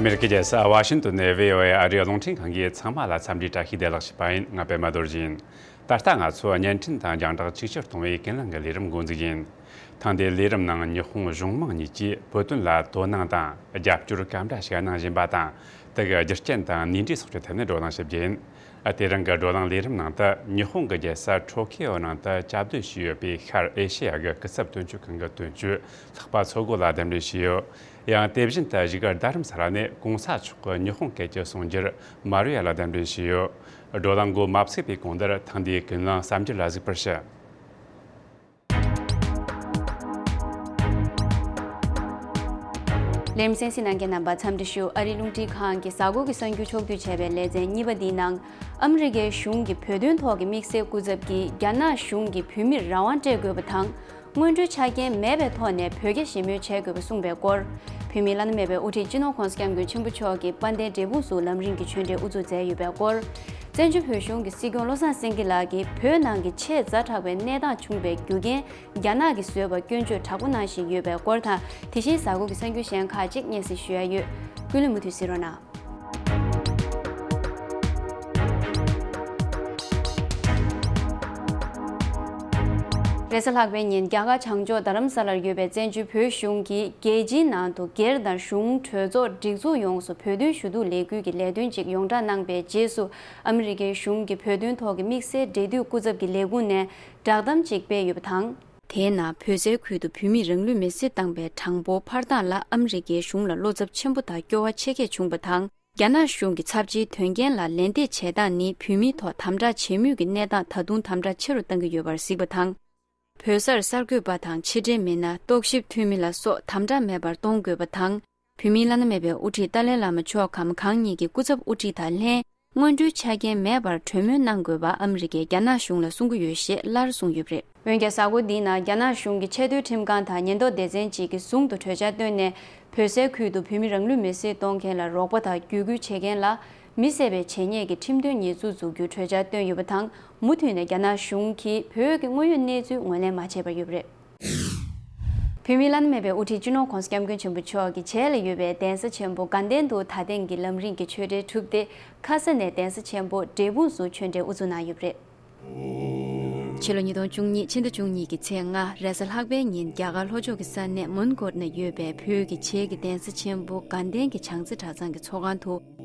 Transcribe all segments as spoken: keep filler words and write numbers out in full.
ཨ་མེ་རི་ཀའི་རྒྱལ་ས་ཝ་ཤིང་ཏོན་ནས་བྷི་ཨོ་ཨེ་ཨ་རིའི་རླུང་འཕྲིན་ཁང་གིས་ཚང་མ་ལ་འཚམས་འདྲིའི་བཀྲ་ཤིས་བདེ་ལེགས་ཞུས་པ་ཡིན། ང་པད་མ་རྡོ་རྗེ་ཡིན། ད་ལྟ་ང་ཚོ་བརྙན་འཕྲིན་དང་རྒྱང་བསྒྲགས་ཆིག་སྒྱུར་གཏོང་བའི་ཀུན་གླེང་གི་ལས་རིམ་འགོ་འཛུགས་ཡིན། ཐེངས་འདིའི་ལས་རིམ་ནང་ཉི་ཧོང་གཞུང་མང་གཉིས་ཀྱིས་བོད་དོན་ལ་དོ་སྣང་དང་རྒྱབ་སྐྱོར་ག་འདྲ་ཞིག་གནང་བཞིན་པ་དང་། དེ་གི་རྒྱུ་རྐྱེན་དང་ནུས་འབྲས་སོགས་ཀྱི་ཐད་ནས་བགྲོ་གླེང་ཞུ་རྒྱུ་ཡིན། དེ་རིང་གི་བགྲོ་གླེང་ལས་རིམ་ནང་དུ་ཉི་ཧོང་གི་རྒྱལ་ས་ཊོ་ཁི་ཨོ་ནང་དུ་བཅའ་སྡོད་བྱས་ཡོད་པའི་ཤར་ཨེ་ཤེ་ཡ་གི་སྐུ་ཚབ་དོན་གཅོད་ཁང་གི་དོན་གཅོད་ལྷག་པ་མཚོ་སྒོ་ལགས་གདན་འདྲེན་བྱས་ཡོད། ཡང་དེ་བཞིན་དུ་བཞུགས་སྒར་རྡ་རམ་ས་ལ་ནས་གོང་ས་མཆོག་གི་ཉི་ཧོང་སྐད་ཀྱི་གསུང་སྒྱུར་མ་རུ་ཡ་ལགས་གདན་འདྲེན་བྱས་ཡོད། བགྲོ་གླེང་འགོ་མ་ཚུགས་པའི་གོང་དེར་ཐེངས་འདིའི་ཀུན་གླེང་གསར་འགྱུར་ལ་གཟིགས་པར་ཞུ། ལས་རིམ་གསན་གཟིགས་གནང་མཁན་རྣམ་པ་འཚམས་འདྲི་ཞུ། ཨ་རིའི་རླུང་འཕྲིན་ཁང་གི་གཟའ་འཁོར་གྱི་གསར་འགྱུར་ཕྱོགས་བསྡུས་བྱས་པའི་ལེ་ཚན་གཉིས་པ་འདིའི་ནང་། ཨ་མི་རི་ཀའི་གཞུང་གི་བོད་དོན་ཐོག་གི་དམིགས་བསལ་སྐུ་ཚབ་ཀྱིས་རྒྱ་ནག་གཞུང་གིས་བོད་མིར་རང་དབང་སྤྲད་དགོས་པ་དང་། སྔོན་འགྲོའི་ཆ་རྐྱེན་མེད་པའི་ཐོག་ནས་བོད་རྒྱ་ཞི་མོལ་བྱེད་དགོས་པ་གསུངས་པའི་སྐོར། བོད་མིའི་བླ་ན་མེད་པའི་དབུ་ཁྲིད་སྤྱི་ནོར་༸གོང་ས་༸སྐྱབས་མགོན་ཆེན་པོ་མཆོག་གིས་དཔལ་ལྡན་འབྲས་སྤུངས་སུ་ལམ་རིམ་གྱི་ཆོས་འབྲེལ་དབུ་འཛུགས་མཛད་ཡོད་པའི་སྐོར། བཙན་བྱོལ་བོད་གཞུང་གི་སྲིད་སྐྱོང་བློ་བཟང་སེང་གེ་ལགས་ཀྱིས་བོད་ནང་གི་ཆེས་ཛ་དྲག་པའི་གནས་སྟངས་བྱུང་བའི་རྒྱུ་རྐྱེན་རྒྱ་ནག་གིས་བཟོས་པ་སྐྱོན་བརྗོད་དྲག་པོ་གནང་བཞིན་ཡོད་པའི་སྐོར་དང་། དེ་བཞིན་གཟའ་འཁོར་གྱི་གསར་འགྱུར་གཞན་ཁག་ཅིག་སྙན་སེང་ཞུ་ཡ་ཡོད། ཀུན་གླེང་མུ་མཐུད་གཟིགས་རོགས་གནང་། རེས་གཟའ་ལྷག་པའི་ཉིན་རྒྱ་གར་བྱང་ཕྱོགས་རྡ་རམ་ས་ལར་ཡོད་པའི་བཙན་བྱོལ་བོད་གཞུང་གིས་རྒྱལ་སྤྱིའི་ནང་དུ་སྒེར་དང་གཞུང་གྲོས་ཚོགས་སྒྲིག་འཛུགས་ཡོངས་སུ་བོད་དོན་ཞུ་གཏུག་ལས་འགུལ་གྱི་ལས་དོན་ཅིག་ཡོངས་བསྒྲགས་གནང་པའི་རྗེས་སུ། ཨ་མི་རི་ཀའི་གཞུང་གི་བོད་དོན་ཐོག་གི་དམིགས་བསལ་འབྲེལ་མཐུད་སྐུ་ཚབ་ཀྱི་ལས་ཁུངས་ནས་བསྒྲགས་གཏམ་ཅིག་སྤེལ་ཡོད་པ་དང་། དེའི་ནང་བོད་སའི་ཁུལ་དུ་བོད་མིས་རང་ལུས་མེར་སྲེག་བཏང་པའི་གྲངས་འབོར་འཕར་སྟངས་ལ་ཨ་མི་རི་ཀའི་གཞུང་ལ་བློ་འཚབ་ཆེན་པོ་དང་སྐྱོ་བ་ཆེ་བསྐྱེད་བྱུང་བ་དང་། རྒྱ་ནག་གཞུང་གི་ཚབས་ཆེའི་དོན་རྐྱེན་ལ་ལན་འདེབས་བྱེད་སྟངས་ནི་བོད་མིའི་ཐོག་དམ་དྲག་བྱེད་མུས་ཀྱི་གནས་སྟངས་ད་དུང་དམ་དྲག་ཆེ་རུ་གཏང་གི་ཡོད་པར་གཟིགས་པ་དང་། བོད་སར་གསར་འགོད་པ་དང་ཕྱི་འབྲེལ་མི་སྣ། རྟོག་ཞིབ་འཐུས་མི་ལ་སོགས་དམ་དྲག་མེད་པར་གཏོང་དགོས་པ་དང་། བོད་མིའི་བླ་ན་མེད་པའི་དབུ་ཁྲིད་ཏཱ་ལའི་བླ་མ་མཆོག་གམ་གང་ཉིད་ཀྱི་སྐུ་ཚབ་དབུ་ཁྲིད་དང་ལྷན། སྔོན་འགྲོའི་ཆ་རྐྱེན་མེད་པར་གྲོས་མོལ་གནང་དགོས་པ་ཨ་མི་རི་ཀས་རྒྱ་ནག་གཞུང་ལ་གསུང་གི་ཡོད་ཞེས་སླར་གསུངས་ཡོད་པ་རེད། འོན་ཀྱང་གཟའ་འཁོར་འདིའི་ནང་རྒྱ་ནག་གཞུང་གི་ཆེས་མཐོའི་ཁྲིམས་ཁང་དང་ཉེན་རྟོག་སྡེ་ཚན་གཅིག་གིས་ཟུང་དུ་གྲོས་འཆར་བཏོན་ནས། བོད་སའི་ཁུལ་དུ་བོད་མི་རང་ལུས་མེར་སྲེག་གཏོང་མཁན་ལ་རོགས་པ་དང་བརྒྱུད་སྐུལ་བྱེད་མཁན་ལ་མི་བསད་པའི་བྱས་ཉེས་ཀྱི་ཁྲིམས་དོན་ཉེས་འཛུགས་འཛུགས་རྒྱུའི་གྲོས་འཆར་བཏོན་ཡོད་པ་དང་། མུ་མཐུད་ནས་རྒྱ་ནག་གཞུང་གིས་བོད་ཀྱི་དངོས་ཡོད་གནས་ཚུལ་ངོས་ལེན་མ་བྱས་པར་ཡོད་པ་རེད། བོད་མིའི་བླ་ན་མེད་པའི་དབུ་ཁྲིད་སྤྱི་ནོར་༸གོང་ས་༸སྐྱབས་མགོན་ཆེན་པོ་མཆོག་གི་བྱེས་ལ་ཡོད་པའི་གདན་ས་ཆེན་པོ་དགའ་ལྡན་དུ་ད་ཐེངས་ཀྱི་ལམ་རིམ་གྱི་ཆོས་འབྲེལ་གྲུབ་སྟེ། ཁ་ས་ནས་གདན་ས་ཆེན་པོ་འབྲས་སྤུངས་སུ་ཆོས་འབྲེལ་དབུ་འཛུགས་གནང་ཡོད་པ་རེད། ཕྱི་ལོ་ཉིས་སྟོང་བཅུ་གཉིས་ཕྱི་ཟླ་བཅུ་གཉིས་ཀྱི་ཚེས་ལྔ་རེས་གཟའ་ལྷག་པའི་ཉིན་རྒྱ་གར་ལྷོ་ཕྱོགས་ཀྱི་ས་གནས་མོན་གྷོར་ན་ཡོད་པའི་བོད་ཀྱི་བྱེས་ཀྱི་གདན་ས་ཆེན་པོ་དགའ་ལྡན་གྱི་བྱང་རྩེ་གྲྭ་ཚང་གི་ཚོགས་ཁང་དུ།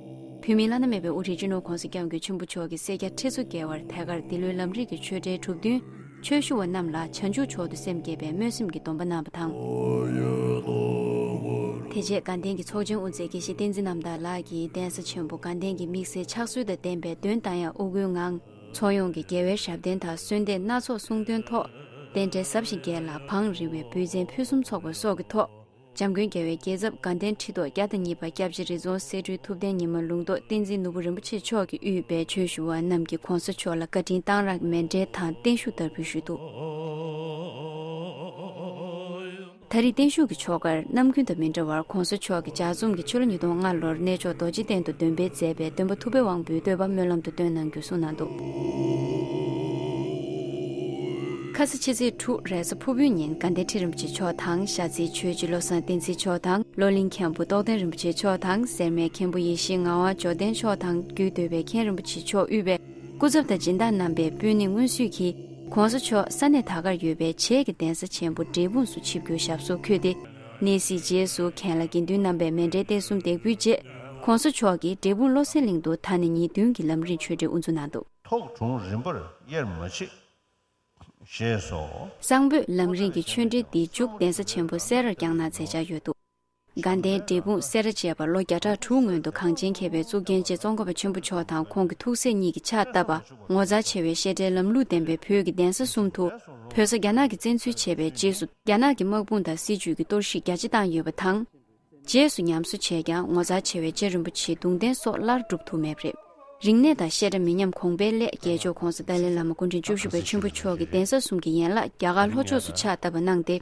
བོད་མིའི་བླ་ན་མེད་པའི་དབུ་ཁྲིད་སྤྱི་ནོར་༸གོང་ས་༸སྐྱབས་མགོན་ཆེན་པོ་མཆོག་གི་སེར་སྐྱ་ཁྲི་ཚོ་བརྒལ་བར་ཐད་ཀར་འདི་ལོའི་ལམ་རིམ་གྱི་ཆོས་འབྲེལ་གྲུབ་བསྟུན། ཆོས་ཞུ་བ་རྣམས་ལ་བྱང་ཆུབ་མཆོག་ཏུ་སེམས་བསྐྱེད་པའི་སྨོན་སེམས་ཀྱི་སྡོམ་པ་གནང་བ་དང་། དེ་རྗེས་དགའ་ལྡན་གྱི་ཚོགས་ཆེན་དབུ་མཛད་དགེ་བཤེས་བསྟན་འཛིན་རྣམ་དག་ལགས་ཀྱིས་གདན་ས་ཆེན་པོ་དགའ་ལྡན་གྱི་དམིགས་བསལ་ཕྱག་སྲོལ་དང་ལྡན་པའི་འདོན་རྟ་དབྱངས་དབུ་སྐོར་ངང་། ཚོགས་ཡོངས་ཀྱི་རྒྱལ་བའི་ཞབས་བརྟན་དང་གསོལ་འདེབས་སྣ་ཚོགས་གསུང་འདོན་ཐོག་རྟེན་འབྲེལ་ཟབ་ཞིང་རྒྱས་ལ་བང་རིམ་བའི་འབུལ་ཚན་ཕུན་སུམ་ཚོགས་པ་སོགས་ཀྱི་ཐོག་འཇམ་མགོན་རྒྱལ་བའི་རྒྱལ་ཚབ་དགའ་ལྡན་ཁྲི་ཐོག་བརྒྱ་དང་གཉིས་པ་སྐྱབས་རྗེ་རི་རྫོང་སྲས་སྤྲུལ་ཐུབ་བསྟན་ཉི་མ་ལུང་རྟོགས་བསྟན་འཛིན་ནོར་བུ་རིན་པོ་ཆེ་མཆོག་གིས་དབུས་པའི་ཆོས་ཞུ་བ་རྣམས་ཀྱིས་༸གོང་ས་མཆོག་ལ་བཀའ་དྲིན་གཏང་རག་མཎྜལ་དང་བརྟན་བཞུགས་བསྟར་འབུལ་ཞུས་འདུག་ད་རེས་བརྟན་བཞུགས་ཀྱི་ཆོ་གར་ནམ་རྒྱུན་དང་མི་འདྲ་བར་༸གོང་ས་མཆོག་གི་ལྗགས་རྩོམ་གྱི་ཕྱི་ལོ་ཉིས་སྟོང་ལྔ་ལོར་གནས་མཆོག་རྡོ་རྗེ་གདན་དུ་འདོན་སྤེལ་མཛད་པའི་སྟོན་པ་ཐུབ་པའི་དབང་པོའི་བསྟོད་པ་སྨོན་ལམ་དུ་བཏོན་གནང་རྒྱུ་གསུངས་གནང་འདུག་ཁ་ས་ཕྱི་ཚེས་དྲུག་རེས་གཟའ་ཕུར་བུའི་ཉིན་དགའ་ལྡན་ཁྲི་རིན་པོ་ཆེ་མཆོག་དང་། ཤར་རྩེའི་ཆོས་རྗེ་བློ་བཟང་བསྟན་འཛིན་མཆོག་དང་། བློ་གླིང་མཁན་པོ་རྟོགས་ལྡན་རིན་པོ་ཆེ་མཆོག་དང་། སེར་སྨད་མཁན་པོ་ཡེ་ཤེས་ངག་དབང་འབྱོར་ལྡན་མཆོག་དང་། རྒྱུད་སྟོད་པའི་མཁན་རིན་པོ་ཆེ་མཆོག་དབུས་པའི་སྐུ་ཚབ་དང་སྦྱིན་བདག་རྣམ་པས་སྤུན་ནི་དངོས་གཟིགས་ཀྱིས་༸གོང་ས་མཆོག་ས་གནས་ད་གར་ཡོད་པའི་བྱེས་ཀྱི་གདན་ས་ཆེན་པོ་འབྲས་སྤུངས་སུ་ཆིབས་བསྒྱུར་ཞབས་སོར་འཁོད་དེ། གནས་གཟིགས་རྗེས་སུ་མཁན་བླ་དགེ་འདུན་རྣམ་པས་མཎྜལ་སྟེགས་གསུམ་འདེགས་འབུལ་རྗེས། ༸གོང་ས་མཆོག་གིས་འབྲས་སྤུངས་བློ་གསལ་གླིང་དུ་ད་ནི་ཉིན་བདུན་གྱི་ལམ་རིམ་ཆོས་འབྲེལ་དབུ་འཛུགས་གནང་འདུག་ཐོག་དྲུང་རིམ་པར་དབྱེར་མ་མཆིས། ཞེས་སོ། གསང་ཕུད་ལམ་རིམ་གྱི་ཆོས་འབྲེལ་འདི་མཇུག་གདན་ས་ཆེན་པོ་སེ་རར་བསྐྱངས་གནང་མཛད་འཆར་ཡོད་འདུག་དགའ་ལྡན་འབྲས་སྤུངས་སེ་ར་བཅས་པ་ལོ་བརྒྱ་ཕྲག་དྲུག་སྔོན་དུ་གངས་ཅན་མཁས་པའི་གཙུག་རྒྱན་རྗེ་ཙོང་ཁ་པ་ཆེན་པོ་མཆོག་དང་ཁོང་གི་ཐུགས་སྲས་གཉིས་ཀྱིས་ཕྱག་བཏབ་པ་ངོ་མཚར་ཆེ་བའི་བཤད་གྲྭའི་ལམ་ལུགས་ལྡན་པའི་བོད་ཀྱི་གདན་ས་གསུམ་དུ་བོད་ས་རྒྱ་ནག་གིས་བཙན་འཛུལ་བྱས་པའི་རྗེས་སུ་རྒྱ་ནག་གི་དམག་དཔུང་དང་སྲིད་ཇུས་ཀྱི་གཏོར་བཤིག་རྒྱ་ཆེ་བཏང་ཡོད་པ་དང་། རྗེས་སུ་ཉམས་གསོ་བྱས་ཀྱང་ངོ་མཚར་ཆེ་བའི་རྗེ་རིན་པོ་ཆེའི་གདུང་རྟེན་སོགས་སླར་སྒྲུབ་ཐུབ་མེད་པ་རེད། རིག་གནས་དང་བཤད་གྲྭ་མི་ཉམས་གོང་འཕེལ་སླད་རྒྱལ་མཆོག་༸གོང་ས་ཏཱ་ལའི་བླ་མ་སྐུ་ཕྲེང་བཅུ་བཞི་པ་ཆེན་པོ་མཆོག་གིས་གདན་ས་གསུམ་གྱི་ཡན་ལག་རྒྱ་གར་ལྷོ་ཕྱོགས་སུ་ཕྱག་བཏབ་པ་གནང་སྟེ།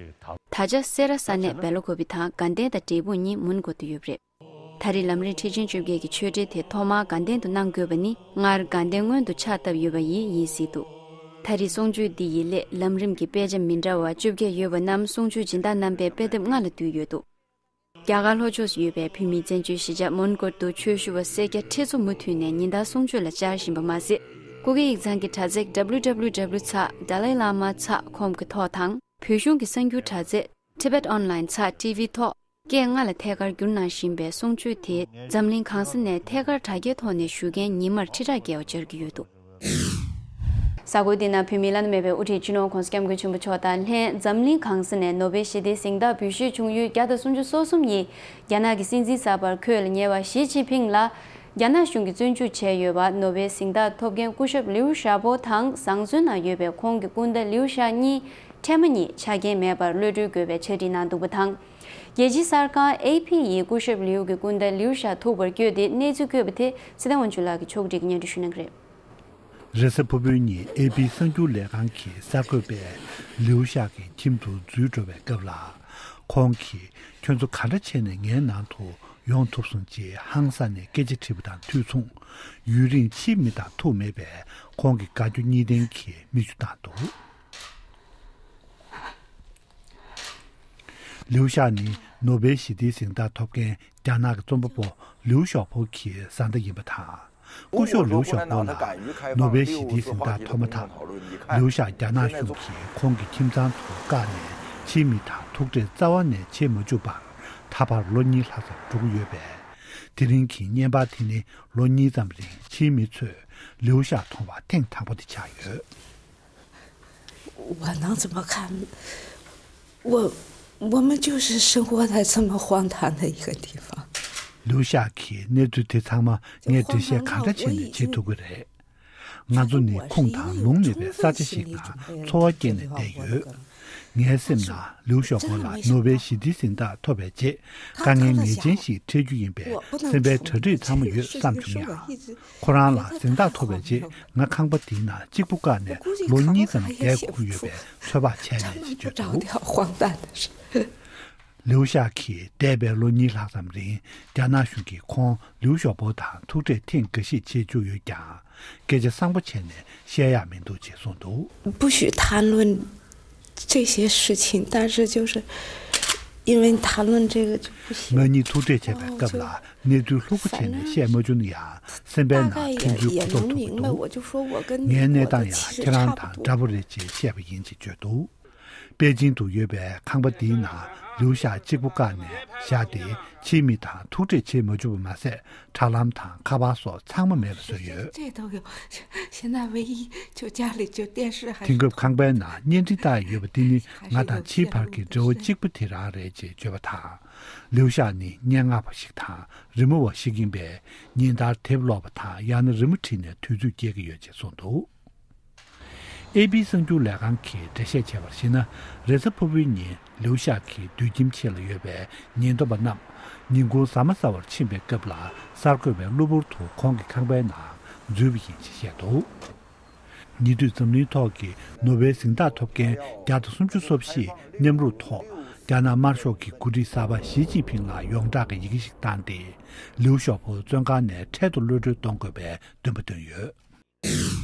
ད་ཆ་སེ་ར་ས་གནས་སྦེ་ལ་ཀོ་བི་དང་དགའ་ལྡན་དང་འབྲས་སྤུངས་གཉིས་མོན་གྷོ་དུ་ཡོད་པ་རེད། ད་རེས་ལམ་རིམ་ཁྲི་ཆེན་བཅོ་བརྒྱད་ཀྱི་ཆོས་འབྲེལ་དེ་ཐོག་མར་དགའ་ལྡན་དུ་གནང་དགོས་པ་ནི་སྔར་དགའ་ལྡན་སྔོན་དུ་ཕྱག་བཏབ་ཡོད་པ་ཡིས་ཡིན་སྲིད་འདུག་ད་རེས་གསུང་ཆོས་འདི་ཡི་སླད་ལམ་རིམ་གྱི་དཔེ་ཆ་མི་འདྲ་བ་བཅོ་བརྒྱད་ཡོད་པ་རྣམས་གསུང་ཆོས་སྦྱིན་བདག་རྣམ་པའི་དཔེ་དེབ་ལྔ་ལ་བསྡུས་ཡོད་འདུག་རྒྱ་གར་ལྷོ་ཕྱོགས་སུ་ཡོད་པའི་བོད་མིའི་བཙན་བྱོལ་གཞིས་ཆགས་མོན་གྷོར་དུ་ཆོས་ཞུ་བ་སེར་སྐྱ་ཁྲི་ཚོ་མུ་མཐུད་ནས་ཉིན་ལྟར་གསུང་ཆོས་ལ་བཅར་བཞིན་པ་མ་ཟད། སྐུ་སྒེར་ཡིག་ཚང་གི་དྲ་ཚིགས་www ཚེག་dalai lama ཚེག་com གི་ཐོག་དང་། བོད་གཞུང་གི་གསར་འགྱུར་དྲ་ཚིགས་Tibet Online ཚེག་TV ཐོག་སྐད་ལྔ་ལ་ཐད་ཀར་བསྒྱུར་གནང་བཞིན་པའི་གསུང་ཆོས་དེ་འཛམ་གླིང་གང་ས་ནས་ཐད་ཀར་དྲ་རྒྱའི་ཐོག་ནས་ཞུ་མཁན་ཉི་མར་ཁྲི་ཕྲག་བརྒལ་བ་སྦྱར་གྱི་ཡོད་འདུག། གཟའ་འཁོར་འདི་ན་བོད་མིའི་བླ་ན་མེད་པའི་དབུ་ཁྲིད་སྤྱི་ནོར་༸གོང་ས་༸སྐྱབས་མགོན་ཆེན་པོ་མཆོག་དང་ལྷན་འཛམ་གླིང་གང་ས་ནས་ནོ་བེལ་ཞི་བདེའི་གཟེངས་རྟགས་འབུལ་བཞེས་བྱུང་ཡུལ་བརྒྱ་དང་སུམ་ཅུ་སོ་གསུམ་ཡི་རྒྱ་ནག་གི་སྲིད་འཛིན་གསར་པར་འཁོད་ལ་ཉེ་བ་ཞི་ཅིན་ཕིང་ལ་རྒྱ་ནག་གཞུང་གིས་བཙོན་འཇུག་བྱས་ཡོད་པ་ནོ་བེལ་གཟེངས་རྟགས་ཐོབ་མཁན་སྐུ་ཞབས་ལིའུ་ཞའོ་པོ་དང་བཟང་བཙོན་ནང་ཡོད་པའི་ཁོང་གི་སྐུ་ཟླ་ལིའུ་ཞའོ་གཉིས་འཕྲལ་མ་ཉིད་ཆ་རྐྱེན་མེད་པར་གློད་གྲོལ་དགོས་པའི་ཕྱག་བྲིས་གནང་འདུག་པ་དང་། རྒྱལ་སྤྱིའི་གསར་ཁང་ཨེ་ཕི་ཡིས་སྐུ་ཞབས་ལིའུ་གི་སྐུ་ཟླ་ལིའུ་ཞའོ་ཐུག་པར་བསྐྱོད་དེ་གནས་ཚུལ་བཀོད་པ་དེ་ཚེ་བརྟན་དབང་ཕྱུག་ལགས་ཀྱིས་ཕྱོགས་སྒྲིག་གིས་སྙན་སྒྲོན་ཞུ་གནང་གི་རེད། རེས་གཟའ་ཕུར་བུའི་ཉིན་ཨེ་པི་གསར་འགྱུར་ལས་ཁང་གི་གསར་འགོད་པས་ལིའུ་ཞའོ་གི་ཁྱིམ་དུ་འཛུལ་འགྲོ་བའི་སྐབས་ལ། ཁོང་གིས་ཁྱོད་ཚོ་ག་འདྲ་བྱས་ནས་ངའི་ནང་དུ་ཡོང་ཐུབ་སོང་ཅེས་ཧང་སངས་ནས་སྐད་ཆ་དྲིས་པ་དང་དུས་མཚུངས། ཡུན་རིང་ཕྱིའི་མི་དང་ཐུག་མེད་པས་ཁོང་གི་དགའ་སྐྱོ་གཉིས་ལྡན་གྱི་མིག་ཆུ་བཏང་འདུག། ལིའུ་ཞའོ་ནི་ནོ་བེལ་ཞི་བདེའི་གཟེངས་རྟགས་ཐོབ་མཁན་རྒྱ་ནག་གི་རྩོམ་པ་པོ་ལིའུ་ཞའོ་པོ་གི་བཟའ་ཟླ་ཡིན་པ་དང་། སྐུ་ཞབས་ལིའུ་ཞའོ་པོ་ལ་ནོ་བེལ་ཞི་བདེའི་གཟེངས་རྟགས་ཐོབ་མ་ཐག་ལིའུ་ཞའོ་རྒྱ་ནག་གཞུང་གིས་ཁོང་གི་ཁྱིམ་ཚང་དུ་བཀག་ནས་ཕྱིའི་མི་དང་ཐུག་འཕྲད་རྩ་བ་ནས་བྱེད་མ་བཅུག་པར་ད་བར་ལོ་གཉིས་ལྷག་ཙམ་འགྲོ་གི་ཡོད་པས། དེ་རིང་གི་བརྙན་པར་དེ་ནི་ལོ་གཉིས་ཙམ་རིང་ཕྱིའི་མི་ཚོས་ལིའུ་ཞའོ་མཐོང་བ་ཐེངས་དང་པོ་དེ་ཆགས་ཡོད། 我能怎么看？我我们就是生活在这么荒唐的一个地方。 ལིའུ་ཞའོ་གིས་གནས་ཚུལ་དེ་ཚང་མ་ངས་འགྲེལ་བཤད་གང་འདྲ་བྱས་ནས་བྱེད་ཐུབ་ཀྱི་རེད། ང་ཚོ་ནི་ཁུངས་དང་ལུང་མེད་པའི་ས་ཆ་ཞིག་ན་འཚོ་བ་སྐྱེལ་ནས་བསྡད་ཡོད། ངའི་སེམས་ན་ལིའུ་ཞའོ་པོ་ལ་ནོ་བེལ་ཞི་བདེའི་གཟེངས་རྟགས་ཐོབ་པའི་རྗེས་དཀའ་ངལ་ངེས་ཅན་ཞིག་འཕྲད་རྒྱུ་ཡིན་པས་སེམས་པའི་གྲ་སྒྲིག་ཚང་མ་ཡོད་བསམ་བྱུང་ཡང་། ཁོ་རང་ལ་གཟེངས་རྟགས་ཐོབ་པའི་རྗེས་ང་ཁང་པ་འདིའི་ནང་གཅིག་པུ་བཀག་ནས་ལོ་གཉིས་ཙམ་བསྡད་དགོས་ཀྱི་ཡོད་པའི་ཚོད་དཔག་བྱས་མེད་ཅེས་བརྗོད་འདུག། ལིའུ་ཞའོ་གིས་འདས་པའི་ལོ་གཉིས་ལྷག་ཙམ་རིང་རྒྱ་ནག་གཞུང་གིས་ཁོང་ལིའུ་ཞའོ་པོ་དང་ཐུག་འཕྲད་ཐེངས་འགའ་ཤས་བྱེད་བཅུག་ཡོད་ཀྱང་། སྐད་ཆ་བཟང་པོ་བྱས་ནས་བཤད་ཡག་མི་འདུག་ཅེས་གསུངས་འདུག། 不许谈论这些事情，但是就是因为谈论这个就不行。 ང་གཉིས་ཐུག་འཕྲད་བྱས་པའི་སྐབས་ལ་གནས་ཚུལ་ལྷུག་པོ་བྱས་ནས་བཤད་མ་བཅུག་ན་ཡང་སེམས་པའི་ནང་ཕན་ཚུན་གོ་རྟོགས་ཐུབ་པ་འདུག། ངའི་གནས་སྟངས་ཡང་ཁྱེད་རང་དང་འདྲ་པོ་རེད་ཅེས་བཤད་པ་ཡིན་ཅེས་བརྗོད་འདུག། པེ་ཅིང་དུ་ཡོད་པའི་ཁང་པ་འདིའི་ནང་ལིའུ་ཞའོ་གཅིག་པུ་བཀག་ནས་བཞག་སྟེ་ཕྱིའི་མི་དང་ཐུག་འཕྲད་བྱེད་མ་བཅུག་པ་མ་ཟད་དྲ་ལམ་དང་ཁ་པར་སོགས་ཚང་མ་མེད་པ་བཟོས་ཡོད། 现在唯一就家里就电视还是 དེང་སྐབས་ཁང་པའི་ནང་བརྙན་འཕྲིན་ལྟ་ཡི་ཡོད་པ་འདི་ནི་ང་དང་ཕྱིའི་བར་གྱི་འབྲེལ་བ་གཅིག་པུ་དེ་རང་རེད་ཅེས་བརྗོད་པ་དང་། ལིའུ་ཞའོ་ནི་སྙན་ངག་པ་ཞིག་དང་རི་མོ་བ་ཞིག་ཡིན་པས་ཉིན་ལྟར་དེབ་ཀློག་པ་དང་ཡང་ན་རི་མོ་བྲིས་ནས་དུས་ཚོད་སྐྱེལ་གྱི་ཡོད་ཅེས་གསུངས་འདུག། ཨེ་པི་གསར་འགྱུར་ལས་ཁང་གིས་འགྲེལ་བཤད་བྱས་པར་གཞིགས་ན། རེས་གཟའ་ཕུར་བུའི་ཉིན་ལིའུ་ཞའོ་གི་སྡོད་ཁྱིམ་ཕྱེད་ལ་ཡོད་པའི་ཉེན་རྟོག་པ་རྣམས་ཉིན་གུང་ཟ་མ་ཟ་བར་ཕྱིན་པའི་སྐབས་ལ་གསར་འགོད་པའི་གློ་བུར་དུ་ཁོང་གི་ཁང་པའི་ནང་འཛུལ་བ་ཡིན་ཞེས་བཤད་འདུག། ཉེ་དུས་འཛམ་གླིང་ཐོག་གི་ནོ་བེལ་གཟེངས་རྟགས་ཐོབ་མཁན་བརྒྱ་དང་སུམ་ཅུ་སོ་བཞིས་མཉམ་རུབ་ཐོག་རྒྱ་ནག་དམར་ཤོག་གི་འགོ་ཁྲིད་གསར་པ་ཞི་ཅིན་ཕིང་ལ་ཡོངས་གྲགས་ཀྱི་ཡི་གེ་ཞིག་བཏང་སྟེ། ལིའུ་ཞའོ་པོ་བཙོན་ཁང་ནས་འཕྲལ་དུ་གློད་གྲོལ་གཏོང་དགོས་པའི་འདུན་པ་བཏོན་ཡོད།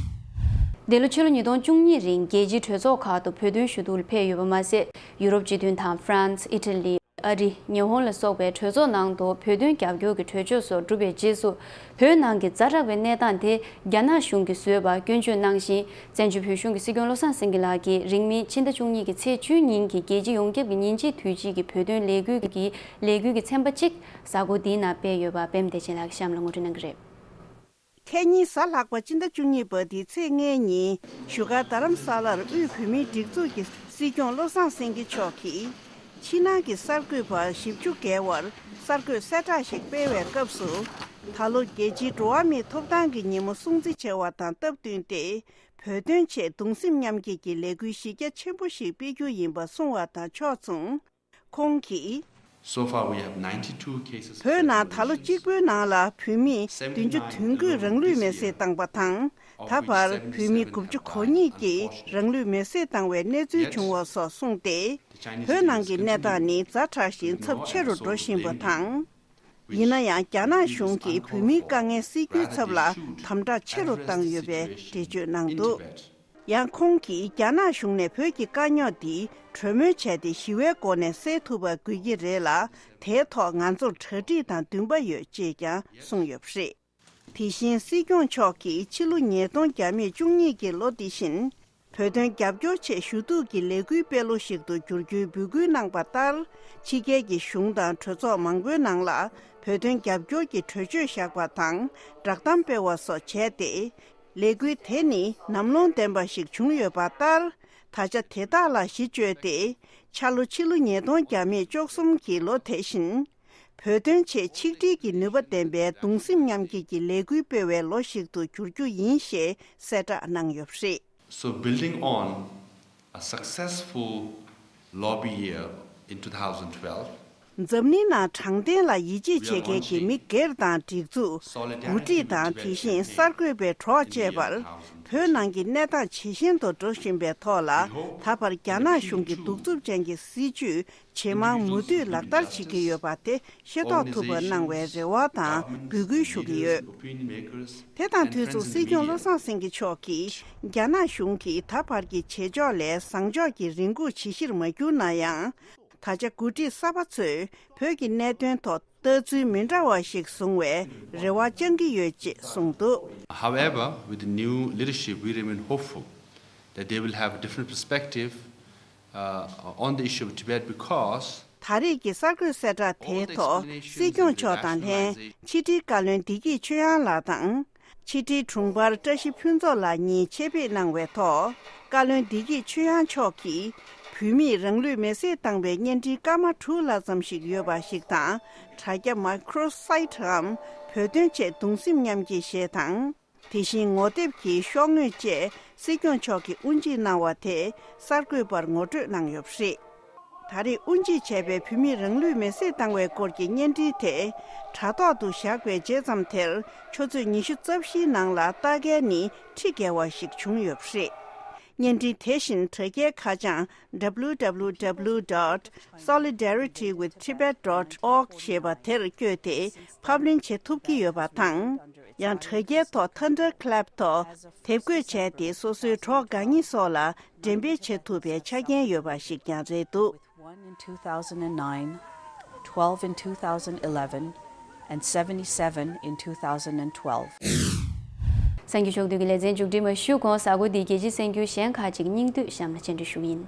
འདི་ལོ་ཕྱི་ལོ་ཉིས་སྟོང་བཅུ་གཉིས་རིང་རྒྱལ་སྤྱིའི་གྲོས་ཚོགས་ཁག་ཏུ་བོད་དོན་ཞུ་གཏུག་ལ་ཕེབས་ཡོད་པ་མ་ཟད། ཡུ་རོབ་སྤྱི་མཐུན་དང་ཧྥ་རན་སི། ཨི་ཊ་ལི། ཨ་རི། ཉི་ཧོང་ལ་སོགས་པའི་གྲོས་ཚོགས་ནང་དུ་བོད་དོན་རྒྱབ་སྐྱོར་གྱི་གྲོས་ཆོད་སོགས་གྲུབ་པའི་རྗེས་སུ། བོད་ནང་གི་ཛ་དྲག་པའི་གནས་སྟངས་དེ་རྒྱ་ནག་གཞུང་གིས་བཟོས་པར་སྐྱོན་བརྗོད་གནང་བཞིན། བཙན་བྱོལ་བོད་གཞུང་གི་སྲིད་སྐྱོང་བློ་བཟང་སེང་གེ་ལགས་ཀྱིས་རིང་མིན་ཕྱི་ཟླ་བཅུ་གཉིས་ཀྱི་ཚེས་བཅུའི་ཉིན་གྱི་རྒྱལ་སྤྱི་ཡོངས་ཁྱབ་ཀྱི་ཉིན་གཅིག་དུས་གཅིག་གི་བོད་དོན་ལས་འགུལ་གྱི་ལས་འགུལ་གྱི་ཚན་པ་གཅིག་གཟའ་འཁོར་འདིའི་ནང་སྤེལ་ཡོད་པ་པད་མ་བདེ་ཆེན་ལགས་ཀྱིས་གཤམ་ལ་ངོ་སྤྲོད་གནང་གི་རེད། ཁ་ཉིན་གཟའ་ལྷག་པ་སྤྱི་ཟླ་བཅུ་གཉིས་པ་འདིའི་ཚེས་ལྔའི་ཉིན་བཞུགས་སྒར་རྡ་རམ་ས་ལར་དབུས་བོད་མིའི་སྒྲིག་འཛུགས་ཀྱི་སྲིད་སྐྱོང་བློ་བཟང་སེང་གེ་མཆོག་གིས་ཕྱི་ནང་གི་གསར་འགོད་པ་བཞི་བཅུ་བརྒལ་བར་གསར་འགོད་གསལ་བསྒྲགས་ཤིག་སྤེལ་བའི་སྐབས་སུ། ད་ལོ་རྒྱལ་སྤྱིའི་འགྲོ་བ་མིའི་ཐོབ་ཐང་གི་ཉིན་མོ་སྲུང་བརྩི་བྱ་བ་དང་སྟབས་བསྟུན་ཏེ། བོད་དོན་ཆེད་གདུང་སེམས་མཉམ་སྐྱེད་ཀྱི་ལས་འགུལ་གཞི་རྒྱ་ཆེན་པོ་ཞིག་སྤེལ་རྒྱུ་ཡིན་པ་གསུངས་བ་དང་ཕྱོགས་མཚུངས། ཁོང་གིས། So far we have ninety-two cases of བོད་ནང་ད་ལོ་གཅིག་པུའི་ནང་ལ་བོད་མི་བདུན་ཅུ་དོན་དགུས་རང་ལུས་མེར་སྲེག་བཏང་པ་དང་། ད་བར་བོད་མི་དགུ་བཅུ་གོ་གཉིས་ཀྱིས་རང་ལུས་མེར་སྲེག་བཏང་བའི་གནས་ཚུལ་བྱུང་བ་སོགས་གསུངས་ཏེ། བོད་ནང་གི་གནས་སྟངས་ནི་ཛ་དྲག་ཞིང་ཚབས་ཆེ་རུ་འགྲོ་བཞིན་པ་དང་། ཡིན་ན་ཡང་རྒྱ་ནག་གཞུང་གིས་བོད་མིའི་དཀའ་ངལ་སེལ་རྒྱུའི་ཚབ་ལ་དམ་དྲག་ཆེ་རུ་བཏང་ཡོད་པའི་འགྲེལ་བརྗོད་གནང་འདུག། ཡང་ཁོང་གིས་རྒྱ་ནག་གཞུང་ནས་བོད་ཀྱི་དཀའ་རྙོག་འདི་གྲོས་མོལ་བྱས་ཏེ་ཞི་བའི་སྒོ་ནས་སེལ་ཐུབ་པ་དགོས་ཀྱི་རེད་ལ། དེའི་ཐོག་ང་ཚོར་གྲ་སྒྲིག་དང་འདུན་པ་ཡོད་ཅེས་ཀྱང་གསུངས་ཡོད་པ་རེད། དེ་བཞིན་སྲིད་སྐྱོང་མཆོག་གིས་ཕྱི་ལོ་ཉིས་སྟོང་བརྒྱ་མེད་བཅུ་གཉིས་ཀྱི་ལོ་འདི་བཞིན་བོད་དོན་རྒྱབ་སྐྱོར་ཆེད་ཞུ་གཏུག་གི་ལས་འགུལ་སྤེལ་ལོ་ཞིག་ཏུ་འགྱུར་རྒྱུའི་འབོད་སྐུལ་གནང་པ་ལྟར། ཕྱི་རྒྱལ་གྱི་གཞུང་དང་གྲོས་ཚོགས་མང་པོའི་ནང་ལ་བོད་དོན་རྒྱབ་སྐྱོར་གྱི་གྲོས་ཆོད་བཞག་པ་དང་བསྒྲགས་གཏམ་སྤེལ་བ་སོགས་བྱས་ཏེ། ལས་འགུལ་དེ་ནི་ནམ་ལངས་ལྡན་པ་ཞིག་བྱུང་ཡོད་པ་ལྟར། ད་ཆ་དེ་དག་ལ་གཞི་བཅོལ་ཏེ། འཆར་ལོ་ཕྱི་ལོ་ཉིས་སྟོང་བརྒྱ་མེད་བཅུ་གསུམ་གྱི་ལོ་དེ་བཞིན། བོད་དོན་ཆེད་ཆིག་སྒྲིལ་གྱི་ནུས་པ་ལྡན་པའི་གདུང་སེམས་མཉམ་སྐྱེད་ཀྱི་ལས་འགུལ་སྤེལ་བའི་ལོ་ཞིག་ཏུ་འགྱུར་རྒྱུ་ཡིན་ཞེས་གསལ་བསྒྲགས་གནང་ཡོད་པ་རེད། So building on a successful lobby year in two thousand twelve, འཛམ་གླིང་ནང་དྲང་བདེན་ལ་ཡིད་ཆེས་བྱེད་མཁན་གྱི་མི་སྒེར་དང་སྒྲིག་འཛུགས། འགོ་ཁྲིད་དང་དེ་བཞིན་གསར་འགོད་པའི་གྲོགས་བཅས་པར། བོད་ནང་གི་གནས་སྟངས་ཇེ་ཞན་དུ་འགྲོ་བཞིན་པའི་ཐོག་ལ། ད་བར་རྒྱ་ནག་གཞུང་གི་གདུག་རྩུབ་ཅན་གྱི་སྲིད་བྱུས་ཇེ་མང་མུ་མཐུད་ལག་བསྟར་བྱེད་ཀྱི་ཡོད་པ་དེ་ཤེས་རྟོགས་ཐུབ་པ་གནང་བའི་རེ་བ་དང་འབོད་སྐུལ་ཞུ་གི་ཡོད། དེ་དང་དུས་མཚུངས་སྲིད་སྐྱོང་བློ་བཟང་སེང་གེ་མཆོག་གིས་རྒྱ་ནག་གཞུང་གིས་ད་བར་གྱི་བྱེད་ཕྱོགས་ལས་བཟང་ཕྱོགས་ཀྱི་རེ་སྒུག་ཇི་བཞིན་མ་གྱུར་ན་ཡང་། ད་ཆ་འགོ་ཁྲིད་གསར་པ་ཚོས་བོད་ཀྱི་གནད་དོན་ཐོག་ལྟ་ཚུལ་མི་འདྲ་བ་ཞིག་བཟུང་བའི་རེ་བ་བཅང་གི་ཡོད་ཅེས་གསུངས་འདུག། However, with the new leadership, we remain hopeful that they will have a different perspective uh, on the issue of Tibet because ད་རེས་ཀྱི་གསར་འགོད་གསལ་བསྒྲགས་དེའི་ཐོག་སྲིད་སྐྱོང་མཆོག་དང་ལྷན་ཕྱི་དྲིལ་བཀའ་བློན་བདེ་སྐྱིད་ཆོས་དབྱངས་ལགས་དང་། ཕྱི་དྲིལ་དྲུང་འཕར་བཀྲ་ཤིས་ཕུན་ཚོགས་ལགས་གཉིས་ཆེད་ཕེབས་གནང་བའི་ཐོག་བཀའ་བློན་བདེ་སྐྱིད་ཆོས་དབྱངས་མཆོག་གིས་བོད་མིས་རང་ལུས་མེར་སྲེག་བཏང་བའི་བརྙན་འཕྲིན་སྐར་མ་དྲུག་ལྷག་ཙམ་ཞིག་ཡོད་པ་ཞིག་དང་། དྲ་རྒྱ་Micro Site འམ་བོད་དོན་ཆེད་གདུང་སེམས་མཉམ་སྐྱེད་ཞེས་དང་། དེ་བཞིན་ངོ་དེབ་ཀྱི་ཤོག་ངོས་བཅས་སྲིད་སྐྱོང་མཆོག་གིས་དབུ་འབྱེད་གནང་བ་དེ་གསར་འགོད་པར་ངོ་སྤྲོད་གནང་ཡོད་པ་རེད། ད་རེས་དབུ་འབྱེད་བྱས་པའི་བོད་མིས་རང་ལུས་མེར་སྲེག་བཏང་བའི་སྐོར་གྱི་བརྙན་འཕྲིན་དེ་དྲ་ཐོག་ཏུ་བཞག་པའི་རྗེས་ཙམ་དེར་ཆུ་ཚོད་ཉི་ཤུ་རྩ་བཞིའི་ནང་ལ་ལྟ་མཁན་ནི་ཁྲི་བརྒལ་བ་ཞིག་བྱུང་ཡོད་པ་རེད། བརྙན་འཕྲིན་དེ་བཞིན་དྲ་རྒྱའི་ཁ་བྱང་W W W dot solidarity with Tibet dot org ཞེས་པ་དེར་བསྐྱོད་དེ་ཕབ་ལེན་བྱེད་ཐུབ་ཀྱི་ཡོད་པ་དང་། ཡང་དྲ་རྒྱའི་ཐོག་Thunderclap ཐོག་དེབ་འགོད་བྱས་ཏེ་སོ་སོའི་གྲོགས་དགའ་ཉེ་སོགས་ལ་འགྲེམས་སྤེལ་བྱེད་ཐུབ་པའི་ཆ་རྐྱེན་ཡོད་པ་ཞིག་ཀྱང་རེད་འདུག། One in two thousand and nine, twelve in two thousand eleven, and seventy-seven in two thousand and twelve. གསར་འགྱུར་ཕྱོགས་བསྡུས་ཀྱི་ལེ་ཚན་མཇུག་སྒྲིལ་མ་ཞུས་གོང་གཟའ་འཁོར་འདིའི་རྒྱལ་སྤྱིའི་གསར་འགྱུར་གཞན་ཁག་ཅིག་སྙིང་བསྡུས་གཤམ་ལ་སྤྱན་འབུལ་ཞུ་གི་ཡིན།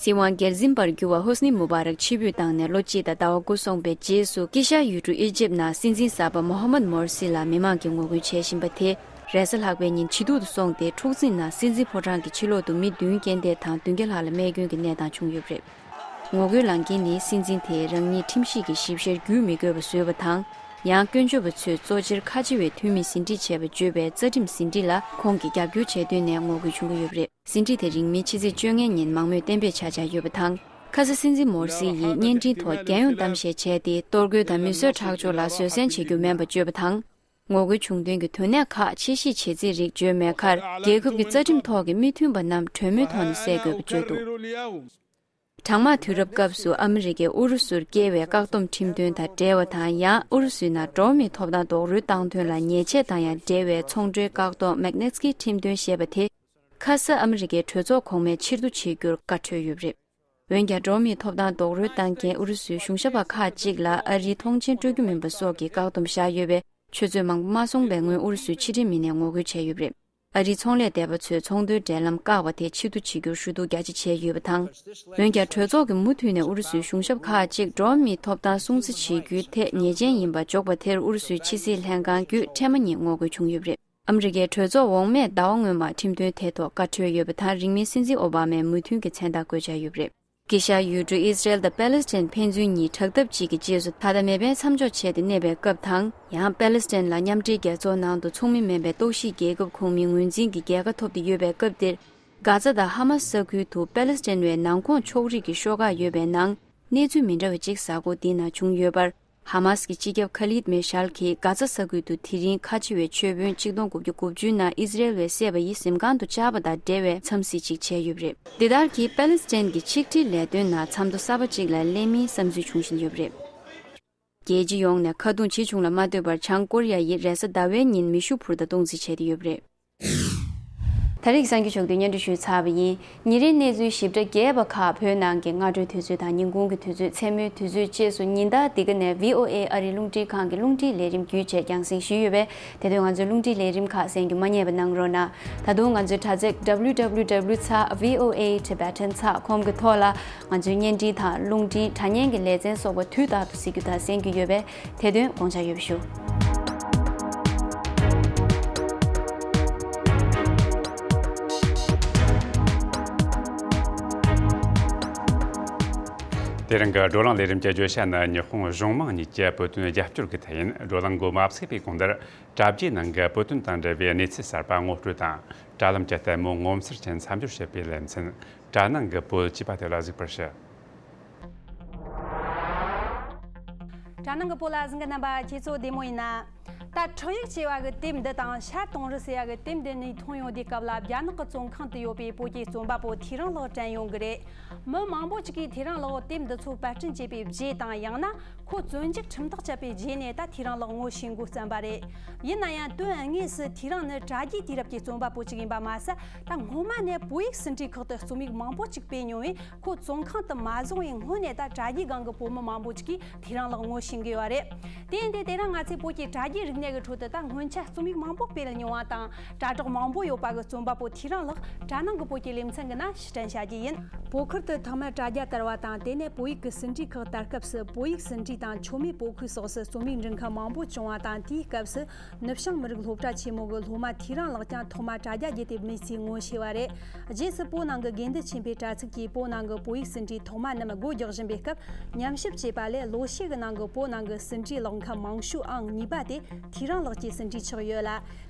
སྲིད་དབང་སྒེར་འཛིན་པར་གྱུར་བ་ཧོ་སི་ནི་མུ་བྷ་རག་ཕྱིར་འབུད་བཏང་ནས་ལོ་གཅིག་དང་ཟླ་བ་དགུ་སོང་པའི་རྗེས་སུ་ཀི་ཤ་ཡུལ་གྲུ་ཨི་ཇིབ་ནང་སྲིད་འཛིན་གསར་པ་མོ་ཧ་མད་མོར་སི་ལ་མི་མང་གིས་ངོ་རྒོལ་བྱེད་བཞིན་པ་དེ། རེས་གཟའ་ལྷག་པའི་ཉིན་ཇེ་སྡུག་ཏུ་སོང་སྟེ། འཁྲུག་འཛིང་ནང་སྲིད་འཛིན་ཕོ་བྲང་གི་ཕྱི་ལོག་ཏུ་མི་བདུན་རྐྱེན་འདས་དང་བདུན་བརྒྱ་ལྷག་ལ་རྨས་སྐྱོན་གྱི་གནས་སྟངས་བྱུང་ཡོད་པ་རེད། ངོ་རྒོལ་ལངས་མཁན་ནི་སྲིད་འཛིན་དེས་རང་ཉིད་ཁྲིམས་ཞིབ་ཀྱི་ཞིབ་བཤེར་བརྒྱུད་མི་དགོས་པ་བཟོས་པ་དང་། ཡང་སྐྱོན་བརྗོད་པ་ཚོས་གཙོ་ཆེར་ཁ་ཆེ་བའི་འཐུས་མིས་ཟིན་བྲིས་བྱས་པ་བརྗོད་པའི་རྩ་ཁྲིམས་ཟིན་བྲིས་ལ་ཁོང་གིས་རྒྱབ་སྐྱོར་བྱས་དོན་ནས་ངོ་རྒོལ་བྱུང་གི་ཡོད་པ་རེད། ཟིན་བྲིས་དེ་རིང་མི་ཕྱི་ཚེས་བཅོ་ལྔའི་ཉིན་མང་མོས་གཏན་འབེབས་བྱ་འཆར་ཡོད་པ་དང་། ཁ་ས་སྲིད་འཛིན་མོར་སི་ཡིས་བརྙན་འཕྲིན་ཐོག་རྒྱལ་ཡོངས་གཏམ་བཤད་བྱས་ཏེ། གཏོར་རྒོལ་དང་མི་གསོད་ཁྲག་སྦྱོར་ལ་བཟོད་བསྲན་བྱེད་རྒྱུ་མིན་པ་བརྗོད་པ་དང་། ངོ་རྒོལ་བྱུང་དོན་གྱི་དོན་གནད་ཁག་ཕྱིར་བཤིག་བྱེད་རྩིས་རིགས་བརྗོད་མེད་ཁར། རྒྱལ་ཁབ་ཀྱི་རྩ་ཁྲིམས་ཐོག་གི་མི་མཐུན་པ་རྣམས་གྲོས་མོལ་ཐོག་ནས་སེལ་དགོས་པ་བརྗོད་འདུག། གྲང་དམག་དུས་རབས་སྐབས་སུ་ཨ་མི་རི་ཀས་ཨུ་རུ་སུར་བསྐྱེལ་བའི་བཀག་སྡོམ་ཁྲིམས་དོན་དང་འབྲེལ་བ་དང་། ཡང་ཨུ་རུ་སུའི་ནང་འགྲོ་བ་མིའི་ཐོབ་ཐང་རྡོག་རོལ་བཏང་དོན་ལ་ཉེས་ཆད་དང་ཡང་འབྲེལ་བའི་ཚོང་འབྲེལ་བཀག་སྡོམ་མེག་ནེ་སི་ཀི་ཁྲིམས་དོན་ཞེས་པ་དེ། ཁ་ས་ཨ་མི་རི་ཀའི་གྲོས་ཚོགས་གོང་མས་ཕྱིར་བསྡུ་བྱེད་རྒྱུར་བཀའ་འཁྲོལ་ཡོད་པ་རེད། འོན་ཀྱང་། འགྲོ་བ་མིའི་ཐོབ་ཐང་རྡོག་རོལ་བཏང་མཁན་ཨུ་རུ་སུའི་གཞུང་ཞབས་པ་ཁག་ཅིག་ལ་ཨ་རིའི་མཐོང་མཆན་སྤྲོད་རྒྱུ་མིན་པ་སོགས་ཀྱི་བཀག་སྡོམ་བཞག་ཡོད་པས། ཆུ་ཚོད་མང་པོ་མ་སོང་བའི་སྔོན་ཨུ་རུ་སུའི་ཕྱི་འབྲེལ་མི་སྣས་ངོ་རྒོལ་བྱས་ཡོད་པ་རེད། ཨ་རིའི་ཚོང་ལས་སྡེ་པ་ཚོས་ཚོང་དོན་འབྲེལ་ལམ་བཀག་པ་དེ་ཕྱིར་བསྡུ་བྱེད་རྒྱུར་ཞུ་གཏུག་རྒྱ་ཆེ་བྱས་ཡོད་པ་དང་། འོན་ཀྱང་། གྲོས་ཚོགས་ཀྱིས་མུ་མཐུད་ནས་ཨུ་རུ་སུའི་གཞུང་ཞབས་ཁག་ཅིག་འགྲོ་བ་མིའི་ཐོབ་ཐང་སྲུང་བརྩི་བྱེད་རྒྱུའི་ཐད་ཉེས་ཅན་ཡིན་པ་འཇོག་པ་དེར། ཨུ་རུ་སུའི་ཕྱི་སྲིད་ལྷན་ཁང་བརྒྱུད་ཕྲན་བུ་གཉིས་ངོ་རྒོལ་བྱུང་ཡོད་པ་རེད། ཨ་མི་རི་ཀའི་གྲོས་ཚོགས་འོག་མས་ཟླ་བ་སྔོན་མར་ཁྲིམས་དོན་དེ་ཐོག་བཀའ་འཁྲོལ་ཡོད་པ་དང་། རིང་མིན་སྲིད་འཛིན་ཨོ་བྷ་མས་མོས་མཐུན་གྱི་མཚན་རྟགས་བཀོད་འཆར་ཡོད་པ་རེད། དཀྱིལ་ཤར་ཡུལ་གྲུ་ཨི་སི་རེལ་དང་པེ་ལེ་སི་ཐན་ཕན་ཚུན་གཉིས་དྲག་འཐབ་ཅིག་གི་རྗེས་སུ་ད་ལྟ་མེ་འཕེན་མཚམས་འཇོག་བྱས་ཏེ་གནས་པའི་སྐབས་དང་། ཡང་པེ་ལེ་སི་ཐན་ལ་མཉམ་འབྲེལ་རྒྱལ་ཚོགས་ནང་དུ་ཚོགས་མི་མིན་པའི་རྟོག་ཞིབ་རྒྱལ་ཁབ་ཁོངས་མི་ངོས་འཛིན་གྱི་རྒྱལ་ཁ་ཐོབ་སྟེ་ཡོད་པའི་སྐབས་འདིར། གྷ་ཛ་དང་ཧ་མ་སི་ས་ཁུལ་དུ་པེ་ལེ་སི་ཐན་བའི་ནང་ཁོངས་ཕྱོགས་རིས་ཀྱི་ཤོག་ཁག་ཡོད་པའི་ནང་། གནས་ཚུལ་མི་འདྲ་བ་གཅིག་གཟའ་འཁོར་འདིའི་ནང་བྱུང་ཡོད་པར། ཧ་མ་སི་ཀྱི་སྤྱི་ཁྱབ་ཁ་ལིད་མེ་ཤལ་གྱིས་གྷ་ཛ་ས་ཁུལ་དུ་དེ་རིང་ཁ་ཆེ་བའི་ཆོས་དཔོན་གཅིག་སྟོང་དགུ་བརྒྱ་དགུ་བཅུ་ནང་ཨི་ཟི་རེལ་བས་བསད་པ་ཡི་གཟིམ་ཁང་དུ་བཅར་བ་དང་འབྲེལ་བའི་འཚམས་གཟིགས་ཤིག་བྱས་ཡོད་པ་རེད། འདི་ལྟར་གྱིས་པེ་ལེ་སི་ཐན་གྱི་ཆིག་སྒྲིལ་ལས་དོན་ནང་མཚམས་ཐོ་གསར་པ་གཅིག་ལ་སླེབས་མིན་བསམ་ཚུལ་བྱུང་བཞིན་ཡོད་པ་རེད། རྒྱལ་སྤྱི་ཡོངས་ནས་ཁ་རྡུང་ཇི་བྱུང་ལ་མ་ལྟོས་པར། བྱང་ཀོ་རི་ཡ་ཡིས་རེས་གཟའ་ཟླ་བའི་ཉིན་མེ་ཤུགས་འཕུར་མདའ་གཏོང་རྩིས་བྱས་ཏེ་ཡོད་པ་རེད། ད་རེས་གསར་འགྱུར་ཕྱོགས་བསྡུས་སྙན་སྒྲོན་ཞུས་ཚར་བ་ཡིན། ཉིན་རེའི་གནས་ཚུལ་ཞིབ་ཕྲ་རྒྱས་པ་ཁག་བོད་ནང་གི་སྔ་དྲོའི་དུས་ཚོད་དང་ཉིན་གུང་གི་དུས་ཚོད། མཚན་མོའི་དུས་ཚོད་བཅས་སུ་ཉིན་ལྟར་འདི་ག་ནས་བྷི་ཨོ་ཨེ་ཨ་རིའི་རླུང་འཕྲིན་ཁང་གི་རླུང་འཕྲིན་ལས་རིམ་བརྒྱུད་བཅས་རྒྱང་སྲིང་ཞུས་ཡོད་པས། དེ་དུས་ང་ཚོའི་རླུང་འཕྲིན་ལས་རིམ་ཁག་གསན་རྒྱུ་མ་བསྙེལ་བ་གནང་རོགས་གནང་། ད་དུང་ང་ཚོའི་དྲ་ཚིགས་W W W dot V O A Tibetan dot com གི་ཐོག་ལ་ང་ཚོའི་བརྙན་འཕྲིན་དང་རླུང་འཕྲིན་དྲ་བརྙན་གྱི་ལེ་ཚན་སོགས་པ་དུས་རྟག་ཏུ་གཟིགས་རྒྱུ་དང་གསན་རྒྱུ་ཡོད་པས། དེ་དོན་དགོངས་འཇགས་ཡོད་པ་ཞུ། དེ་རིང་གི་བགྲོ་གླེང་ལས་རིམ་གྱི་བརྗོད་བྱ་ནི་ཉི་ཧོང་གཞུང་མང་གཉིས་ཀྱི་བོད་དོན་རྒྱབ་སྐྱོར་གྱི་ཐད་ཡིན། བགྲོ་གླེང་འགོ་མ་ཚུགས་པའི་གོང་དུ། དྲ་རྒྱའི་ནང་གི་བོད་དོན་དང་འབྲེལ་བའི་གནས་ཚུལ་གསར་པ་ངོ་སྤྲོད་དང་། དྲ་ལམ་གྱི་ལྟད་མོ་ངོ་མཚར་ཅན་མཚམས་སྦྱོར་བྱེད་པའི་ལེ་ཚན། དྲ་ནང་གི་བོད་ཅེས་པ་དེ་ལ་གཟིགས་པར་ཞུ། དྲ་ནང་གི་བོད་ལ་གཟིགས་མཁན་རྣམ་པ་ཁྱེད་ཚོ་བདེ་མོ་ཡིན་ན། ད་འཕྲིན་ཡིག་ཅེས་པ་གི་དེབ་འདི་དང་ཤར་དུང་རི་ཟེར་ཡ་གི་དེབ་འདི་གཉིས་མཐོང་ཡོང་དུས་སྐབས་ལ་རྒྱ་ནག་གི་བཙོན་ཁང་དུ་ཡོད་པའི་བོད་ཀྱི་རྩོམ་པ་པོ་ཐེའུ་རང་ལགས་དྲན་ཡོང་གི་རེད། མི་མང་པོ་ཅིག་གིས་ཐེའུ་རང་ལགས་དེབ་འདི་ཚོ་པར་སྐྲུན་བྱས་པའི་རྗེས་དང་། ཡང་ན་ཁོ་བཙོན་འཇུག་ཁྲིམས་ཐག་བཅད་པའི་རྗེས་ནས་ད་ཐེའུ་རང་ལགས་ངོ་ཤེས་འགོ་བརྩམས་པ་རེད། ཡིན་ན་ཡང་དོན་དངོས་སུ་ཐེའུ་རང་ནི་དྲ་རྒྱའི་དུས་རབས་ཀྱི་རྩོམ་པ་པོ་ཅིག་ཡིན་པ་མ་ཟད། ད་སྔོན་མ་ནས་བོད་ཡིག་ཟིན་བྲིས་ཁག་ཏུ་རྩོམ་ཡིག་མང་པོ་ཅིག་སྤེལ་མྱོང་བས། ཁོ་བཙོན་ཁང་དུ་མ་བཟུང་བའི་སྔོན་ནས་ད་དྲ་རྒྱའི་སྒང་གི་བོད་མི་མང་པོ་ཅིག་གིས་ཐེའུ་རང་ལགས་ངོ་ཤེས་ཀྱི་ཡོད་རེད། དེ་ཡིན་དུས་དེ་རིང་ང་ཚོས་བོད་ཀྱི་དྲ་རྒྱའི་རིག་གནས་ཀྱི་ཁྲོད་དུ་ད་སྔོན་ཆད་རྩོམ་ཡིག་མང་པོ་སྤེལ་མྱོང་བ་དང་། དྲ་གྲོགས་མང་པོ་ཡོད་པ་གི་རྩོམ་པ་པོ་ཐེའུ་རང་ལགས་དྲ་ནང་གི་བོད་ཀྱི་ལེ་ཚན་གྱི་ནང་ཕྱིར་དྲན་བྱ་རྒྱུ་ཡིན། བོད་ཁུལ་དུ་ཐོག་མར་དྲ་རྒྱ་དར་བ་དང་། དེ་ནས་བོད་ཡིག་གི་ཟིན་བྲིས་ཁག་དར་སྐབས་སུ། བོད་ཡིག་ཟིན་བྲིས་དང་ཆོ་མེད་བོད་ཁུལ་སོགས་སུ་རྩོམ་ཡིག་འབྲི་མཁན་མང་པོ་བྱུང་བ་དང་། དེའི་སྐབས་སུ་ནུབ་བྱང་མི་རིགས་སློབ་གྲྭ་ཆེན་མོ་གི་སློབ་མ་ཐེའུ་རང་ལགས་ཀྱང་ཐོག་མར་དྲ་རྒྱ་བརྒྱུད་དེ་མི་ཚེ་ངོ་ཤེས་པ་རེད། རྗེས་སུ་བོད་ནང་གི་དགེ་འདུན་ཆོས་འཕེལ་དྲ་ཚིགས་ཀྱིས་བོད་ནང་གི་བོད་ཡིག་ཟིན་བྲིས་ཐོག་མ་རྣམས་སྒོ་རྒྱག་བཞིན་པའི་སྐབས། ཉམས་ཞིབ་བྱས་པ་ལས་ལོ་ཤས་ཀྱི་ནང་གི་བོད་ནང་གི་ཟིན་བྲིས་ཀློག་མཁན་མང་ཤོས་ཨང་གཉིས་པ་དེ་ཐེའུ་རང་ལགས་ཀྱི་ཟིན་བྲིས་ཆགས་ཡོད་ལ།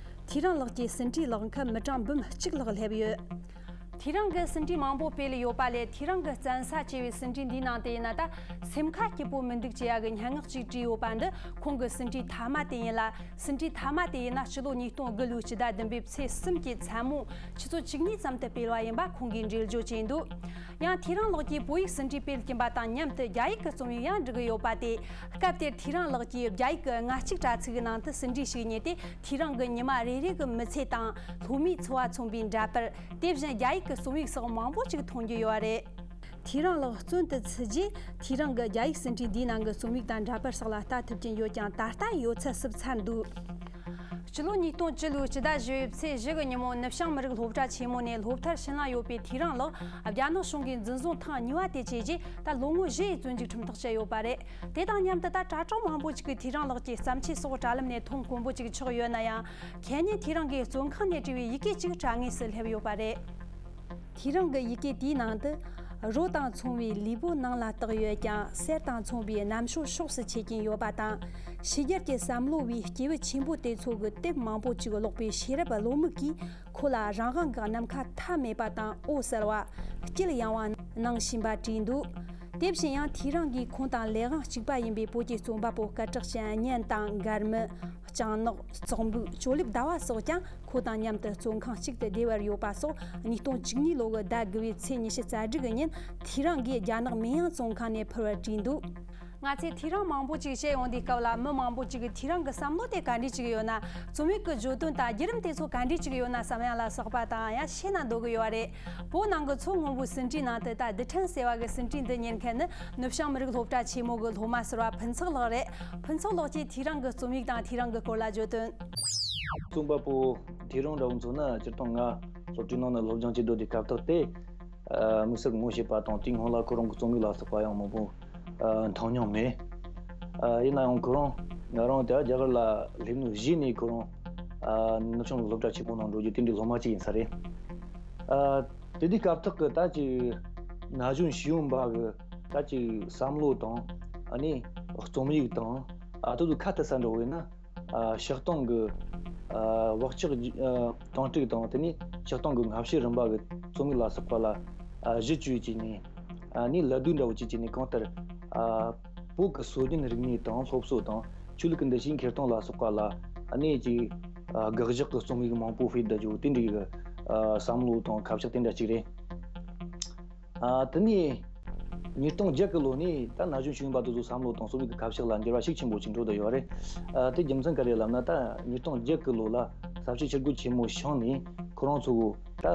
ཐེའུ་རང་ལགས་ཀྱི་ཟིན་བྲིས་ཀློག་མཁན་མི་གྲངས་འབུམ་གཅིག་ལྷག་སླེབས་ཡོད། ཐེའུ་རང་གི་ཟིན་བྲིས་མང་པོ་སྤེལ་ཡོད་པ་ལས། ཐེའུ་རང་གི་བཙན་ས་ཅེས་པའི་ཟིན་བྲིས་འདིའི་ནང་དུ་ཡིན་ན། ད་སེམས་ཁ་སྐྱིད་པོ་མི་འདུག་ཅེས་ཡ་གི་སྙན་ངག་ཅིག་བྲིས་ཡོད་པ་འདི་ཁོང་གི་ཟིན་བྲིས་མཐའ་མ་དེ་ཡིན་ལ། ཟིན་བྲིས་མཐའ་མ་དེ་ཡིན་ན་སྤྱི་ལོ་ཉིས་སྟོང་དགུ་ལོའི་སྤྱི་ཟླ་བདུན་པའི་ཚེས་གསུམ་གྱི་མཚན་མོ་ཆུ་ཚོད་བཅུ་གཉིས་ཙམ་དུ་སྤེལ་བ་ཡིན་པ་ཁོང་གིས་འགྲེལ་བརྗོད་བྱས་འདུག། ཡང་ཐེའུ་རང་ལགས་ཀྱིས་བོད་ཡིག་ཟིན་བྲིས་སྤེལ་གྱིན་པ་དང་མཉམ་དུ་རྒྱ་ཡིག་གི་རྩོམ་ཡིག་ཡང་འབྲི་གི་ཡོད་པ་སྟེ། སྐབས་དེར་ཐེའུ་རང་ལགས་ཀྱིས་རྒྱ་ཡིག་གི་ལྔ་གཅིག་དྲ་ཚིགས་ཀྱི་ནང་དུ་ཟིན་བྲིས་ཤིག་རྙེད་དེ། ཐེའུ་རང་གི་ཉི་མ་རེ་རེ་གི་མི་ཚེ་དང་སློབ་མའི་འཚོ་བ་མཚོན་པའི་འདྲ་པར། དེ་བཞིན་རྒྱ་ཡིག་གི་རྩོམ་ཡིག་སོགས་མང་པོ་ཅིག་མཐོང་རྒྱུ་ཡོད་པ་རེད། ཐེའུ་རང་ལགས་བཙོན་དུ་ཚུད་རྗེས། ཐེའུ་རང་གི་རྒྱ་ཡིག་ཟིན་བྲིས་འདིའི་ནང་གི་རྩོམ་ཡིག་དང་འདྲ་པར་སོགས་ལ་ལྟ་ཐུབ་ཀྱིན་ཡོད་ཀྱང་། ད་ལྟ་ཡོད་ཚད་བསུབ་ཚར་འདུག། སྤྱི་ལོ་ཉིས་སྟོང་བཅུ་ལོའི་སྤྱི་ཟླ་བཞི་པའི་ཚེས་བཞི་གི་ཉིན་མོ། ནུབ་བྱང་མི་རིགས་སློབ་གྲྭ་ཆེན་མོ་ནས་སློབ་མཐར་ཕྱིན་ལམ་ཡོད་པའི་ཐེའུ་རང་ལགས་རྒྱ་ནག་གཞུང་གིས་འཛིན་བཟུང་ཐེངས་གཉིས་པ་དེ་བྱས་རྗེས། ད་ལོ་ངོ་བཞི་ཡི་བཙོན་འཇུག་ཁྲིམས་ཐག་བཅད་ཡོད་པ་རེད། དེ་དང་མཉམ་དུ་ད་དྲ་གྲོགས་མང་པོ་ཅིག་གིས་ཐེའུ་རང་ལགས་ཀྱི་བརྩམས་ཆོས་སོགས་དྲ་ལམ་ནས་མཐོང་དཀོན་པོ་ཅིག་ཆགས་ཡོད་ན་ཡང་། ཁ་ཉིན་ཐེའུ་རང་གིས་བཙོན་ཁང་ནས་བྲིས་པའི་ཡི་གེ་གཅིག་དྲ་ངོས་སུ་སླེབས་ཡོད་པ་རེད། ཐེའུ་རང་གི་ཡི་གེ་དེའི་ནང་དུ། རོ་དང་མཚུངས་པའི་ལུས་པོ་ནང་ལ་བཏགས་ཡོད་ཀྱང་། གསེར་དང་མཚུངས་པའི་རྣམ་དཔྱོད་ཕྱོགས་སུ་ཆད་ཀྱིན་ཡོད་པ་དང་། ཕྱི་རྒྱལ་གྱི་བསམ་བློ་བའི་སྐྱེས་བུ་ཆེན་པོ་དེ་ཚོ་གི་དེབ་མང་པོ་ཅིག་ཀློག་པའི་ཤེས་རབ་བློ་མིག་གིས། ཁོ་ལ་རང་དབང་གི་ནམ་མཁའ་མཐའ་མེད་པ་དང་། འོད་གསལ་བ། སྐྱིད་ཡངས་པ་གནང་བཞིན་པ་བྲིས་འདུག། དེ་བཞིན་ཡང་ཐེའུ་རང་གིས་ཁོང་དང་ལས་དབང་གཅིག་པ་ཡིན་པའི་བོད་ཀྱི་རྩོམ་པ་པོ་སྐད་གྲགས་ཅན་གཉན་དང་མགར་མི། ལྕང་ནག། བཙོག་འབུད། ཇོ་ལེབ་ཟླ་བ་སོགས་ཀྱང་ཁོ་དང་མཉམ་དུ་བཙོན་ཁང་གཅིག་ཏུ་བསྡད་པར་ཡོད་པ་སོགས། ཉིས་སྟོང་བཅུ་གཉིས་ལོ་གི་ཟླ་དགུ་པའི་ཚེས་ཉི་ཤུ་རྩ་དྲུག་གི་ཉིན་ཐེའུ་རང་གིས་རྒྱ་ནག་མེ་ཡང་བཙོན་ཁང་ནས་ཕུད་པར་བྲིས་འདུག། ང་ཚོས་ཐེའུ་རང་མང་པོ་ཅིག་བཤད་ཡོང་དུས་སྐབས་ལ། མི་མང་པོ་ཅིག་གིས་ཐེའུ་རང་གི་བསམ་བློ་དེ་ག་འདྲས་ཅིག་ཡོད་ན། རྩོམ་ཡིག་གི་བརྗོད་དོན་དང་བརྒྱུད་རིམ་དེ་ཚོ་ག་འདྲས་ཅིག་ཡོད་ན་བསམ་ཡ་ལ་སོགས་པ་དང་ཡང་ཤེས་ན་འདོད་གི་ཡོད་རེད། བོད་ནང་གི་མཚོ་སྔོན་པོའི་ཟིན་བྲིས་ནང་དུ། ད་རྡུལ་ཕྲན་ཟེར་བ་གི་ཟིན་བྲིས་འདི་རྙེད་མཁན་ནི་ནུབ་བྱང་མི་རིགས་སློབ་གྲྭ་ཆེན་མོ་གི་སློབ་མ་ཟུར་པ་ཕུན་ཚོགས་ལགས་རེད། ཕུན་ཚོགས་ལགས་ཀྱིས་ཐེའུ་རང་གི་རྩོམ་ཡིག་དང་ཐེའུ་རང་གི་སྐོར་ལ་བརྗོད་དོན། རྩོམ་པ་པོ་ཐེའུ་རང་འདྲ་བོ་མཚོན་ན། སྤྱིར་བཏང་ང་སློབ་གྲྭའི་ནང་ནས་སློབ་སྦྱོང་བྱེད་སྡོད་དུས་སྐབས་ཐོག་དེ། ཨ། དམིགས་བསལ་ངོ་ཤེས་པ་དང་། དེའི་སྔོན་ལ་ཁོ་རང་གི་རྩོམ་ཡིག་ལ་སོགས་པ་ཡང་མང་པོ་ཨ། མཐོང་མྱོང་མེད། ཨ། ཡིན་ན་ཡང་ཁོ་རང་ང་རང་དེ་རྒྱ་གར་ལ་སླེབས་ནས་གཞི་ནས་ཁོ་རང་ཨ། ནུབ་བྱང་སློབ་གྲྭ་ཆེན་མོ་ནང་འགྲོ་རྒྱུ་དེ་འདྲའི་སློབ་མ་གཅིག་ཡིན་ས་རེད། ཨ། དེ་དུས་སྐབས་ཐོག་གི་ད་ཅིག་ན་གཞོན་ཤེས་ཡོན་པ་གི་ད་ཅིག་བསམ་བློ་དང་། ཨ་ནི་རྩོམ་ཡིག་དང་། ཨ། དེ་ཚོ་ཁ་གཏད་ས་འདྲ་བོ་ཡིན་ན། ཨ། སྤྱིར་བཏང་གི་ཨ། བག་ཆགས་ཨ། དྭངས་དྲགས་དང་། དེ་ནས་སྤྱིར་བཏང་གི་སྔ་ཕྱི་རིམ་པ་གི་རྩོམ་ཡིག་ལ་སོགས་པ་ལ་ཨ། གཞི་བཅོལ་བྱས་ནས། ཨ་ནི་ལད་ཟློས་འདྲ་བོ་བྱས་བྱས་ནས། གང་ལྟར་ཨ། བོད་ཀྱི་སྲོལ་རྒྱུན་རིག་གནས་དང་སློབ་གསོ་དང་། ཆོས་ལུགས་ཀྱི་འདུ་ཤེས་འཁྱེར་སྟངས་ལ་སོགས་པ་ལ་ཨ་ནི་ཅིག་ཨ། དགག་བཞག་གི་རྩོམ་ཡིག་མང་པོ་སྤེལ་བསྡད་རྒྱུ་དེ་འདྲའི་གི་ཨ། བསམ་བློ་དང་ཁ་ཕྱོགས་དེ་འདྲ་ཅིག་རེད། ཨ། དེ་ནས་ ཉིས་སྟོང་བརྒྱད་གི་ལོ་ནས་ད་ན་གཞོན་ཤེས་ཡོན་པ་དེ་ཚོ་བསམ་བློ་དང་རྩོམ་ཡིག་གི་ཁ་ཕྱོགས་ལ་འགྱུར་བ་ཤུགས་ཆེན་པོ་ཞིག་འགྲོ་བསྡད་ཡོད་རེད། ཨ། དེ་རྒྱུ་མཚན་ག་རེ་ལབ་ན། ད་ཉིས་སྟོང་བརྒྱད་གི་ལོ་ལ་ས་བྱི་ཞི་རྒོལ་ཆེན་མོ་བྱུང་ནས་ཁོ་རང་ཚོ་ད་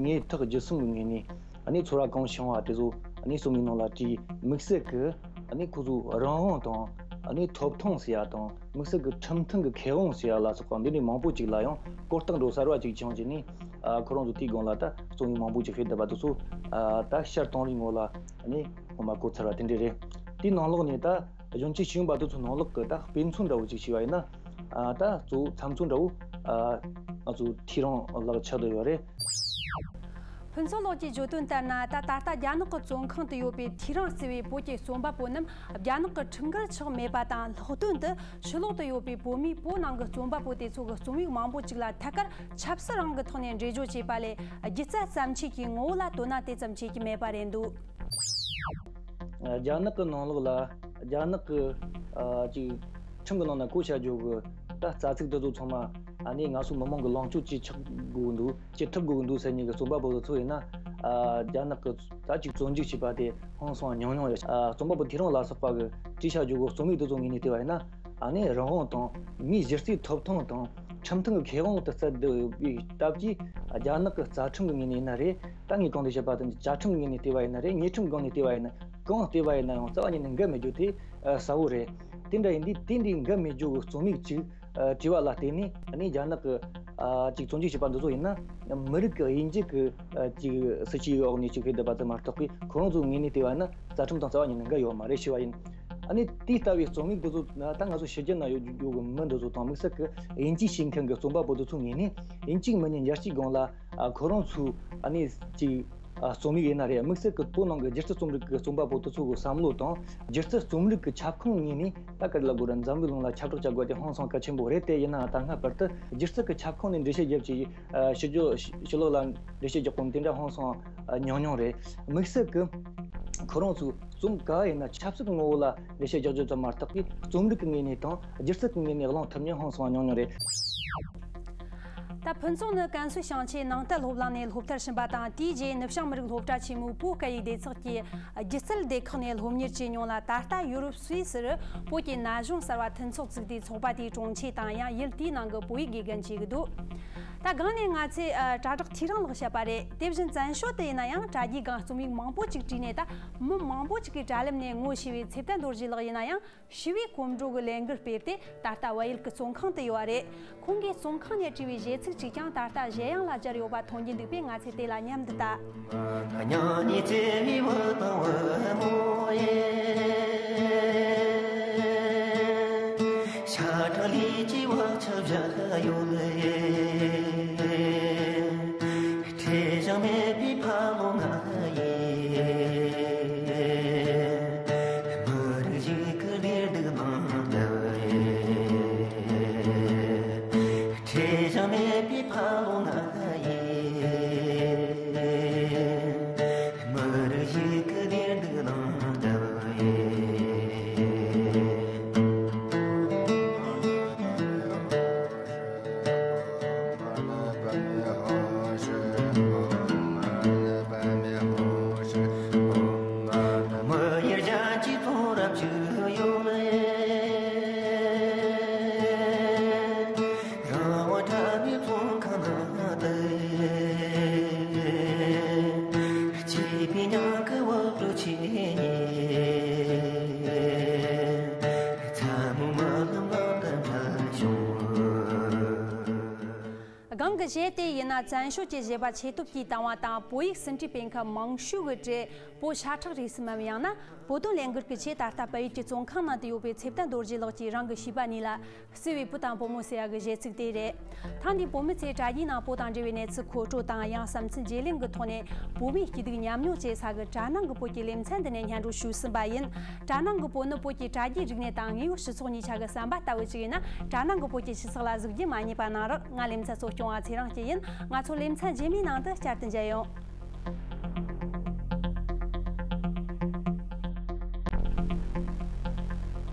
ངས་ཐག་བཅད་གསུམ་གི་ངོས་ནས་ཨ་ནི་ཚོར་བ་གང་བྱུང་བ་དེ་ཚོ་ཨ་ནི་རྩོམ་ཡིག་ནང་ལ་བྲིས། དམིགས་བསལ་གི་ཨ་ནི་ཁོ་ཚོའི་རང་དབང་དང་ཨ་ནི་ཐོབ་ཐང་ཟེར་ཡ་དང་། དམིགས་བསལ་གྱི་ཁྲིམས་མཐུན་གྱི་ཁེ་དབང་ཟེར་ཡ་ལ་སོགས་པ་འདི་འདྲའི་མང་པོ་ཅིག་ལ་ཡང་གོ་རྟོགས་འགྲོ་གསར་བ་ཅིག་བྱུང་རྗེས་ནས། ཨ། ཁོ་རང་ཚོ་དེའི་སྒང་ལ་ད་རྩོམ་ཡིག་མང་པོ་ཅིག་སྤེལ་བསྡད་པ་དེ་ཚོ། ཨ། ད་ཤར་དང་རིའི་ངོས་ལ་ནི་ངོ་མ་གོ་ཚར་བ་དེ་འདྲ་རེད། དེའི་ནང་ལོགས་ནས་ད་གཞོན་སྐྱེས་ཤེས་ཡོན་པ་དེ་ཚོའི་ནང་ལོགས་ཀྱི་ད་དཔེ་མཚོན་འདྲ་བོ་ཅིག་བྱས་པ་ཡིན་ན། ཨ། ད་གཙོ་བོ་ཚབ་མཚོན་འདྲ་བོ། ཨ། ང་ཚོ་ཐེའུ་རང་ལགས་ཆགས་བསྡད་ཡོད་རེད། ཕུན་ཚོགས་ལགས་ཀྱིས་བརྗོད་དོན་ལྟར་ན། ད་ད་ལྟ་རྒྱ་ནག་གི་བཙོན་ཁང་དུ་ཡོད་པའི་ཐེའུ་རང་ཟེར་བའི་བོད་ཀྱི་རྩོམ་པ་པོ་རྣམས་རྒྱ་ནག་གི་ཁྲིམས་འགལ་ཆགས་མེད་པ་དང་། ལྷག་དོན་དུ་ཕྱི་ལོག་ཏུ་ཡོད་པའི་བོད་མིའི་བོད་ནང་གི་རྩོམ་པ་པོ་དེ་ཚོ་གི་རྩོམ་ཡིག་མང་པོ་ཅིག་ལ་ཐད་ཀར་ཆབ་སྲིད་རང་གི་ཐོག་ནས་འགྲེལ་བརྗོད་བྱས་པ་ལས། སྒྱུ་རྩལ་ཙམ་ཆེད་ཀྱི་ངོ་བོ་ལ་དོ་སྣང་དེ་ཙམ་བྱེད་ཀྱི་མེད་པ་རེད་འདུག་རྒྱ་ནག་གི་ནང་ལོགས་ལ་རྒྱ་ནག་གི། ཨ། ཅིག་ཁྲིམས་ཀྱི་ནང་ན་བཀོད་བཞག་རྒྱུ་གི་ད་རྩ་ཚིག་དེ་ཚོ་ཚང་མ་ཨ་ནི་ང་ཚོ་མི་མང་གི་ལངས་ཕྱོགས་ཅིག་ཆགས་དགོས་འདུག་ཅིག་ཐུབ་དགོས་ཀྱི་འདུག་ཟེར་མཁན་གྱི་རྩོམ་པ་པོ་དེ་ཚོ་ཡིན་ན། ཨ། རྒྱ་ནག་གི་ད་ཅིག་བཙོན་འཇུག་བྱས་པ་དེ་ཧང་སང་ཉུང་ཉུང་རེད། ཨ། རྩོམ་པ་པོ་ཐེའུ་རང་ལ་སོགས་པ་གི་བྲིས་བཞག་རྒྱུ་གི་རྩོམ་ཡིག་དེ་ཚོ་ངོས་ནས་བལྟས་པ་ཡིན་ན། ཨ་ནི་རང་དབང་དང་མིའི་གཞི་རྩའི་ཐོབ་ཐང་དང་ཁྲིམས་མཐུན་གྱི་ཁེ་དབང་དེ་བརྩད་བསྡད་ཡོད་པའི་སྟབས་ཀྱིས། རྒྱ་ནག་གི་རྩ་ཁྲིམས་ཀྱི་ངོས་ནས་ཡིན་ན་རེད། ད་ངས་གོང་དུ་བཤད་པ་དང་བཅའ་ཁྲིམས་ཀྱི་ངོས་ནས་བལྟས་པ་ཡིན་ན་རེད། ཉེས་ཁྲིམས་སྒང་ནས་བལྟས་པ་ཡིན་ན། གང་བལྟས་པ་ཡིན་ན་ཡང་རྩ་བ་ཉིད་ནས་འགལ་མེད་རྒྱུ་དེ་གསལ་བོ་རེད། དེ་འདྲ་ཡིན་དུས་དེ་འདྲའི་འགལ་མེད་རྒྱུ་གི་རྩོམ་ཡིག་ཅིག་ཨ། བྲིས་པ་ལ་བརྟེན་ནས་ཨ་ནི་རྒྱ་ནག་གི། ཨ། ཅིག་བཙོན་འཇུག་བྱས་པ་འདི་ཚོ་ཡིན་ན་མི་རིགས་ཀྱི་དབྱེ་འབྱེད་ཀྱི། ཨ། ཅིག་སྲིད་ཇུས་འོག་ནས་ཅིག་སྤེལ་བསྡད་པ་ཙམ་མ་གཏོགས་པའི། ཁོ་རང་ཚོའི་ངོས་ནས་བལྟས་པ་ན་རྩ་ཁྲིམས་དང་རྩ་བ་ཉིད་ནས་འགལ་ཡོད་མ་རེད་ཞུ་བ་ཡིན། ཨ་ནི་དེ་ལྟ་བུའི་རྩོམ་ཡིག་འདི་ཚོ་ད་ང་ཚོ་ཕྱི་རྒྱལ་ན་ཡོད་རྒྱུ་གི་མི་འདི་ཚོ་དང་། དམིགས་བསལ་གྱི་དབྱིན་ཇི་ཤེས་མཁན་གྱི་རྩོམ་པ་པོ་འདི་ཚོའི་ངོས་ནས་ཡིན་གཅིག་མིན་གཉིས་ཉར་གཅིག་སྒང་ལ། ཨ། ཁོ་རང་ཚོའི་ཨ་ནི་ཅིག་ཨ། རྩོམ་ཡིག་ཡིན་ན་རེད། དམིགས་བསལ་གྱི་བོད་ནང་གི་སྒྱུ་རྩལ་རྩོམ་རིག་གི་རྩོམ་པ་པོ་དེ་ཚོ་གི་བསམ་བློ་དང་། སྒྱུ་རྩལ་རྩོམ་རིག་གི་ཁྱབ་ཁོངས་ངོས་ནས་ད་ག་རེ་ལབ་དགོས་རེད། འཛམ་བུའི་གླིང་ལ་ཁྱབ་བསྒྲགས་བྱ་དགོས་དེ་ཧང་སང་གལ་ཆེན་པོ་རེད་དེ། ཡིན་ནའང་ད་སྔ་བར་དུ་སྒྱུ་རྩལ་གྱི་ཁྱབ་ཁོངས་ནས་འགྲེལ་བཤད་རྒྱབ་ཀྱི། ཨ། ཕྱི་རྒྱལ་ཕྱི་ལོགས་ལ་འགྲེལ་བཤད་རྒྱག་གོ་དེ་འདྲ་ཧང་སང་ཉུང་ཉུང་རེད། དམིགས་བསལ་གྱི་ཁོ་རང་ཚོའི་རྩོམ་ག་ཡིན་ན་ཆབ་སྲིད་ཀྱི་ངོ་བོ་ལ་འགྲེལ་བཤད་རྒྱག་རྒྱུ་ཙམ་མ་གཏོགས་པའི། རྩོམ་རིག་གི་ངོས་ནས་དང་སྒྱུ་རྩལ་གྱི་ངོས་ནས་གླེང་ཐུབ་མཁན་ཧང་སང་ཉུང་ཉུང་རེད། ད་ཕུན་ཚོགས་ནི་ཀན་སུའུ་ཞིང་ཆེན་ནང་བསྟན་སློབ་གླིང་ནས་སློབ་མཐར་ཕྱིན་པ་དང་། དེའི་རྗེས་ནུབ་བྱང་མི་རིགས་སློབ་གྲྭ་ཆེན་མོའི་བོད་སྐད་ཡིག་སྡེ་ཚན་གྱི་སྒྱུ་རྩལ་སྡེ་ཁག་ནས་སློབ་གཉེར་བྱས་མྱོང་ལ། ད་ལྟ་ཡུ་རོབ་སུད་སིར་བོད་ཀྱི་ན་གཞོན་གསར་བ་མཐུན་ཚོགས་བཙུགས་ཏེ། ཚོགས་པ་དེའི་དྲུང་ཆེ་དང་ཡང་ཡུལ་དེའི་ནང་གི་བོད་ཡིག་དགེ་རྒན་བྱེད་ཀྱི་འདུག་ད་སྒང་ནས་ང་ཚོས། ཨ། དྲ་གྲགས་ཐེའུ་རང་ལགས་བཤད་པ་རེད། དེ་བཞིན་བཙན་བྱོལ་དུ་ཡིན་ན་ཡང་དྲ་རྒྱའི་སྒང་རྩོམ་ཡིག་མང་པོ་ཅིག་བྲིས་ནས། ད་མི་མང་པོ་ཅིག་གི་དྲ་ལམ་ནས་ངོ་ཤེས་པའི་ཚེ་བརྟན་རྡོ་རྗེ་ལགས་ཡིན་ན་ཡང་། ཞི་བའི་གོམ་བགྲོད་ཀྱི་ལས་འགུལ་སྤེལ་ཏེ། ད་ལྟ་བལ་ཡུལ་གྱི་བཙོན་ཁང་དུ་ཡོད་པ་རེད། ཁོང་གིས་བཙོན་ཁང་ནས་བྲིས་པའི་གཞས་ཚིག་ཅིག་ཀྱང་ད་ལྟ་གཞས་དབྱངས་ལ་སྦྱར་ཡོད་པ་མཐོང་རྒྱུ་འདུག་པས། ང་ཚོས་དེ་ལ་མཉམ་དུ་ལྟ། སྒང་གི་གཞས་དེ་ཡིན་ན་བཙན་བྱོལ་གྱི་གཞས་པ་ཆེ་སྟོབས་ཀྱིས་བཏང་བ་དང་། བོད་ཡིག་ཟིན་བྲིས་སྤེལ་མཁན་མང་ཤོས་ཀྱི་གྲས་བོད་ཤ་ཁྲག་རིས་སུ་མིན་པ། ཡང་ན་བོད་དོན་ལས་འགུལ་གྱི་ཆེད་ད་ལྟ་བལ་ཡུལ་གྱི་བཙོན་ཁང་ནང་དུ་ཡོད་པའི་ཚེ་བརྟན་རྡོ་རྗེ་ལགས་ཀྱིས་རང་གི་བྱིས་པ་གཉིས་ལ་བརྩེ་བའི་བུ་དང་བུ་མོ་ཟེར་ཡག་གི་གཞས་ཚིག་དེ་རེད། ཐེངས་འདིའི་བོད་མི་ཚོས་དྲ་རྒྱའི་ནང་བོད་དང་འབྲེལ་བའི་གནས་ཚུལ་མཁོ་སྤྲོད་དང་། ཡང་བསམ་ཚུལ་བརྗེ་ལེན་གྱི་ཐོག་ནས་བོད་མིའི་སྐྱིད་སྡུག་མཉམ་མྱོང་བྱེད་ས་གི་དྲ་ནང་གི་བོད་ཀྱི་ལེ་ཚན་འདི་ནས་སྙན་སྒྲོན་ཞུས་ཟིན་པ་ཡིན། དྲ་ནང་གི་བོད་ནི་བོད་ཀྱི་དྲ་རྒྱའི་རིག་གནས་དང་དངོས་ཡོད་སྤྱི་ཚོགས་གཉིས་ཆ་གི་ཟམ་པ་ལྟ་བུ་ཅིག་ཡིན་ན། དྲ་ནང་གི་བོད་ཀྱི་སྤྱི་ཚོགས་ལ་ཟུག་རྒྱུ་མ་བསྙེལ་བ་གནང་རོགས། ང་ལེ་ཚན་གཙོ་སྐྱོང་བ་ཚེ་རིང་སྐྱིད་ཡིན། ང་ཚོ་ལེ་ཚན་རྗེས་མའི་ནང་དུ་བསྐྱར་དུ་མཇལ་ཡོང་།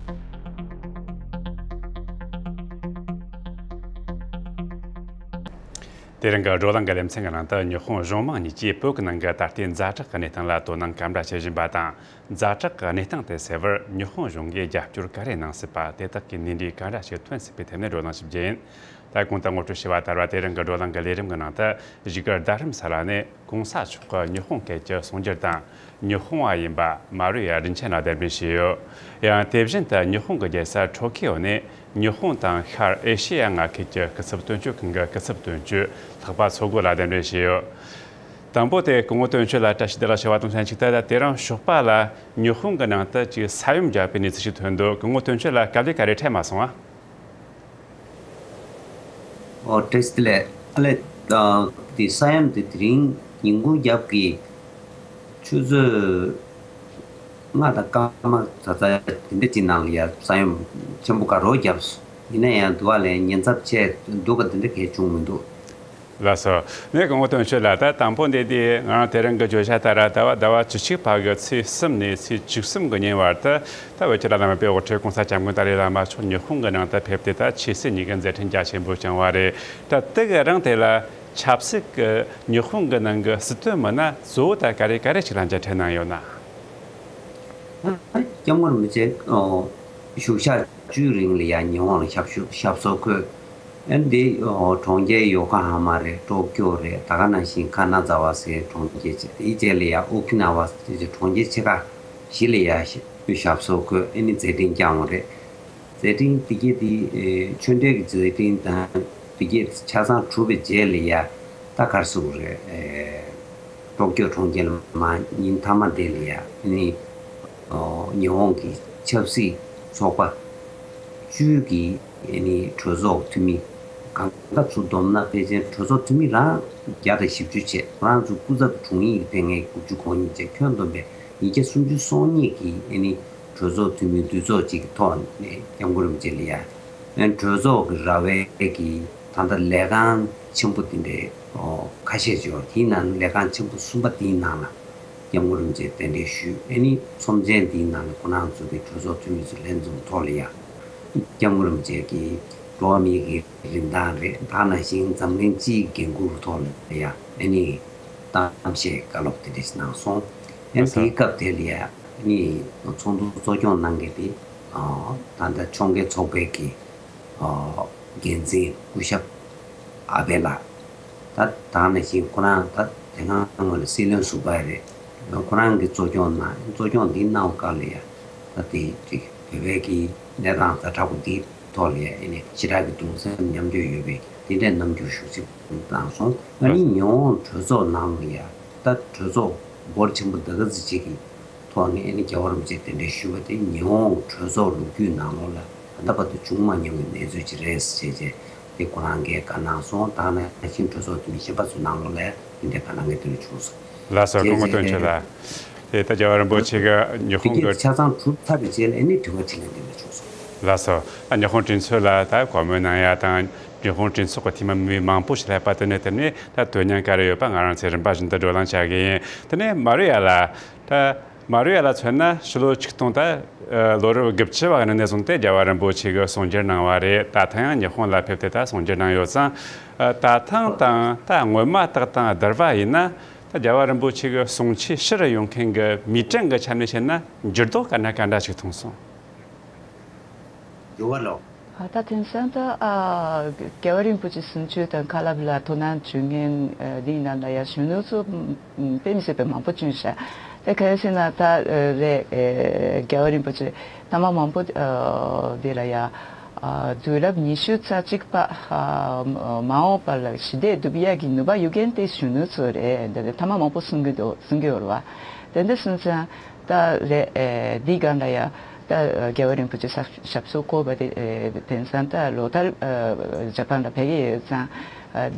དེ་རིང་གི་བགྲོ་གླེང་གི་ལེ་ཚན་གྱི་ནང་དུ་ཉི་ཧོང་གཞུང་མང་གཉིས་ཀྱིས་བོད་ཀྱི་ནང་གི་ད་ལྟའི་ཛ་དྲག་གི་གནས་སྟངས་ལ་དོ་སྣང་ག་འདྲ་བྱེད་བཞིན་པ་དང་། ཛ་དྲག་གི་གནས་སྟངས་དེ་སེལ་བར་ཉི་ཧོང་གཞུང་གིས་རྒྱབ་སྐྱོར་ག་རེ་གནང་སྲིད་པ། དེ་དག་གི་ནུས་འབྲས་ག་འདྲ་ཞིག་ཐོན་སྲིད་པའི་ཐད་ནས་བགྲོ་གླེང་ཞིག་བྱེད་ཡིན། ད་གོང་དུ་ངོ་སྤྲོད་བྱས་པ་ལྟར་བ། དེ་རིང་གི་བགྲོ་གླེང་གི་ལས་རིམ་གྱི་ནང་དུ་བཞུགས་སྒར་རྡ་རམ་ས་ལ་ནས་གོང་ས་མཆོག་གི་ཉི་ཧོང་སྐད་ཀྱི་གསུང་སྒྱུར་དང་། ཉི་ཧོང་བ་ཡིན་པ་མ་རུ་ཡ་རིན་ཆེན་ལགས་གདན་འདྲེན་བྱས་ཡོད། ཡང་དེ་བཞིན་དུ་ཉི་ཧོང་གི་རྒྱལ་ས་ཊོ་ཀི་ཡོ་ནས་ཉི་ཧོང་དང་ཤར་ཨེ་ཤེ་ཡ་མངའ་ཁུལ་གྱི་སྐུ་ཚབ་དོན་གཅོད་ཁང་གི་སྐུ་ཚབ་དོན་གཅོད་ལྷག་པ་མཚོ་སྒོ་ལགས་གདན་འདྲེན་བྱས་ཡོད། དང་པོ་དེ་སྐུ་ངོ་དོན་གཅོད་ལ་བཀྲ་ཤིས་བདེ་ལེགས་ཞུ་བ་དང་ལྷན་ཅིག་ཏུ། ད་དེ་རིང་ཞོགས་པ་ལ་ཉི་ཧོང་གི་ནང་དུ་ཅིག་ས་ཡོམ་བརྒྱབ་པའི་གནས་ཚུལ་ཞིག་ཐོན་འདུག་སྐུ་ངོ་དོན་གཅོད་ལ་དཀའ་ལས་ག་རེ་འཕྲད་མ་སོང་ཨ། ཨོ་བཀྲ་ཤིས་བདེ་ལེགས། ཨ་ལས། ཨ། དེ་ས་ཡོམ་དེ་དེ་རིང་ཉིན་གུང་རྒྱབ་ཀྱི་ཆུ་ཚོད་ལྔ་དང་སྐར་མ་ཙག་ཙག་དེ་འདྲ་ཅིག་ནང་ལ་ཡ་ས་ཡོམ་ཆེན་པོ་ག་རོ་བརྒྱབ་སོང་། ཡིན་ན་ཡང་དུ་བ་ལས་ཉེན་ཚབས་ཆེ་སྡུག་ག་དེ་འདྲ་གས་བྱུང་མི་འདུག་ལགས་སོ། ངས་སྐུ་ངོ་དོན་གཅོད་ལ་ད་དང་པོ་འདི་དེ་ང་རང་དེ་རིང་གི་བརྗོད་བྱ་ལྟར་ཟླ་བ་ཟླ་བ་བཅུ་གཅིག་བར་གྱི་ཚེས་གསུམ་ནས་ཚེས་བཅུ་གསུམ་གྱི་ཉིན་བར་དུ། ད་བོད་ཀྱི་བླ་ན་མེད་པའི་དབུ་ཁྲིད་༸གོང་ས་༸སྐྱབས་མགོན་ཏཱ་ལའི་བླ་མ་མཆོག་ཉི་ཧོང་གི་ནང་དུ་ཕེབས་ཏེ། ད་ཆོས་སྲིད་གཉིས་ཀྱི་མཛད་འཕྲིན་རྒྱ་ཆེན་པོ་བསྐྱངས་པ་རེད། ད་དེ་གི་རིང་དེ་ལ་ཆབ་སྲིད་ཀྱི་ཉི་ཧོང་གི་ནང་གི་སྲིད་དོན་མི་སྣ་གཙོ་བོ་ད་ག་རེ་ག་རེ་ཞིག་ལ་མཇལ་འཕྲད་གནང་ཡོད་ན། སྐྱབས་མགོན་རིན་པོ་ཆེ་བཞུགས་ཞག་བཅུའི་རིང་ལ་ཡང་ཉི་ཧོང་ལ་ཞབས་ཞུ་ཞབས་སོར་འཁོད། ཨ་ནི་འདི་གྲོང་ཁྱེར་ཡོ་ཀ་ཧ་མ་རེད། ཊོ་ཀྱོ་རེད། ད་ག་ནང་བཞིན་ཁ་ན་ཛ་བ་ཟེར་གྲོང་ཁྱེར་བྱས། དེའི་རྗེས་ལ་ཡང་ཨོ་ཁི་ན་ཝ་ཟེར་གྲོང་ཁྱེར་ཆེ་ཁག་བཞི་ལ་ཡང་ཞབས་སོར་འཁོད། ཨ་ནི་མཛད་འཕྲིན་བསྐྱངས་པ་རེད། མཛད་འཕྲིན་འདི་གས་དེ་ཆོས་འབྲེལ་གྱི་མཛད་འཕྲིན་དང་འདི་གས་ཆ་ཚང་གྲུབ་པའི་རྗེས་ལ་ཡང་ད་ག་རེ་ཟེར་དགོས་རེད། ཨེ། ཊོ་ཀྱོ་གྲོང་ཁྱེར་ལ་མ་ཉིན་མཐའ་མ་དེ་ལ་ཡ་ནི་ཨོ་ཉི་ཧོང་གི་ཆབ་སྲིད་ཚོགས་པ་བཅུ་གི་ནི་གྲོས་ཚོགས་འཐུས་མི། གང་ལྟར་ཚུར་བསྡོམས་ན་ཕལ་ཆེར་གྲོས་ཚོགས་འཐུས་མི་རང་བརྒྱ་དང་བཞི་བཅུ་བྱས། ཁོ་རང་ཚོ་སྐུ་ཚབ་དྲུང་ཡིག་ཕེབས་མཁན་དགུ་བཅུ་གོ་གཉིས་བྱས། ཁྱོན་བསྡོམས་པས་ཉིས་བརྒྱ་སུམ་ཅུ་སོ་གཉིས་ཀྱི་ནི་གྲོས་ཚོགས་འཐུས་མི་འདུས་ཚོགས་གཅིག་གི་ཐོག་ནས་སྐྱབས་མགོན་རིན་པོ་ཆེ་ལ་ཡ། གྲོས་ཚོགས་ཀྱི་ར་བའི་གི་ད་ལྟ་ལས་ཁང་ཆེན་པོ་དེ་འདྲའི་ཁ་ཤས་ཅིག་ཡོད། དེའི་ནང་ལས་ཁང་ཆེན་པོ་གསུམ་པ་དེའི་ནང་ལ་སྐྱབས་མགོན་རིན་པོ་ཆེ་གདན་འདྲེན་ཞུས། ཨ་ནི་ཚོམས་ཆེན་དེའི་ནང་ལ་ཁོ་རང་ཚོ་གི་གྲོས་ཚོགས་འཐུས་མི་ཚོ་ལྷན་འཛོམས་ཐོག་ལ་ཡ། སྐྱབས་མགོན་རིན་པོ་ཆེ་གི་འགྲོ་བ་མིའི་གི་རིན་ཐང་རེད། ད་ནང་བཞིན་འཛམ་གླིང་སྤྱིའི་འགན་འཁུར་ཐོག་ལ་ཡ་ཨ་ནི་གཏམ་བཤད་བཀའ་སློབ་དེ་འདྲ་ཞིག་གནང་སོང་། ཨ་ནི་དེའི་སྐབས་དེ་ལ་ཡ་ཨ་ནི་ཚོགས་འདུ་གཙོ་སྐྱོང་གནང་མཁན་དེ་ད་ལྟ་ཕྱོགས་འགལ་ཚོགས་པའི་གི་འགན་འཛིན་སྐུ་ཞབས་ཨ་བེ་ལགས། ད་ད་ནང་བཞིན་ཁོ་རང་ད་དེ་སྔ་སྔོན་ལ་སྲིད་བློན་ཟུར་པ་རེད། ཁོ་རང་གི་གཙོ་སྐྱོང་གནང་། གཙོ་སྐྱོང་འདི་གནང་བའི་སྐབས་ལ་ཡ་ད་དེ་ཅིག་བོད་པའི་གི་གནས་སྟངས་ཛ་དྲག་པོ་འདིའི་ཐོག་ལ་ཡ་ཨ་ནི་ཞེ་དྲག་གི་གདུང་སེམས་མཉམ་སྐྱེད་ཡོད་པའི་དེ་འདྲའི་རྣམ་འགྱུར་ཤུགས་ཆེ་གནང་སོང་། ཨ་ནི་ཉི་ཧོང་གྲོས་ཚོགས་ནང་ལ་ཡ་ད་གྲོས་ཚོགས་འབོར་ཆེན་པོ་འདི་ག་ཚོད་ཅིག་གི་ཐོག་ནས་ཨ་ནི་རྒྱལ་བ་རིན་པོ་ཆེ་གདན་འདྲེན་ཞུས་པ་དེ་ཉི་ཧོང་གྲོས་ཚོགས་ལོ་རྒྱུས་ནང་ལོགས་ལ་ད་ལྟ་བར་དུ་བྱུང་མ་མྱོང་བའི་གནས་ཚུལ་ཅིག་རེད་ཟེར་བྱས་དེ་ཁོ་རང་གིས་བཀའ་གནང་སོང་། ད་ནང་བཞིན་གྲོས་ཚོགས་འཐུས་མི་གཞན་པ་ཚོ་ནང་ལོགས་ལ་དེ་འདྲའི་བཀའ་གནང་མཁན་དེ་འདྲ་བྱུང་སོང་། ལགས་སོ། སྐུ་ངོ་དོན་གཅོད་ལགས། དེ་ལྟར་རྒྱལ་བ་རིན་པོ་ཆེ་གིས་ཉི་ཧོང་གི་ཆ་ཚང་གྲུབ་ཚར་བའི་རྗེས་ལ་ཨ་ནི་དྲི་བ་དྲིས་ལན་དེ་འདྲ་བྱུང་སོང་། ལགས་སོ། ད་ཉི་ཧོང་གྲོས་ཚོགས་ལ་ད་བཀའ་མོལ་གནང་ཡ་དང་ཉི་ཧོང་གྲོས་ཚོགས་ཀྱི་འཐུས་མི་མི་མང་པོ་ཞིག་སླེབས་པ་དེ་ནས་དེ་ནས་ད་དོན་སྙིང་ག་རེ་ཡོད་པ་ང་རང་ཚོས་རིམ་པ་བཞིན་དུ་བགྲོ་གླེང་བྱ་གི་ཡིན། དེ་ནས་མ་རུ་ཡ་ལགས། ད་མ་རུ་ཡ་ལ་མཚོན་ན་ཕྱི་ལོ་ཆིག་སྟོང་ད་ལོ་རབས་དགུ་བཅུ་བ་ནས་བཟུང་སྟེ་རྒྱལ་བ་རིན་པོ་ཆེ་གིས་གསུང་སྒྱུར་གནང་བ་རེད། ད་ཐེངས་ཡང་ཉི་ཧོང་ལ་ཕེབས་ཏེ་ད་གསུང་སྒྱུར་གནང་ཡོད་ཙང་། ད་ཐེངས་དང་ད་སྔོན་མ་དག་དང་བསྡུར་བ་ཡིན་ན། ད་རྒྱལ་བ་རིན་པོ་ཆེ་གི་གསུང་ཆོས་ཕྱིར་ཡོང་མཁན་གྱི་མི་གྲངས་ཀྱི་ཆ་ནས་བཤད་ན་འགྱུར་ལྡོག་ག་འདྲ་ག་འདྲ་ཞིག་མཐོང་སོང་། འགྱུར་བ་ལོ། ད་དེང་སང་ད་རྒྱལ་བ་རིན་པོ་ཆེ་གསུང་ཆོས་དང་བཀའ་སློབ་ལ་དོ་སྣང་བྱུང་མཁན་འདིའི་ནང་ལ་ཡ་གཞོན་ནུ་ཚོ་དཔེ་མི་སྲིད་པའི་མང་པོ་བྱུང་ཤག་དེ་ག་རེ་ཟེར་ན་ད་རེད། རྒྱལ་བ་རིན་པོ་ཆེ་ཐེངས་མ་མང་པོ་འདི་ལ་ཡ། དུས་རབས་ཉི་ཤུ་རྩ་གཅིག་པ་མ་འོངས་པ་ལ་ཞི་བདེ་སྒྲུབ་ཡག་གི་ནུས་པ་ཡོད་མཁན་དེ་གཞོན་ནུ་ཚོ་རེད། འདི་ནས་ཐེངས་མ་མང་པོ་གསུང་གི་འདུག་གསུང་གི་ཡོད་རེད་བ། དེ་འདྲ་སོང་ཙང་ད་རེད། འདི་སྒང་ལ་ཡ་ད་རྒྱལ་བ་རིན་པོ་ཆེ་ཞབས་སོར་བཀོད་པ་དེ་དེང་སང་ད་ལོ་ལྟར་ཇ་པན་ལ་ཕེབས་ཀྱི་ཡོད་ཙང་།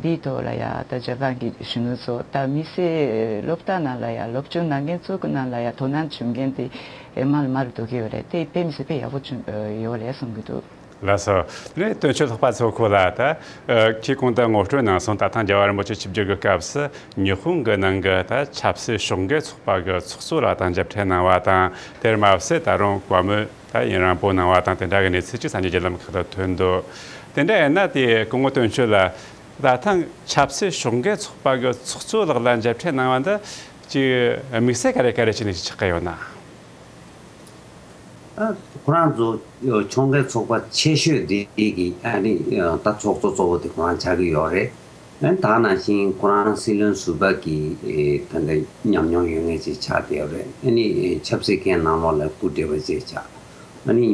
འདིའི་ཐོག་ལ་ཡ་ད་ཇ་པན་གྱི་གཞོན་ནུ་ཚོ་ད་མི་སེར་སློབ་གྲྭ་ནང་ལ་ཡ་སློབ་སྦྱོང་གནང་མཁན་ཚོ་གི་ནང་ལ་ཡ་དོ་སྣང་བྱུང་མཁན་དེ་མར་མར་འགྲོ་གི་ཡོད་རེད། དེ་དཔེ་མི་སྲིད་དཔེ་ཡག་པོ་བྱུང་ཡོད་རེད་བསམ་གྱི་འདུག་ལགས་སོ། དེ་ནས་དོན་གཅོད་ལྷག་པ་མཚོ་ཁོ་ལ་ད། ཁྱེད་གོང་དུ་ངོ་སྤྲོད་གནང་སོང་། ད་ཐེངས་རྒྱལ་བ་རིན་པོ་ཆེ་ཆིབས་བསྒྱུར་གྱི་སྐབས་སུ་ཉི་ཧོང་གི་ནང་གི་ད་ཆབ་སྲིད་ཕྱོགས་འགལ་ཚོགས་པ་གི་ཚོགས་གཙོ་ལ་ད་མཇལ་འཕྲད་གནང་བ་དང་། དེར་མ་ཟད་ད་རུང་བཀའ་མོལ་ད་ཡུན་རིང་པོ་གནང་བ་དང་། དེ་འདྲ་གི་གནས་ཚུལ་ཅིག་གསར་འགྱུར་བརྒྱུད་ལམ་ཁག་ཏུ་ཐོན་འདུག་དེ་འདྲ་ཡིན་ན་དེ་སྐུ་ངོ་དོན་གཅོད་ལ། ད་ཐེངས་ཆབ་སྲིད་ཕྱོགས་འགལ་ཚོགས་པ་གི་ཚོགས་གཙོ་ལགས་ལ་མཇལ་འཕྲད་གནང་བ་འདི་ཅིག་དམིགས་བསལ་ག་རེ་ག་རེ་བྱས་ནས་ཆགས་ཀྱི་ཡོད་ན། ཨ། ཁོ་རང་ཚོ་ཕྱོགས་འགལ་ཚོགས་པ་ཆེ་ཤོས་འདི་གི་ཨ་ནི་ད་ཚོགས་གཙོ་གཙོ་བོ་དེ་ཁོ་རང་ཆགས་ཀྱི་ཡོད་རེད། ཨ་ནི་ད་ནང་བཞིན་ཁོ་རང་སྲིད་བློན་ཟུར་པ་གི་ད་ལྟ་ཉམས་མྱོང་ཡོད་མཁན་ཅིག་ཆགས་བསྡད་ཡོད་རེད། ཨ་ནི་ཆབ་སྲིད་ཁང་ནང་ལོགས་ལ་སྐུ་བགྲེས་པ་ཅིག་ཆགས། ཨ་ནི་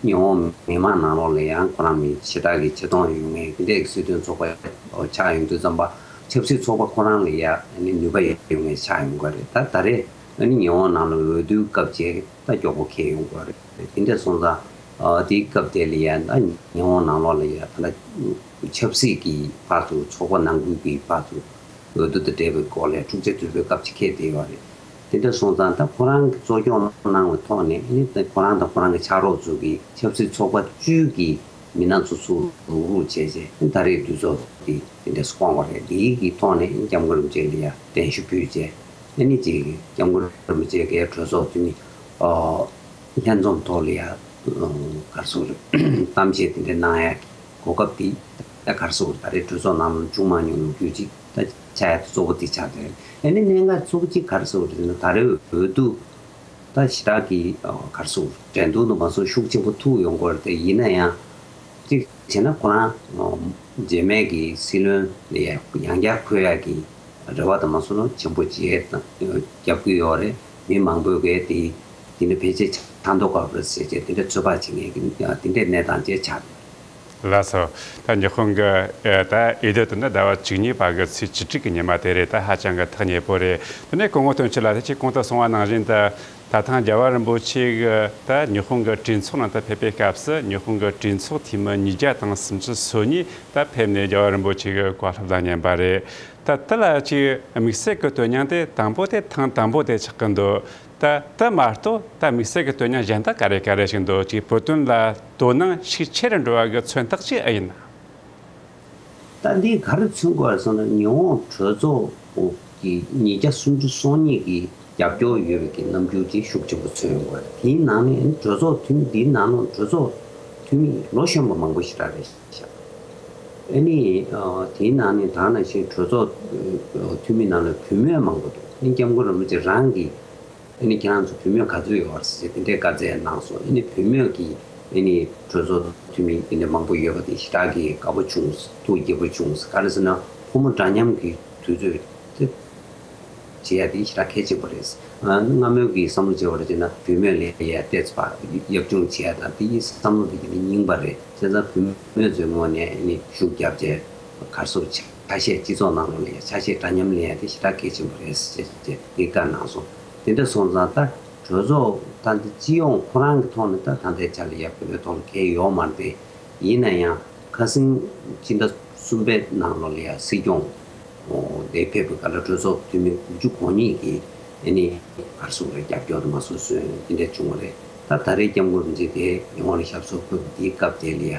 ཉི་ཧོང་མི་མང་ནང་ལོགས་ལ་ཡང་ཁོ་རང་མི་ཞེ་དྲག་གི་ཆེ་མཐོང་ཡོད་མཁན་དེ་འདྲའི་སྲིད་དོན་ཚོགས་པ་ཆགས་ཡོང་དུས་ཙམ་པ་ཆབ་སྲིད་ཚོགས་པ་ཁོ་རང་ལ་ཡ་ཨ་ནི་ནུས་པ་ཡོད་མཁན་ཆགས་ཡོང་གི་རེད། ད་ད་རེས་ཨ་ནི་ཉི་ཧོང་ནང་ལ་འོས་བསྡུའི་སྐབས་བྱས་ད་མགྱོགས་པོ་འཁེལ་ཡོང་གི་རེད། དེ་འདྲ་སོང་ཙང་ཨ་དེའི་སྐབས་དེ་ལ་ཡ་ད་ཉི་ཧོང་ནང་ལོགས་ལ་ཡ་ད་ལྟ་ཆབ་སྲིད་ཀྱི་བར་དུ་ཚོགས་པ་ནང་ཁུལ་གྱི་བར་དུ་འོས་བསྡུ་དང་འབྲེལ་བའི་སྐོར་ལ་འཁྲུག་ཆ་དོད་པའི་སྐབས་ཅིག་འཁེལ་བསྡད་ཡོད་རེད། དེ་འདྲ་སོང་ཙང་ད་ཁོ་རང་གིས་གཙོ་སྐྱོང་གནང་བའི་ཐོག་ནས་ཨ་ནི་ད་ཁོ་རང་དང་ཁོ་རང་གི་ཕྱག་རོགས་ཚོ་གིས་ཆབ་སྲིད་ཚོགས་པ་བཅུ་གི་མི་སྣ་ཚོ་ཚུར་རུག་རུག་བྱས་རྗེས་ད་རེས་འདུས་ཚོགས་འདི་དེ་འདྲ་སྐོང་བ་རེད། འདིའི་གི་ཐོག་ནས་སྐྱབས་མགོན་རིན་པོ་ཆེ་ལ་ཡ་དྲན་ཤུགས་ཕུལ་རྗེས་ཨ་ནི་ཅིག་སྐྱབས་མགོན་རིན་པོ་ཆེ་གིས་གྲོས་ཚོགས་འཐུས་མི་ཨོ་ལྷན་འཛོམས་ཐོག་ལ་ཡ་ག་རེ་ཟེར་དགོས་རེད། གཏམ་བཤད་དེ་འདྲ་གནང་ཡ་གི་གོ་སྐབས་དེ་ད་ག་རེ་ཟེར་དགོས་རེད། ད་རེས་གྲོས་ཚོགས་ནང་ལ་བྱུང་མ་མྱོང་ལོ་རྒྱུས་ཅིག་ད་ཆགས་ཡ་དེ་གཙོ་བོ་དེ་ཆགས་བསྡད་ཡོད་རེད། ཨ་ནི་གནད་འགག་གཙོ་བོ་གཅིག་ག་རེ་ཟེར་དགོས་རེད་ཟེར་ན་ད་རེས་འོས་བསྡུ་ད་ཞེ་དྲག་གི་ག་རེ་ཟེར་དགོས་རེད། འགྲན་བསྡུར་དུ་མ་སོང་ཤུགས་ཆེན་པོ་ཐུག་ཡོང་གི་རེད། དེ་ཡིན་ན་ཡང་གཅིག་བྱས་ན་ཁོ་རང་རྗེས་མའི་གི་སྲིད་བློན་ལ་ཡང་ཡང་བསྐྱར་འཁོད་ཡ་གི་རེ་བ་དང་མ་སོང་ན་ཆེན་པོ་བྱེད་དང་རྒྱབ་ཀྱི་ཡོད་རེད། མི་མང་པོས་གལ་ཏེ་དེ་ནི་ཕལ་ཆེར་ཆགས་མདོག་ཁ་པོ་རེད་ཟེར་བྱས་དེ་འདྲ་ཚོད་དཔག་བྱེད་མཁན་གྱི་དེ་འདྲའི་གནས་སྟངས་ཅིག་ཆགས་འདུག་ལགས་སོ། ད་ཉི་ཧོང་གི་ཨེ་ད་འོས་བསྡུ་དེ་ནི་ཟླ་བ་བཅུ་གཉིས་པ་གི་ཚེས་བཅུ་དྲུག་གི་ཉི་མ་དེ་རེད། ད་ཧ་ཅང་གི་ཐག་ཉེ་པོ་རེད། དེ་ནས་སྐུ་ངོ་དོན་གཅོད་ལགས་དེ་ཁྱེད་གོང་དུ་གསུངས་པ་ནང་བཞིན་དུ། ད་ཐེངས་རྒྱལ་བ་རིན་པོ་ཆེ་གི་ད་ཉི་ཧོང་གི་གྲོས་ཚོགས་ནང་དུ་ཕེབས་པའི་སྐབས་སུ་ཉི་ཧོང་གི་གྲོས་ཚོགས་འཐུས་མི་ཉིས་བརྒྱ་དང་སུམ་ཅུ་སོ་གཉིས་ད་ཕེབས་ནས་རྒྱལ་བ་རིན་པོ་ཆེ་གི་བཀའ་སློབ་ལ་ཉན་པ་རེད། ད་དེ་ལ་ཅིག་དམིགས་བསལ་གྱི་དོན་སྙིང་དེ་དང་པོ་དེ་ཐེངས་དང་པོ་དེ་ཆགས་ཀྱི་འདུག་ད་དེ་མ་གཏོགས་ད་དམིགས་བསལ་གྱི་དོན་སྙིང་གཞན་དག་ག་རེ་ག་རེ་ཞིག་འདུག་ཅིག་བོད་དོན་ལ་དོ་སྣང་ཤུགས་ཆེ་རུ་འགྲོ་བ་གི་མཚོན་རྟགས་ཅིག་ཨེ་ཡིན་ན། ད་འདི་ག་རེ་མཚོན་དགོས་རེད་ཟེར་ན་ཉི་ཧོང་གྲོས་ཚོགས་ཀྱི་ཉིས་བརྒྱ་སུམ་ཅུ་སོ་གཉིས་ཀྱི་རྒྱབ་སྐྱོར་ཡོད་པའི་གི་རྣམ་འགྱུར་ཅིག་ཤུགས་ཆེན་པོ་མཚོན་ཡོང་གི་རེད། དེའི་ནང་ནས་གྲོས་ཚོགས་འཐུས་མི་འདིའི་ནང་ལ་གྲོས་ཚོགས་འཐུས་མི་ལོ་གཞོན་པ་མང་པོ་ཞེ་དྲག་རེད་ཤག་ཨ་ནི་དེའི་ནང་ནས་ད་ནང་བཞིན་གྲོས་ཚོགས་འཐུས་མི་ནང་ལ་བུད་མེད་མང་པོ་འདུག་ཨ་ནི་སྐྱབས་མགོན་རིན་པོ་ཆེ་རང་གིས་ཨ་ནི་ཁྱེད་རང་ཚོ་བུད་མེད་ག་ཚོད་ཡོད་རེད་ཟེར་དེ་འདྲའི་བཀའ་སྩལ་གནང་སོང་། ཨ་ནི་བུད་མེད་ཀྱི་ཨ་ནི་གྲོས་ཚོགས་འཐུས་མི་དེ་འདྲ་མང་པོ་ཡོད་པ་དེ་ཞེ་དྲག་གི་དགའ་པོ་བྱུང་། ཐུགས་དགྱེས་པོ་བྱུང་། ག་རེ་ཟེར་ན་ཕོ་མོ་འདྲ་མཉམ་གྱི་དུས་ཚོད་དེ་བྱེད་ཡ་དེ་ཞེ་དྲག་གལ་ཆེན་པོ་རེད། ཨ་ནི་སྔ་མོའི་གི་བསམ་བློ་བྱས་པ་རེད་བྱས་ན་བུད་མེད་ལ་ཡ་ཏོག་ཙམ་ཕར་གཡབ་ཆུང་བྱེད་ཡ་དང་དེ་ཡི་བསམ་བློ་དེ་གི་ནི་རྙིང་པ་རེད། བྱས་ཙང་བུད་མེད་ཚོའི་ངོས་ནས་ཨ་ནི་ཤུགས་རྒྱབ་བྱས་ག་རེ་ཟེར་ཆ་ཤས་སྤྱི་ཚོགས་ནང་ལོགས་ལ་ཡ་ཆ་ཤས་འདྲ་མཉམ་ལེན་ཡ་དེ་ཞེ་དྲག་གལ་ཆེན་པོ་རེད་ཟེར་བྱས་དེ་བཀའ་གནང་སོང་། དེ་འདྲ་སོང་ཙང་ད་གྲོས་ཚོགས་ད་འདི་སྤྱི་ཡོངས་ཁོ་རང་གི་ཐོག་ནས་ད་ད་ལྟའི་ཆ་ལ་ཡ་བོད་པའི་ཐོག་ལ་གལ་ཡོད་མ་རེད་དེ། ཡིན་ན་ཡང་ཁ་སང་སྤྱི་ཟླ་གསུམ་པའི་ནང་ལོགས་ལ་ཡ་སྲིད་སྐྱོང་དེ་ཕེབས་པའི་སྐབས་ལ་གྲོས་ཚོགས་འཐུས་མི་དགུ་བཅུ་གོ་གཉིས་ཀྱིས་ཨ་ནི་ག་རེ་ཟེར་དགོས་རེད། རྒྱབ་སྐྱོར་དུ་མ་སོང་སོན་དེ་འདྲ་བྱུང་བ་རེད། ད་ད་རེས་སྐྱབས་མགོན་རིན་པོ་ཆེ་དེ་ཉི་ཧོང་ལ་ཞབས་སོར་འཁོད་པའི་དེའི་སྐབས་དེ་ལ་ཡ་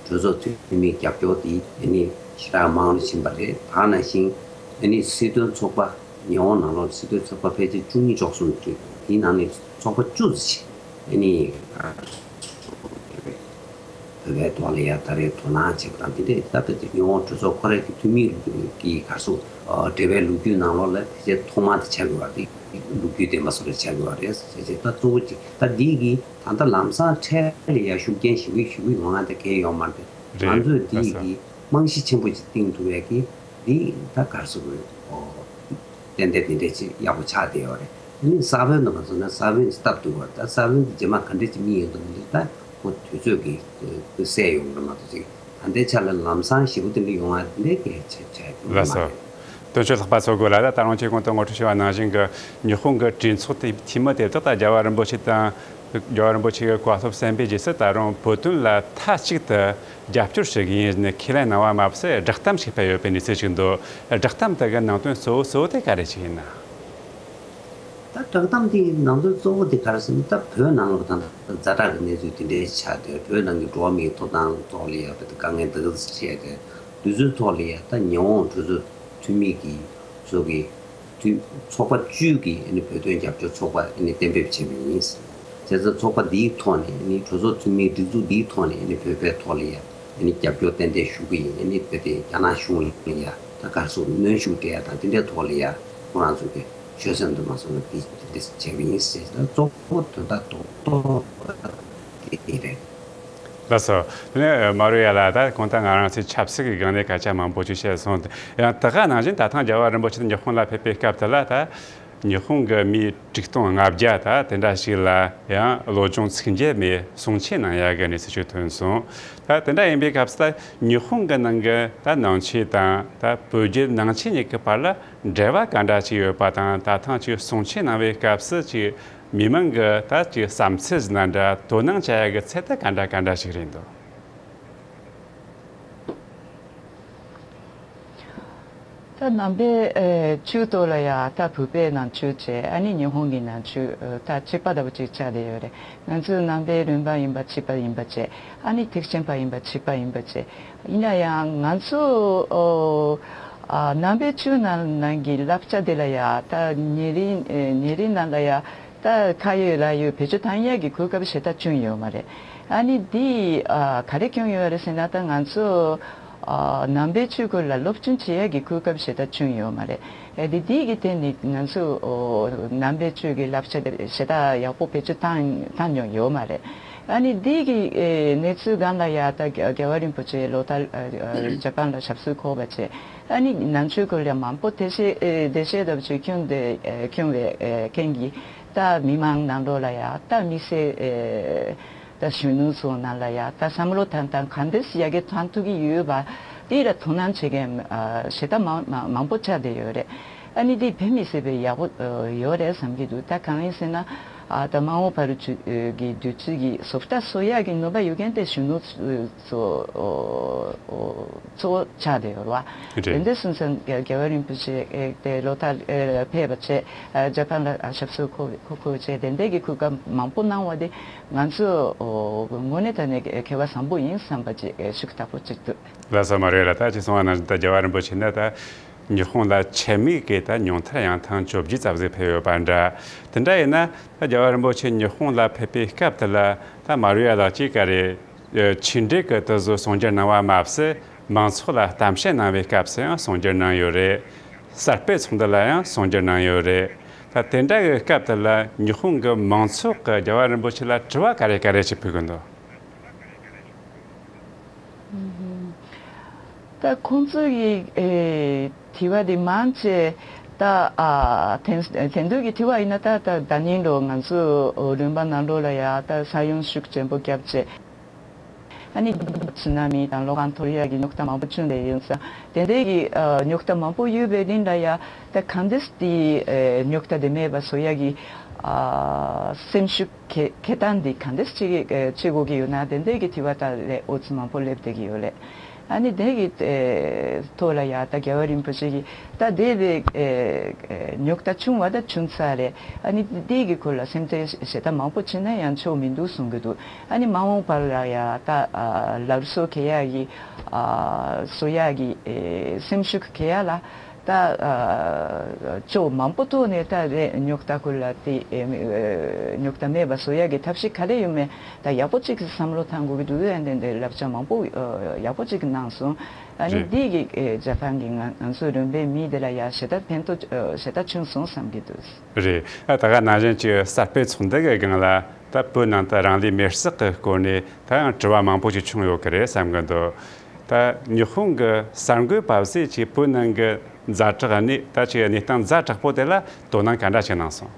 གྲོས་ཚོགས་འཐུས་མི་རྒྱབ་སྐྱོར་དེ་ཨ་ནི་ཞེ་དྲག་མང་རུ་ཕྱིན་པ་རེད། ད་ནང་བཞིན་ཨ་ནི་སྲིད་དོན་ཚོགས་པ་ཉི་ཧོང་ནང་ལོགས་སྲིད་དོན་ཚོགས་པ་ཕལ་ཆེར་བཅུ་གཉིས་བཅུ་གསུམ་ཅིག་དེའི་ནང་ནས་ཚོགས་པ་བཅུ་ཙམ་ཞིག་ཨ་ནི་བོད་པའི་ཐོག་ལ་ཡ་ད་རེས་དོ་སྣང་བྱེད་པ་དང་དེ་འདྲས་ད་ལྟ་དེ་ཉི་ཧོང་གྲོས་ཚོགས་ཁོ་རའི་གི་འཐུས་མི་གི་ག་རེ་ཟེར་དགོས་རེད། འབྲེལ་བའི་ལོ་རྒྱུས་ནང་ལོགས་ལ་ཕལ་ཆེར་ཐོག་མ་དེ་ཆགས་ཀྱི་ཡོད་རེད། ལོ་རྒྱུས་ལྡན་པ་བཟོ་འདྲ་ཆགས་ཀྱི་ཡོད་རེད་ཟེར་བྱས་ད་གཙོ་བོ་གཅིག་ད་འདི་གི་ད་ལྟ་ལམ་སང་འཕྲལ་ལ་ཡ་ཤུགས་རྐྱེན་ཞེ་པོ་ཞེ་པོ་ཡོང་ཡ་དེ་གལ་ཡོད་མ་རེད། རེད། ང་ཚོས་འདི་གི་རྨང་གཞི་ཆེན་པོ་ཅིག་བཏིང་ཐུབ་ཡ་གི་འདི་ད་ག་རེ་ཟེར་དགོས་རེད། ཏན་ཏན་དེ་འདྲས་ཅིག་ཡག་པོ་ཆགས་བསྡད་ཡོད་རེད། ཨ་ནི་ས་བོན་དུ་མ་སོང་ན་ས་བོན་གྱི་སྟབས་བདེ་བར་ད་ས་བོན་གྱི་རྗེས་མ་ག་འདྲས་ཅིག་རྨིས་ཡོང་དུས་འདི་ད་ཁོ་དུས་ཚོད་ཀྱིས་གསལ་ཡོང་གི་མ་གཏོགས་ཅིག་ད་ལྟའི་ཆ་ལ་ལམ་སང་ཞེ་པོ་དེ་འདྲ་ཡོང་བ་འདི་འདྲའི་གལ་ཆེ་ཆེ་ཡོད་མ་རེད། དོན་གཅོད་ལྷག་པ་ཚོ་དགོས་ལ་ད་ད་རུང་ཁྱེད་གོང་དུ་ངོ་སྤྲོད་བྱས་པ་ནང་བཞིན་གྱི་ཉི་ཧོང་གི་གྲོས་ཚོགས་དེ་འཐུས་མི་དེ་དག་ད་རྒྱལ་བ་རིན་པོ་ཆེ་དང་རྒྱལ་བ་རིན་པོ་ཆེ་གི་བཀའ་སློབ་གསན་པའི་རྗེས་སུ་ད་རུང་བོད་དོན་ལ་མཐའ་གཅིག་ཏུ་རྒྱབ་སྐྱོར་ཞུ་གི་ཡིན་ནས་ཁས་ལེན་གནང་བ་མ་ཟད་བསྒྲགས་གཏམ་ཞིག་སྤེལ་ཡོད་པའི་གནས་ཚུལ་ཞིག་འདུག་བསྒྲགས་གཏམ་དེ་གི་ནང་དོན་གཙོ་བོ་གཙོ་བོ་དེ་ག་རེ་ཞིག་ཡིན་ན། ད་བསྒྲགས་གཏམ་དེའི་ནང་དོན་གཙོ་བོ་དེ་ག་རེ་ཟེར་ན་ད་བོད་ནང་ལོགས་ད་ལྟ་ཛ་དྲག་གི་གནས་ཚུལ་དེ་འདྲའི་ཆགས་ཏེ་བོད་ནང་གི་འགྲོ་བ་མིའི་ཐོབ་ཐང་ཐོག་ལ་ཡ་བོད་དུ་དཀའ་ངལ་འདི་ག་ཙམ་འཕྲད་དེ་དུས་ཚོད་ཐོག་ལ་ཡ་ད་ཉི་ཧོང་གྲོས་ཚོགས་འཐུས་མི་གི་ཚོ་གི་དུས་ཚོགས་པ་བཅུ་གིས་ཨ་ནི་བོད་དོན་རྒྱབ་སྐྱོར་ཚོགས་པ་ཨ་ནི་གཏན་འབེབས་བྱས་པ་ཡིན། བྱས་ཙང་ཚོགས་པ་འདིའི་ཐོག་ནས་ཨ་ནི་གྲོས་ཚོགས་འཐུས་མིའི་སྒྲིག་འཛུགས་འདིའི་ཐོག་ནས་ཨ་ནི་བོད་པའི་ཐོག་ལ་ཡ་ ནི་རྒྱབ་སྐྱོར་ཏན་ཏན་ཞུ་གི་ཡིན། ཨ་ནི་དེ་དེ་རྒྱ་ནག་གཞུང་ལ་ཡ་ད་ག་རེ་ཟེར་གནོན་ཤུགས་སྤྲད་ཡ་དང་དེ་འདྲའི་ཐོག་ལ་ཡ་ཁོ་རང་ཚོ་གི་ཆོད་སེམས་དུ་མ་སོང་ན་དེ་དེ་འདྲ་བྱས་པ་ཡིན་ཟེར། ད་གཙོ་བོ་དོན་དག་རྡོག་རྡོག་དེ་རེད། ལགས་སོ། དེ་ནས་མ་རུ་ཡ་ལགས། ད་གང་ལྟར་ང་རང་ཚོའི་ཆབ་སྲིད་ཀྱི་སྒང་ནས་སྐད་ཆ་མང་པོ་ཅིག་བཤད་སོང་། ཡང་དེ་ག་ནང་བཞིན་ད་ཐེངས་རྒྱལ་བ་རིན་པོ་ཆེ་ཉི་ཧོང་ལ་ཕེབས་པའི་སྐབས་དེ་ལ་ད་ཉི་ཧོང་གི་མི་ཁྲི་སྟོང་ལྔ་བརྒྱ་ད་དེ་འདྲ་ཞིག་ལ་ཡང་བློ་སྦྱོང་ཚིག་འཇལ་མེད་གསུང་ཆོས་གནང་ཡ་གི་གནས་ཚུལ་ཞིག་ཐོན་སོང་། ད་དེ་འདྲ་ཡིན་པའི་སྐབས་སུ་ད་ཉི་ཧོང་གི་ནང་གི་ད་ནང་ཆོས་དང་ད་བོད་བརྒྱུད་ནང་ཆོས་གཉིས་ཀྱི་བར་ལ་འབྲེལ་བ་ག་འདྲ་ཅིག་ཡོད་པ་དང་། ད་ཐེངས་ཅིག་གསུང་ཆོས་གནང་བའི་སྐབས་སུ་ཅིག་མི་མང་གི་ད་ཅིག་བསམ་ཚུལ་ཟིན་ན་འདྲ། དོ་སྣང་བྱ་ཡ་གི་ཚད་ད་ག་འདྲ་ག་འདྲ་ཞིག་རེད་འདུག་ད་ནང་པའི་ཨེ་ཆོས་ཐོག་ལ་ཡ་ད་བོད་པའི་ནང་ཆོས་བྱས། ཨ་ནི་ཉི་ཧོང་གི་ནང་ཆོས་ཨེ་ད་གཅིག་པ་ལྟ་བུ་ཅིག་ཆགས་བསྡད་ཡོད་རེད། ང་ཚོའི་ནང་པའི་རིམ་པ་ཡིན་པ་གཅིག་པ་ཡིན་པ་བྱས། ཨ་ནི་ཐེག་ཆེན་པ་ཡིན་པ་གཅིག་པ་ཡིན་པ་བྱས། ཡིན་ན་ཡང་ང་ཚོ་ཨོ་ཨ་ནང་པའི་ཆོས་ནང་ནང་གི་བསླབ་བྱ་དེ་ལ་ཡ་ད་ཉེ་རིང་ཨེ་ཉེ་རིང་ནང་ལ་ཡ་ད་ཁ་ཡོད་ལག་ཡོད་བེད་སྤྱོད་བཏང་ཡས་ཀྱི་གོ་སྐབས་ཞེ་དྲག་བྱུང་ཡོད་མ་རེད། ཨ་ནི་འདི་ཨ་ག་རེ་བྱུང་ཡོད་རེད་ཟེར་ན། ད་ང་ཚོ་ཨ་ནང་པའི་ཆོས་སྐོར་ལ་སློབ་སྦྱོང་བྱེད་ཡས་ཀྱི་གོ་སྐབས་ཞེ་དྲག་བྱུང་ཡོད་མ་རེད། ཨེ་འདི་འདི་གི་སྟེང་ནས་ང་ཚོ་ཨོ་ནང་པའི་ཆོས་ཀྱི་བསླབ་བྱ་དེ་ཞེ་དྲག་ཡག་པོ་བེད་སྤྱོད་བཏང་བཏང་མྱོང་ཡོད་མ་རེད། ཨ་ནི་འདི་གི་ཨེ་གནས་ཚུལ་སྒང་ལ་ཡ་ད་རྒྱལ་བ་རིན་པོ་ཆེ་ལོ་ལྟར་ཨ་ཨ་ཇ་པན་ལ་ཞབས་སོར་འཁོད་པ་བྱས། ཨ་ནི་ནང་ཆོས་སྐོར་ལ་མང་པོ་འགྲེལ་བཤད་ཨེ་འགྲེལ་བཤད་ལྟ་བུ་ཅིག་ཁྱོན་དེ་ཨེ་ཁྱོན་བའི་ཨེ་རྐྱེན་གྱིས་ད་མི་མང་ནང་ལོགས་ལ་ཡ་ད་དམིགས་བསལ་ཨེ་ད་གཞོན་ནུ་ཚོ་ནང་ལ་ཡ་ད་བསམ་བློ་བཏང་སྟངས་ག་འདྲས་ཡར་རྒྱས་བཏང་ཐུབ་ཀྱི་ཡོད་པ་དེ་ལ་དོ་སྣང་བྱེད་མཁན་ཨ་ཞེ་དྲག་མང་མང་མང་པོ་ཆགས་བསྡད་ཡོད་རེད། ཨ་ནི་འདི་དཔེ་མི་སྲིད་པའི་ཡག་པོ་ཨ་ཡོད་རེད་བསམ་གྱི་འདུག་ད་གང་ཡིན་ཟེར་ན་ཨ་ད་མ་འོངས་པར་ཆུ་ཨ་གི་དུས་ཚོད་ཀྱི་བཟོ་ལྟ་བཟོ་ཡག་གི་ནུས་པ་ཡོད་མཁན་དེ་གཞོན་ནུ་ཚོ་ཨོ་ཨོ་གཙོ་བོ་ཆགས་བསྡད་ཡོད་རེད་བ། རེད། དེ་འདྲ་སོང་ཙང་རྒྱལ་རྒྱལ་བ་རིན་པོ་ཆེ་ཨེ་དེ་ལོ་ལྟར་ཨེ་ཕེབས་པ་བྱས། ཨ་ཇ་པན་ལ་ཨ་ཞབས་སོར་འཁོད་འཁོད་འཁོད་བྱས། དེ་འདྲའི་གི་གོ་སྐབས་མང་པོ་གནང་བ་དེ་ང་ཚོ་ཨོ་དངོས་གནས་དྲང་གནས་ཀྱི་ཨེ་སྐལ་བ་བཟང་པོ་ཡིན་བསམ་པ་ཅིག་ཨེ་ཞུ་གི་ཐག་པོ་ཅིག་འདུག་ལགས་སོ། མ་རེད་ལ། ད་ཅི་གསུངས་པ་ནང་བཞིན་ད་རྒྱལ་བ་རིན་པོ་ཆེ་ནི་ད་ཉི་ཧོང་ལ་ཆེད་དམིགས་ཀྱིས་ད་ཉུང་མཐར་ཡང་ཐེངས་བཅོ་བརྒྱད་ཙམ་ཞིག་ཕེབས་ཡོད་པ་འདྲ། དེ་འདྲ་ཡིན་ན་ད་རྒྱལ་བ་རིན་པོ་ཆེ་ཉི་ཧོང་ལ་ཕེབས་པའི་སྐབས་དེ་ལ་ད་མ་རུ་ཡ་ལགས་ཀྱིས་ག་རེ་ཆིག་འགྲིག་གི་དེ་ཚོ་གསུང་སྒྱུར་གནང་བ་མ་ཟད། མང་ཚོགས་ལ་གཏམ་བཤད་གནང་བའི་སྐབས་སུ་ཡང་གསུང་སྒྱུར་གནང་ཡོད་རེད། གསར་སྤེལ་ཚོགས་འདུ་ལ་ཡང་གསུང་སྒྱུར་གནང་ཡོད་རེད། ད་དེ་འདྲ་གི་སྐབས་དེ་ལ་ཉི་ཧོང་གི་མང་ཚོགས་ཀྱིས་རྒྱལ་བ་རིན་པོ་ཆེ་ལ་དྲི་བ་ག་རེ་ག་རེ་ཞིག་ཕུལ་གི་འདུག་ད་ཁོང་ཚོ་ཡི་ཨེ་དྲི་བ་དེ་མང་ཆེ་ད་ཨ་དེང་དེང་དུས་ཀྱི་དྲི་བ་ཡིན་ན། ད་ད་ད་ནིང་ལོ་ང་ཚོ་རིམ་པ་ནང་ལོགས་ལ་ཡ་ད་ས་ཡོམ་ཤུགས་ཆེན་པོ་བརྒྱབ་བྱས། ཨ་ནི་སུ་ན་མི་དང་གློག་ཁང་གཏོར་ཡག་གི་རྙོག་དྲ་མང་པོ་བྱུང་བསྡད་ཡོད་ཙང་། དེ་འདྲའི་གི་ཨ་རྙོག་དྲ་མང་པོ་ཡོད་པའི་རིང་ལ་ཡ་ད་གང་འདྲས་དེ་ཨེ་རྙོག་དྲ་དེ་མེད་པ་བཟོ་ཡག་གི་ཨ་སེམས་ཤུགས་གལ་གལ་སྟངས་འདི་གང་འདྲས་ཅིག་ཨེ་བྱེད་དགོས་ཀྱི་ཡོད་ན། དེ་འདྲའི་གི་དྲི་བ་ད་ལས་འོ་ཚོད་མང་པོ་སླེབས་བསྡད་ཀྱི་ཡོད་ལེ། ཨ་ནི་དེ་གི་ཨེ་ཐོག་ལ་ཡ་ད་རྒྱལ་བ་རིན་པོ་ཆེ་གི་ད་དེ་བས་ཨེ་ཨེ་རྙོག་དྲ་བྱུང་བ་ད་བྱུང་ཚར་རེད། ཨ་ནི་དེ་གི་སྐོར་ལ་སེམས་ཁྲལ་ཞེ་དྲག་མང་པོ་བྱེད་ན་ཡང་ཆོ་མི་འདུག་གསུང་གི་འདུག་ཨ་ནི་མ་འོངས་པར་ལ་ཡ་ད་ཨ་སླར་གསོ་གེ་ཡ་གི་ཨ་གསོ་ཡ་གི་ཨེ་སེམས་ཤུགས་གེ་ཡ་ལ་ད་ཨ་ཅོ་མང་པོ་ཐོག་ནས་ད་རེ་རྙོག་དྲ་ཁུལ་ལ་དེ་ཨེ་རྙོག་དྲ་མེད་པ་བཟོ་ཡ་གི་ཐབས་ཤེས་ག་རེ་ཡོད་མེད་ད་ཡག་པོ་གཅིག་བསམ་བློ་བཏང་དགོས་ཀྱི་འདུག་ཨ་ནི་དེ་བསླབ་བྱ་མང་པོ་ཨ་ཡག་པོ་གཅིག་གནང་སོང་། ཨ་ནི་རེད། འདི་གི་ཨེ་ཇ་པན་གི་ང་ང་ཚོའི་རིམ་པའི་མི་དེ་ལ་ཡ་ཞེ་དྲག་ཕན་ཐོགས་ཨ་ཞེ་དྲག་བྱུང་སོང་བསམ་གྱི་འདུག་རེད། ཨ་ད་ག་ནང་བཞིན་གྱི་གསར་སྤེལ་ཚོགས་འདུ་གི་སྒང་ལ་ད་བོད་ནང་དུ་རང་ལུས་མེར་སྲེག་གི་སྐོར་ནས་ད་ཡང་དྲི་བ་མང་པོ་ཞིག་བྱུང་ཡོད་ཀྱི་རེད་བསམ་གྱི་འདུག་ད་ཉི་ཧོང་གི་གསར་འགོད་པ་ཚོས་ཀྱིས་བོད་ནང་གི་ཛ་དྲག་གནས་ད་ཅིག་གནས་སྟངས་ཛ་དྲག་པོ་དེ་ལ་དོ་སྣང་ག་འདྲ་ཞིག་གནང་སོང་།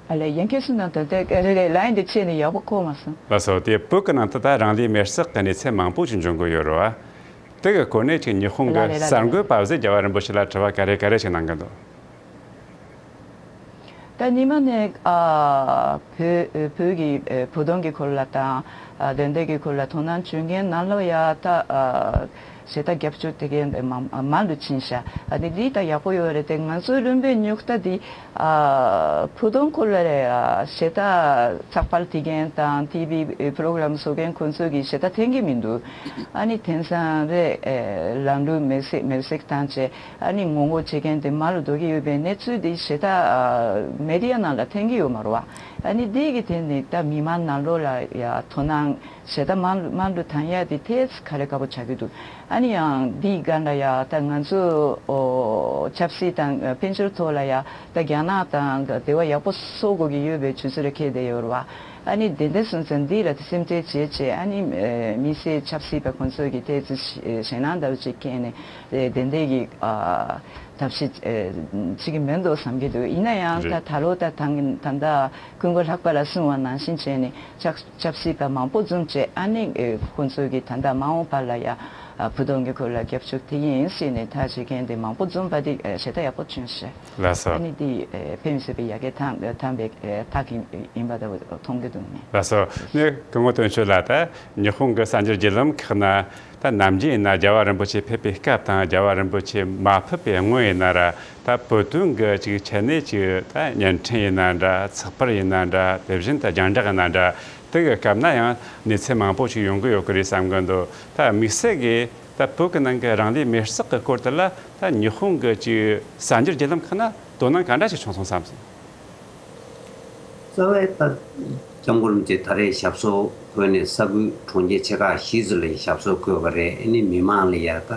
ཨ་ལས་ཡན་ཁེ་སུ་ནང་དུ་དེ་རེ་རེ་ལ་ཡིན་དེ་ཆེ་ནས་ཡག་པོ་གོ་མ་སོང་། ལགས་སོ། དེ་བོད་ཀྱི་ནང་དུ་ད་རང་ལུས་མེར་སྲེག་གི་གནས་ཚུལ་མང་པོ་ཞིག་འབྱུང་གི་ཡོད་རེད་བ། དེ་གི་སྐོར་ནས་ཅིག་ཉི་ཧོང་གི་ལ་ལས་ལ་གསར་འགོད་པ་ཚོས་རྒྱལ་བ་རིན་པོ་ཆེ་ལ་དྲི་བ་ག་རེ་ག་རེ་ཞིག་གནང་གི་འདུག་ད་ཉི་མ་ནས་ཨ་བོད་བོད་ཀྱི་ཨེ་བོད་དོན་གྱི་སྐོར་ལ་དང་ཨ་དོན་དག་གི་སྐོར་ལ་དོ་སྣང་བྱུང་མཁན་ནང་ལོགས་ཡ་ད་ཨ་ ཞེ་དྲག་རྒྱབ་སྐྱོར་དེ་གའི་མང་མང་དུ་ཕྱིན་ཤག་ཨ་ནི་འདི་ད་ཡག་པོ་ཡོད་རེད་དེ། ང་ཚོའི་བློན་པོའི་རྙོག་དྲ་འདི་ཨ་བུ་སྟོན་ཁོ་ལ་རེད། ཨ་ཞེ་དྲག་ཚགས་པར་དེ་གའི་དང་ཊི་ཝི་པོ་རོ་གྷ་རམ་བཟོ་མཁན་ཁོང་ཚོས་ཀྱིས་ཞེ་དྲག་འཐེན་གྱི་མི་འདུག་ཨ་ནི་དེང་སང་རེད། ཨེ་ལམ་ལུགས་མེ་སྲེག་མེ་སྲེག་བཏང་བྱས་ཨ་ནི་ངོ་རྒོལ་བྱེད་མཁན་དེ་མང་རུ་འགྲོ་གི་ཡོད་པའི་གནས་ཚུལ་འདི་ཞེ་དྲག་ཨ་མེ་ཌི་ཡ་ནང་ལ་འཐེན་གྱི་ཡོད་མ་རེད་བ། ཨ་ནི་འདི་གི་དེ་ནི་ད་མི་མང་ནང་ལོགས་ལ་ཡ་དོ་སྣང་ཞེ་དྲག་མང་མང་དུ་བཏང་ཡ་དེ་ཏོག་ཙམ་དཀའ་ལས་ཁག་པོ་ཆགས་ཀྱི་འདུག་ཨ་ནི་ཡང་འདིའི་སྒང་ལ་ཡ་ད་ང་ཚོ་ཨོ་ཆབ་སྲིད་དང་དཔལ་འབྱོར་ཐོག་ལ་ཡ་ད་རྒྱ་ནག་དང་འབྲེལ་བ་ཡག་པོ་བཟོ་དགོས་ཀྱི་ཡོད་པའི་ཆུ་ཚོད་རེ་འཁེལ་བསྡད་ཡོད་རེད་བ། ཨ་ནི་དེ་འདྲ་སོང་ཙང་འདི་ལ་དེ་སེམས་ཁྲལ་བྱེད་བྱེད་ཨ་ནི་ཨེ་མི་སེར་ཆབ་སྲིད་པ་ཁོང་ཚོ་གི་ཏོག་ཙམ་ཞེད་སྣང་འདྲ་བོ་ཅིག་སྐྱེས་ནས་དེ་དེ་འདྲའི་གི་ཨ་ཐབས་ཤེས་ཨེ་བྱེད་ཀྱི་མེད་འདུག་བསམ་གྱི་འདུག་ཡིན་ན་ཡང་ད་རེད། ད་ལོ་ད་ད་ད་ལྟ་སྐུ་ངོ་ལྷག་པ་ལ་གསུངས་པ་ནང་བཞིན་བྱས་ནས་ཆབ་ཆབ་སྲིད་པ་མང་པོ་འཛོམས་བྱས་ཨ་ནི་ཨེ་ཁོང་ཚོ་གི་ད་ལྟ་མ་འོངས་པ་ལ་ཡ་ཨ་བུ་སྟོན་གྱི་ཁོ་ལ་རྒྱབ་སྐྱོར་དེ་ཡིན་ཟེར་ནས་ཐག་བཅད་མཁན་དེ་མང་པོ་འཛོམས་པ་དེ་ཨེ་ཞེ་དྲག་ཡག་པོ་བྱུང་ཤག་ལགས་སོ། ཨ་ནི་དེ་ཨེ་ཕན་སོས་པའི་ཡ་གི་ཐང་ཐང་པའི་ཨེ་ཐག་ཡིན་པ་འདྲ་བོ་མཐོང་གི་འདུག་ནི། ལགས་སོ། ནི་སྐུ་ངོ་དོན་གཅོད་ལགས། ད་ཉི་ཧོང་གི་གསར་འགྱུར་བརྒྱུད་ལམ་ཁག་ན་ད་ནམ་རྒྱུན་ཡིན་ན་རྒྱལ་བ་རིན་པོ་ཆེ་ཕེབས་པའི་སྐབས་དང་རྒྱལ་བ་རིན་པོ་ཆེ་མ་ཕེབས་པའི་སྔོན་ཡིན་ན་ར་ད་བོད་དོན་གྱི་ཅིག་ཆེད་གནས་ཅིག་ད་བརྙན་འཕྲིན་ཡིན་ན་འདྲ། ཚགས་པར་ཡིན་ན་འདྲ། དེ་བཞིན་ད་རྒྱང་བསྒྲགས་ཡིན་ན་འདྲ། དེ་གི་སྐབས་ན་ཡང་གནས་ཚུལ་མང་པོ་ཞིག་ཡོང་གི་ཡོད་ཀྱི་རེད་བསམ་གི་འདུག་ད་དམིགས་བསལ་གྱིས་ད་བོད་ཀྱི་ནང་གི་རང་ལུས་མེར་སྲེག་གི་སྐོར་དེ་ལ་ད་ཉི་ཧོང་གི་ཅིག་གསར་འགྱུར་བརྒྱུད་ལམ་ཁག་ན་དོ་སྣང་ག་འདྲ་ཞིག་བྱུང་སོང་བསམ་སོང་། རྩ་བའི་ད་སྐྱབས་མགོན་རིན་པོ་ཆེ་ད་རེས་ཞབས་སོར་འཁོད་ནས་ས་ཁུལ་གྲོང་ཁྱེར་ཆེ་ཁག་བཞི་ཙམ་ལ་ཞབས་སོར་འཁོད་པ་རེད། ཨ་ནི་མི་མང་ལ་ཡ་ད་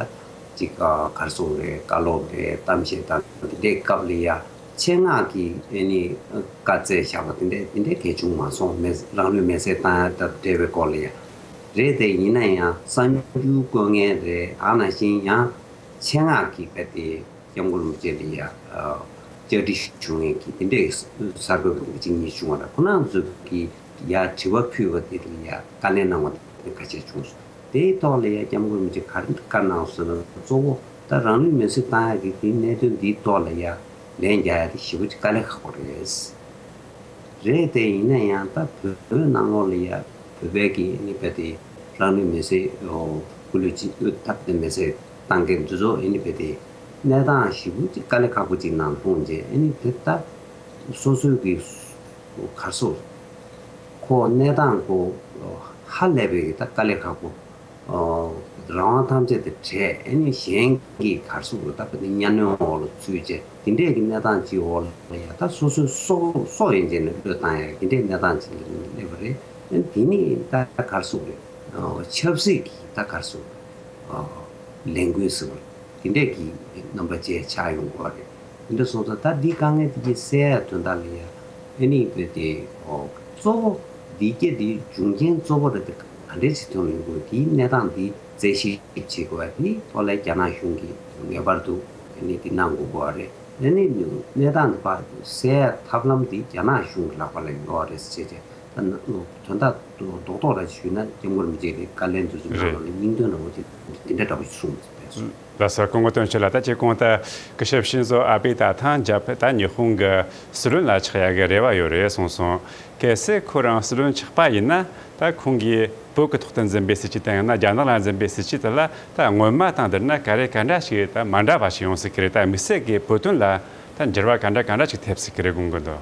ཅིག་ག་རེ་ཟེར་དགོས་རེད། བཀའ་སློབ་རེད། གཏམ་བཤད་དང་དེ་འདྲའི་སྐབས་ལ་ཡ་ཆེད་མངགས་ཀྱིས་ཨ་ནི་བཀའ་སྩལ་བཞག་པ་དེ་འདྲ་དེ་འདྲ་གལ་བྱུང་མ་སོང་། མེ་རང་ལུས་མེར་སྲེག་བཏང་ཡ་དང་འབྲེལ་བའི་སྐོར་ལ་ཡ་རེད། དེ་ཡིན་ན་ཡང་གསར་འགྱུར་བཀོད་མཁན་རེད། ཨ་ནང་བཞིན་ཡང་ཆེད་མངགས་ཀྱིས་རྦད་དེ་སྐྱབས་མགོན་རིན་པོ་ཆེ་ལ་ཡ་བཅར་འདྲི་ཞུ་མཁན་གྱི་དེ་འདྲའི་གསར་འགོད་པ་གཅིག་གཉིས་བྱུང་བ་ལ་ཁོ་རང་ཚོ་གིས་ཡ་དྲི་བ་ཕུལ་བ་དེ་ལ་ཡ་བཀའ་ལན་གནང་བ་དེ་ཁ་ཤས་བྱུང་སོང་། དེའི་ཐོག་ལ་ཡ་སྐྱབས་མགོན་རིན་པོ་ཆེ་ག་རེ་བཀའ་གནང་སོང་ན་གཙོ་བོ་ད་རང་ལུས་མེར་སྲེག་བཏང་ཡ་གི་དེའི་གནད་དོན་འདིའི་ཐོག་ལ་ཡ་ལན་རྒྱག་ཡ་དེ་ཞེ་པོ་ཅིག་དཀའ་ལས་ཁག་པོ་རེད། རེད་དེ་ཡིན་ན་ཡང་ད་བོད་བོད་ནང་ལོགས་ལ་ཡ་བོད་པའི་གི་ཨ་ནི་རྦད་དེ་རང་ལུས་མེར་སྲེག་སྐུ་ལུས་ཅིག་ཐབས་དེ་མེར་སྲེག་བཏང་མཁན་འདི་ཚོ་ཨ་ནི་རྦད་དེ་གནས་སྟངས་ཞེ་པོ་ཅིག་དཀའ་ལས་ཁག་པོ་ཅིག་ནང་ལྷུང་རྗེས་ཨ་ནི་དེ་ད་སོ་སོའི་གི་ག་རེ་ཟེར་ཁོ་གནས་སྟངས་ཁོ་ཧ་ལས་པའི་གི་ད་དཀའ་ལས་ཁག་པོ། རང་དབང་ཐམས་ཅད་དེ་བྲལ་ཨ་ནི་གཞན་གྱི་ག་རེ་ཟེར་དགོས་རེད། ད་བོད་དེ་གཉའ་གནོན་འོག་ལ་ཚུད་བྱས་དེ་འདྲས་ཀྱི་གནས་སྟངས་ཅིག་འོག་ལ་ཡ་ད་སོ་སོའི་སྲོག་སྲོག་ཡན་ཆད་ནས་བློས་བཏང་ཡ་དེ་འདྲས་གནས་སྟངས་ཅིག་ལ་སླེབས་པ་རེད། ཨ་ནི་དེ་ནི་ད་ག་རེ་ཟེར་དགོས་རེད། ཆབ་སྲིད་ཀྱི་ད་ག་རེ་ཟེར་དགོས་རེད། ལས་འགུལ་ཟེར་བ་དེ་འདྲས་ཀྱི་རྣམ་པ་ཅིག་ཆགས་ཡོང་གི་རེད། དེ་འདྲ་སོང་ཙང་ད་འདི་དཀའ་ངལ་དེ་གྱིས་སེལ་ཡ་དོན་དག་ལ་ཡ་ཨ་ནི་བོད་དེ་གཙོ་བོ་འདི་སྐད་དེ་འབྱུང་རྐྱེན་གཙོ་བོ་རེད། དེ་ག་འདྲས་ཅིག་ཐོན་ཡོང་དགོས་དེའི་གནས་སྟངས་འདི་རྩད་ཞིབ་བྱེད་དགོས་པ་དེའི་ཐོག་ལ་རྒྱ་ནག་གཞུང་གིས་ངེས་པར་དུ་ཨ་ནི་འདི་གནང་དགོས་ཀྱི་རེད། ཨ་ནི་གནས་སྟངས་འདི་ཕར་སེལ་ཡ་ཐབས་ལམ་འདི་རྒྱ་ནག་གཞུང་གི་ལག་པ་ལ་ཡོད་རེད་ཟེར་བྱས་ད་དོན་དག་རྡོག་རྡོག་ར་ཞུས་ན་སྐྱབས་མགོན་རིན་པོ་ཆེ་གི་བཀའ་ལན་དེ་ཚོ་ནང་ལ་རེད། སྙིང་དོན་ར་བོ་དེ་དེ་འདྲ་འདྲ་བོ་ཞིག་གསུངས་ཡོད་པས་སོ། ལགས་སོ། སྐུ་ངོ་དོན་གཅོད་ལགས། ད་ཅི་གོང་དུ་སྐུ་ཞབས་ཤིན་ཛོ་ཨ་བྷེ་ད་ཐང་རྒྱ་བོད་ད་ཉི་ཧོང་གི་སྲིད་བློན་ལ་ཆགས་ཡ་གི་རེ་བ་ཡོད་རེད་གསུངས་སོང་། གལ་སྲིད་ཁོ་རང་སྲིད་བློན་ཆགས་པ་ཡིན་ན་ད་ཁོང་གིས་བོད་ཀྱི་ཐོག་ཏུ་འཛིན་པའི་སྲིད་བྱུས་དང་ཡང་ན་རྒྱ་ནག་ལ་འཛིན་པའི་སྲིད་བྱུས་དེ་ལ་ད་སྔོན་མ་དང་བསྡུར་ན་ག་རེ་ག་འདྲ་ཞིག་ད་མ་འདྲ་བ་ཞིག་ཡོང་སྲིད་ཀྱི་རེད། ད་དམིགས་བསལ་གྱི་བོད་དོན་ལ་ད་འགྱུར་བ་ག་འདྲ་ག་འདྲ་ཞིག་ཐེབས་སྲིད་ཀྱི་རེད་དགོངས་ཀྱི་འདུག་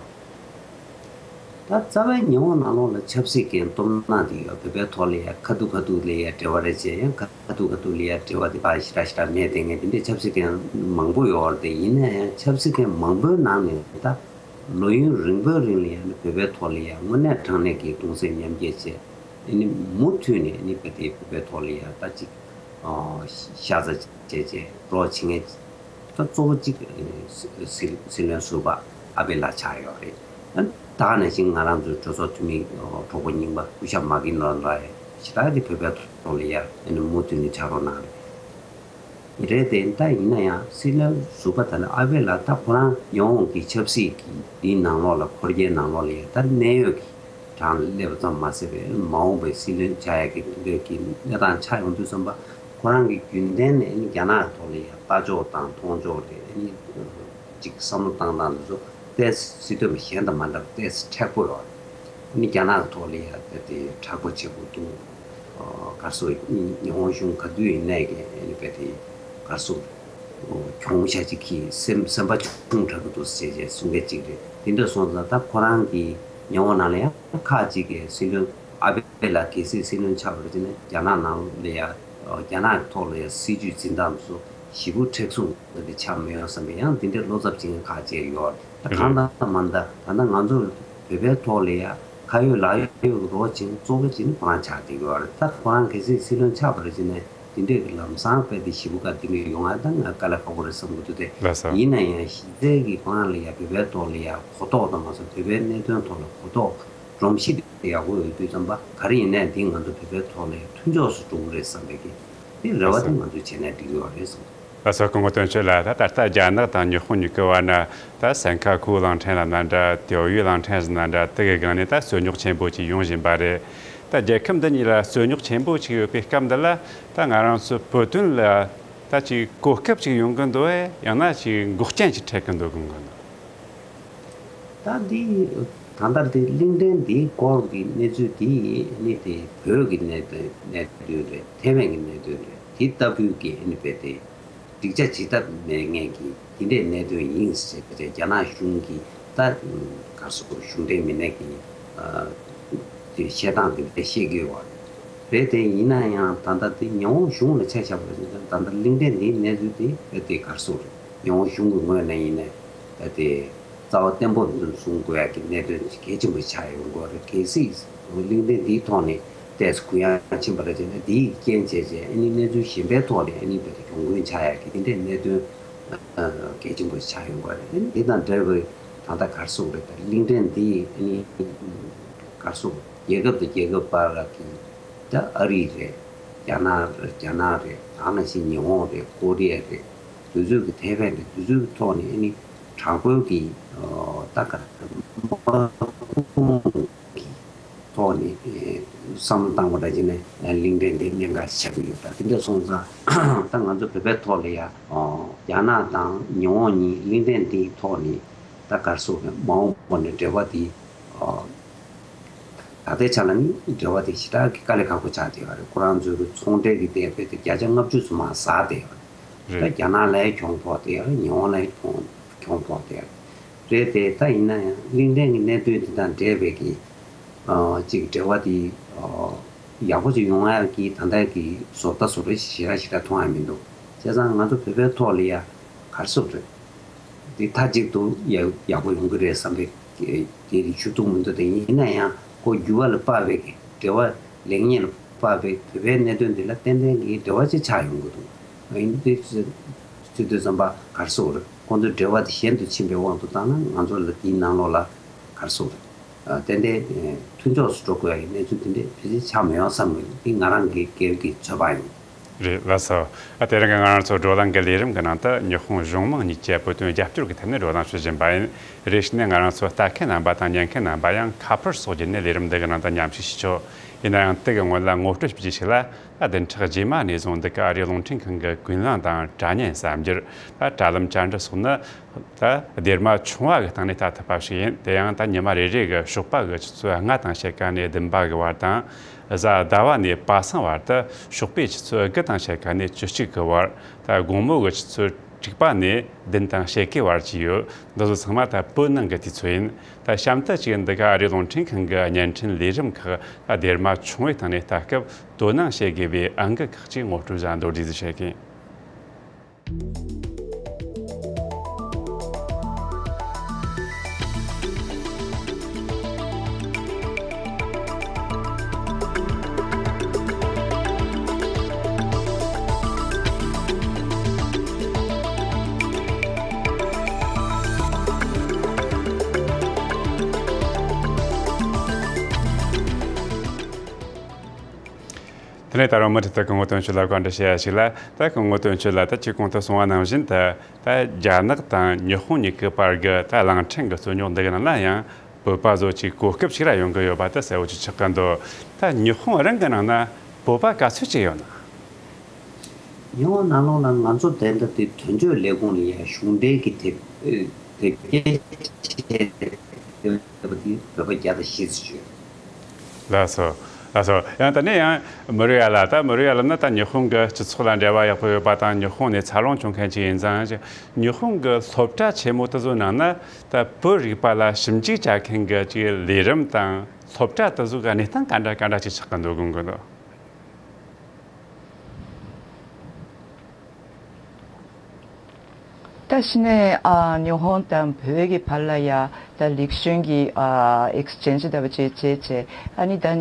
ད་རྩ་བའི་ཉི་ཧོང་ནང་ལོགས་ལ་ཆབ་སྲིད་ཀྱི་སྟོབས་ནག་དེ་ཡོད། བོད་པའི་ཐོག་ལ་ཡ་ཁ་ཐུག་ཁ་ཐུག་ལ་ཡ་འབྲེལ་བ་རེ་བྱས་ཡང་ཁ་ཐུག་ཁ་ཐུག་ལ་ཡ་འབྲེལ་བ་དེ་ཕར་ཞེ་དྲག་ཞེ་དྲག་མེད་དེ་ངས་དེ་འདྲའི་ཆབ་སྲིད་ཀྱི་མང་པོ་ཡོད་རེད། དེ་ཡིན་ན་ཡང་ཆབ་སྲིད་ཀྱི་མང་པོའི་ནང་ནས་ད་ལོ་ཡུན་རིང་པོའི་རིང་ལ་ཡ་ནི་བོད་པའི་ཐོག་ལ་ཡ་དངོས་གནས་དྲང་གནས་ཀྱི་གདུང་སེམས་མཉམ་སྐྱེད་བྱས་ཨ་ནི་མུ་མཐུད་ནས་ཨ་ནི་བོད་དེ་བོད་པའི་ཐོག་ལ་ཡ་ད་ཅིག་ཤ་ཚ་བྱས་བྱས་རོགས་བྱེད་མཁན། ད་གཙོ་བོ་གཅིག་སྲིད་སྲིད་བློན་ཟུར་པ་ཨ་བྷེ་ལགས་ཆགས་ཡོད་རེད། ད་ག་ནང་བཞིན་ང་རང་ཚོའི་གྲོས་ཚོགས་འཐུས་མི་གྲོགས་པོ་རྙིང་པ་སྐུ་ཞབས་མ་ཀིན་ལོན་ལགས་ཞེ་དྲག་གི་བོད་པའི་ཐོག་ལ་ཡ་ཨ་ནི་མུ་མཐུད་ནས་ཕྱག་རོགས་གནང་རེད། རེད་དེ་ད་ཡིན་ན་ཡང་སྲིད་བློན་ཟུར་པ་དེ་ལ་ཨ་བྷེ་ལགས་ད་ཁོ་རང་ཉི་ཧོང་གི་ཆབ་སྲིད་ཀྱི་འདིའི་ནང་ལོགས་ལ་འཁོར་རྒྱའི་ནང་ལོགས་ལ་ཡ་ད་གནད་ཡོད་ཀྱི་གྲངས་ལ་སླེབས་པ་ཙམ་མ་ཟད་པའི་མ་འོངས་པའི་སྲིད་བློན་ཆགས་ཡ་གི་དེ་འདྲའི་གི་གནས་སྟངས་ཆགས་ཡོང་དུས་ཙམ་པ་ཁོ་རང་གི་རྒྱུན་ལྡན་ནས་ཨ་ནི་རྒྱ་ནག་གི་ཐོག་ལ་ཡ་ལྟ་ཕྱོགས་དང་མཐོང་ཕྱོགས་རེད། ཨ་ནི་ཅིག་བསམ་བློ་བཏང་སྟངས་འདི་ཚོ་ཏོག་ཙམ་སྲིད་དོན་པ་གཞན་དང་མ་འདྲ་བ་ཏོག་ཙམ་མཁྲེགས་པོ་ཡོད་རེད། ཨ་ནི་རྒྱ་ནག་གི་ཐོག་ལ་ཡ་དེ་དེ་མཁྲེགས་པོ་བྱེད་དགོས་འདུག་ག་རེ་ཟེར། ཉི་ཧོང་གཞུང་ག་དུས་ཡིན་ནའི་གི་ཨ་ནི་རྦད་དེ་ག་རེ་ཟེར། གྱོང་ཆ་ཅིག་གིས་སེམས་སེམས་པ་ཆུང་དྲགས་ཀྱི་འདུག་ཟེར་བྱས་གསུང་མཁན་ཅིག་རེད། དེ་འདྲ་སོང་ཙང་ད་ཁོ་རང་གི་ཉི་ཧོང་ནང་ལ་ཡང་ཁག་ཅིག་གིས་སྲིད་བློན་ཨ་བྷེ་ལགས་གལ་སྲིད་སྲིད་བློན་ཆགས་པ་རེད་ཅེ་ན། རྒྱ་ནག་ནང་ལ་ཡ་རྒྱ་ནག་གི་ཐོག་ལ་ཡ་སྲིད་ཇུས་འཛིན་སྟངས་ཚོ་ཞེ་པོ་མཁྲེགས་བཟུང་འདི་ཆགས་མི་ཡོང་བསམ་པའི་ཡང་འདི་འདྲའི་བློ་འཚབ་བྱེད་མཁན་ཁག་ཅིག་ཡོད་རེད། ད་གང་ལྟར་མ་ལྟར་ད་ལྟ་ང་ཚོ་བོད་པའི་ཐོག་ལ་ཡ་ཁ་ཡོད་ལག་ཡོད་ཀྱི་རོགས་བྱེད་མཁན་གཙོ་བོ་ཅིག་ནི་ཁོ་རང་ཆགས་བསྡད་ཡོད་རེད། ད་ཁོ་རང་གལ་སྲིད་སྲིད་བློན་ཆགས་པ་རེད་ཅེ་ན། དེ་འདྲས་ཀྱི་ལམ་སང་དཔེ་དེ་ཞེ་པོ་ག་དེ་འདྲས་ཡོང་ང་ད་ང་དཀའ་ལས་ཁག་པོ་རེད་བསམ་གྱི་འདུག་སྟེ། ལགས་སོ། ཡིན་ན་ཡང་གཞི་རྩའི་གི་ཁོ་རང་ལ་ཡ་བོད་པའི་ཐོག་ལ་ཡ་གོ་རྟོགས་དང་མ་སོང་བོད་པའི་གནད་དོན་ཐོག་ལ་གོ་རྟོགས་སྒྲོམ་གཞི་དེ་ཡག་པོ་ཡོད་དུས་ཙམ་པ་ག་རེ་ཡིན་ནའི་འདི་ང་ཚོ་བོད་པའི་ཐོག་ལ་ཡ་མཐུན་ཕྱོགས་སུ་འགྲོ་གི་རེད་བསམ་པའི་གི་དེ་རེ་བ་དེ་ང་ཚོས་བྱས་ན་འགྲིག་གི་ཡོད་རེད་བསམ། ལགས་སོ། སྐུ་ངོ་དོན་གཅོད་ལགས། ད་ད་ལྟ་རྒྱ་ནག་དང་ཉི་ཧོང་གཉིས་ཀྱི་བར་ན་ད་སན་ཁ་ཁུའུ་གླིང་ཕྲན་ལབ་ན་འདྲ། ཏེའོ་ཡུས་གླིང་ཕྲན་ཟེར་ན་འདྲ། དེ་གི་སྒང་ནས་ད་རྩོད་རྙོག་ཆེན་པོ་ཅིག་ཡོང་བཞིན་པ་རེད། ད་རྒྱལ་ཁབ་འདི་གཉིས་ལ་རྩོད་རྙོག་ཆེན་པོ་ཅིག་ཡོད་པའི་སྐབས་འདི་ལ་ད་ང་རང་ཚོ་བོད་དོན་ལ་ད་ཅིག་གོ་སྐབས་ཅིག་ཡོང་གི་འདུག་ཨེ། ཡང་ན་ཅིག་འགོག་རྐྱེན་ཅིག་འཕྲད་ཀྱི་འདུག་གི་འདུག་ད་འདི་ད་ལྟ་འདི་གླིང་ཕྲན་འདིའི་སྐོར་གྱི་གནས་ཚུལ་འདི་ནི་དེ་བོད་ཀྱི་གནད་དོན་གནད་དོན་རེད། ཐའེ་ཝན་གྱི་གནད་དོན་རེད། དེ་ལྟ་བུའི་གི་ཨ་ནི་རྦད་དེ་སྒྲིག་ཆ་བྱེད་ཐབས་མེད་མཁན་གྱི་དེ་འདྲའི་གནད་དོན་ཡིན་ཟེར་ཏེ་རྒྱ་ནག་གཞུང་གིས་ད་ག་རེ་ཟེར་གཞུང་འབྲེལ་མི་སྣ་གིས་ཨ་དེ་བཤད་སྟངས་དེ་འདྲ་བཤད་ཀྱི་ཡོད་རེད། རེད་དེ་ཡིན་ན་ཡང་ད་ལྟ་དེ་ཉི་ཧོང་གཞུང་ལ་ཆ་བཞག་པ་ཡིན་ན་ད་ལྟ་གླིང་ཕྲན་འདིའི་གནས་ཚུལ་དེ་རྦད་དེ་ག་རེ་ཟེར་རེད། ཉི་ཧོང་གཞུང་གི་ངོས་ནས་ཡིན་ན་རྦད་དེ་རྩ་བ་བརྟན་པོ་འདུག་གསུང་དགོས་ཡ་གི་གནད་དོན་གལ་ཆེན་པོ་ཆགས་ཡོང་གི་རེད། གལ་སྲིད་གླིང་ཕྲན་འདིའི་ཐོག་ནས་ཏོག་ཙམ་གུ་ཡངས་ཕྱིན་པ་རེད་ཅེ་ན། འདིའི་རྐྱེན་བྱས་རྗེས་ཨ་ནི་གནས་ཚུལ་གཞན་པའི་ཐོག་ནས་ཨ་ནི་རྦད་དེ་གྱོང་གུན་ཆགས་ཡ་གི་དེ་འདྲའི་གནད་དོན་གལ་ཆེན་པོ་ཆགས་ཡོང་གི་རེད། ཨ་ནི་འདི་དང་འབྲེལ་བའི་ད་ལྟ་ག་རེ་ཟེར་རེད། ད་གླིང་ཕྲན་འདི་ཨ་ནི་ག་རེ་ཟེར་རྒྱལ་ཁབ་དང་རྒྱལ་ཁབ་བར་གྱི་ད་ཨ་རི་རེད། རྒྱ་ནག་རྒྱ་ནག་རེད། ད་ནང་བཞིན་ཉི་ཧོང་རེད། ཀོ་རི་ཡ་རེད། དུས་ཚོད་ཀྱི་ཐེ་ཕན་རེད། དུས་ཚོད་ཀྱི་ཐོག་ནས་ཨ་ནི་དྲག་པོའི་གི་ད་ག་དམག་དཔུང་གི་ཐོག་ནས་བསམ་བློ་བཏང་བ་འདྲ་བྱས་ན་གླིང་ཕྲན་འདི་གནད་འགག་ཆགས་ཀྱི་ཡོད། ད་དེ་འདྲ་སོང་ཙང་ད་ང་ཚོ་བོད་པའི་ཐོག་ལ་ཡ་རྒྱ་ནག་དང་ཉི་ཧོང་གཉིས་གླིང་ཕྲན་འདིའི་ཐོག་ནས་ད་ག་རེ་ཟེར་མ་འོངས་པ་ནས་འབྲེལ་བ་འདི་ད་ལྟའི་ཆ་ལ་ནི་འབྲེལ་བ་དེ་ཞེ་དྲག་གི་དཀའ་ལས་ཁག་པོ་ཆགས་བསྡད་ཡོད་རེད། ཁོ་རང་ཚོའི་གི་ཚོང་འབྲེལ་གྱི་ལྟེ་བ་དེ་བརྒྱ་ཆ་ལྔ་བཅུ་ཙམ་མར་ཟག་བསྡད་ཡོད་རེད། ད་རེད། རྒྱ་ནག་ལ་ཡང་གྱོང་ཕོག་བསྡད་ཡོད་རེད། ཉི་ཧོང་ལ་ཡང་གྱོང་གྱོང་ཕོག་བསྡད་ཡོད་རེད། རེད་དེ་ད་ཡིན་ན་ཡང་གླིང་ཕྲན་གྱི་གནད་དོན་དེ་དང་འབྲེལ་བའི་གི་ཨ་ཅིག་འབྲེལ་བ་དེ་ཨ་ཡག་པོ་ཅིག་ཡོང་ཡག་གི་ད་ལྟ་གི་བཟོ་ལྟ་བཟོ་འདྲ་ཞེ་དྲག་ཞེ་དྲག་མཐོང་ཡ་མི་འདུག་བྱས་ཙང་ང་ཚོ་བོད་པའི་ཐོག་ལ་ཡ་ག་རེ་ཟེར་རེད། འདི་མཐའ་གཅིག་ཏུ་ཡག་ཡག་པོ་ཡོང་གི་རེད་བསམ་པའི་དེ་རིགས་ཤུགས་རྡུགས་མི་འདུག་དེ་ཡིན་ན་ཡང་ཁོ་འགྱུར་བ་ལ་དཔག་པའི་གི་འབྲེལ་བ་ལེགས་ཉེས་ལ་དཔག་པའི་བོད་པའི་གནད་དོན་འདི་ལ་ཏན་ཏན་གྱི་འབྲེལ་བ་ཅིག་ཆགས་ཡོང་གི་འདུག་ཨ་ནི་འདི་བརྩི་དུས་ཙམ་པ་ག་རེ་ཟེར་རེད། ཁོང་ཚོའི་འབྲེལ་བ་དེ་གཞན་དུ་ཕྱིན་པའི་དབང་དུ་བཏང་ན་ང་ཚོ་ལ་འདིའི་ནང་ལོགས་ལ་ག་རེ་ཟེར་རེད། ཏན་ཏན་མཐུན་ཕྱོགས་སུ་འགྲོ་དགོས་ཡ་གི་གནས་ཚུལ་དེ་འདྲས་ཕལ་ཆེར་ཆགས་མི་ཡོང་བསམ་གི་འདི་ང་རང་གི་སྒེར་གྱི་ཚོད་དཔག་ཡིན། རེད། ལགས་སོ། ཨ་དེ་རིང་གི་ང་རང་ཚོ་བགྲོ་གླེང་གི་ལས་རིམ་གི་ནང་དུ་ཉི་ཧོང་གཞུང་མང་གཉིས་ཀྱི་བོད་དོན་རྒྱབ་སྐྱོར་གྱི་ཐད་ནས་བགྲོ་གླེང་ཞུ་བཞིན་པ་ཡིན། རེ་ཞིག་ནས་ང་རང་ཚོ་ལྟ་མཁན་རྣམ་པ་དང་ཉན་མཁན་རྣམ་པ་ཡང་ཁ་པར་སོགས་བརྒྱུད་ནས་ལས་རིམ་འདི་གི་ནང་དུ་མཉམ་ཞུགས་བྱེད་ཆོག་ཡིན་ན་ཡང་དེ་གི་སྔོན་ལ་ངོ་སྤྲོད་ཞུ་རྒྱུ་ཞིག་ལ། ད་བདུན་ཕྲག་རྗེས་མ་ནས་བཟུང་འདི་ག་ཨ་རིའི་རླུང་འཕྲིན་ཁང་གི་ཀུན་གླེང་དང་དྲ་བརྙན་གསར་འགྱུར། ད་དྲ་ལམ་བཅར་འདྲི་སོགས་ནི་ད་སྡེར་མ་ཆུང་བ་གི་སྟེང་ནས་ལྟ་ཐུབ་པ་ཞིག་ཡིན། དེ་ཡང་ད་ཉི་མ་རེ་རེ་གི་ཞོགས་པ་གི་ཆུ་ཚོད་ལྔ་དང་ཕྱེད་ཀ་ནས་བདུན་པ་གི་བར་དང་། གཟའ་ཟླ་བ་ནས་པ་སངས་བར་དུ་ཞོགས་པའི་ཆུ་ཚོད་དགུ་དང་ཕྱེད་ཀ་ནས་བཅུ་གཅིག་གི་བར། ད་དགོང་མོ་གི་ཆུ་ཚོད་དྲུག་པ་ནས་བདུན་དང་ཕྱེད་ཀའི་བར་གྱི་ཡོད། འདི་ཚོ་ཚང་མ་ད་བོད་ནང་གི་དུས་ཚོད་ཡིན། ད་གཤམ་དུ་ཅིག་འདི་ག་ཨ་རིའི་རླུང་འཕྲིན་ཁང་གི་བརྙན་འཕྲིན་ལས་རིམ་ཁག་ད་སྡེར་མ་ཆུང་བའི་སྟེང་ནས་ལྟ་སྐབས་དོ་སྣང་བྱེད་དགོས་པའི་ཨང་ཀི་ཁག་ཅིག་ངོ་སྤྲོད་བྱ་མདོར་བསྡུས་སུ་བྱེད་ཀྱིན། དེ་ནས་ད་རུང་མུ་མཐུད་དུ་སྐུ་ངོ་དོན་གཅོད་ལ་བཀའ་འདྲི་ཞུ་ཡ་ཞིག་ལ། ད་སྐུ་ངོ་དོན་གཅོད་ལགས། ད་ཅིག་གོང་དུ་གསུངས་པ་ནང་བཞིན་དུ་ད་རྒྱ་ནག་དང་ཉི་ཧོང་གཉིས་ཀྱི་བར་གྱི་ད་གླིང་ཕྲན་གྱི་རྩོད་རྙོག་འདི་གི་ནང་ལ་ཡང་བོད་པ་ཚོ་ཅིག་གོ་སྐབས་ཤིག་ར་ཡོང་གི་ཡོད་པ་དེ་གསལ་བོ་ཅིག་ཆགས་ཀྱི་འདུག་ད་ཉི་ཧོང་རང་གི་ནང་ན་བོད་པ་ག་ཚོད་ཅིག་ཡོད་ན། ཉི་ཧོང་ནང་ལོགས་ལ་ང་ཚོ་དེ་འདྲ་དེ་དོན་གཅོད་ལས་ཁུངས་ལ་ཡ་གཞུང་འབྲེལ་གྱི་དེབ་དེབ་སྐྱེལ་བྱས་བསྡད་པ་དེ་བོད་པ་བརྒྱ་དང་བཞི་ཙམ་ཡོད། ལགས་སོ། ལགས་སོ། ཡང་ད་ནས་ཡང་མི་རུ་ཡ་ལ། ད་མི་རུ་ཡ་ལ་ན་ད་ཉི་ཧོང་གི་སྤྱི་ཚོགས་ལ་འབྲེལ་བ་ཡག་པོ་ཡོད་པ་དང་ཉི་ཧོང་ནས་འཚར་ལོངས་བྱུང་མཁན་ཅིག་ཡིན་ཙང་། ཉི་ཧོང་གི་སློབ་གྲྭ་ཆེན་མོ་དེ་ཚོའི་ནང་ན་ད་བོད་རིག་པ་ལ་ཞིབ་འཇུག་བྱ་མཁན་གྱི་ཅིག་ལས་རིམ་དང་སློབ་གྲྭ་དེ་ཚོ་གི་གནས་སྟངས་ག་འདྲ་ག་འདྲ་ཅིག་ཆགས་ཀྱི་འདུག་དགོངས་ཀྱི་འདུག་ད་གཞི་ནས་ཨ་ཉི་ཧོང་དང་བོད་ཀྱི་བར་ལ་ཡ་ད་རིག་གཞུང་གི་ཨ་ཨེག་སི་ཅེན་ཇི་ལྟ་བུ་ཅིག་བྱས་བྱས། ཨ་ནི་ད་ཨ་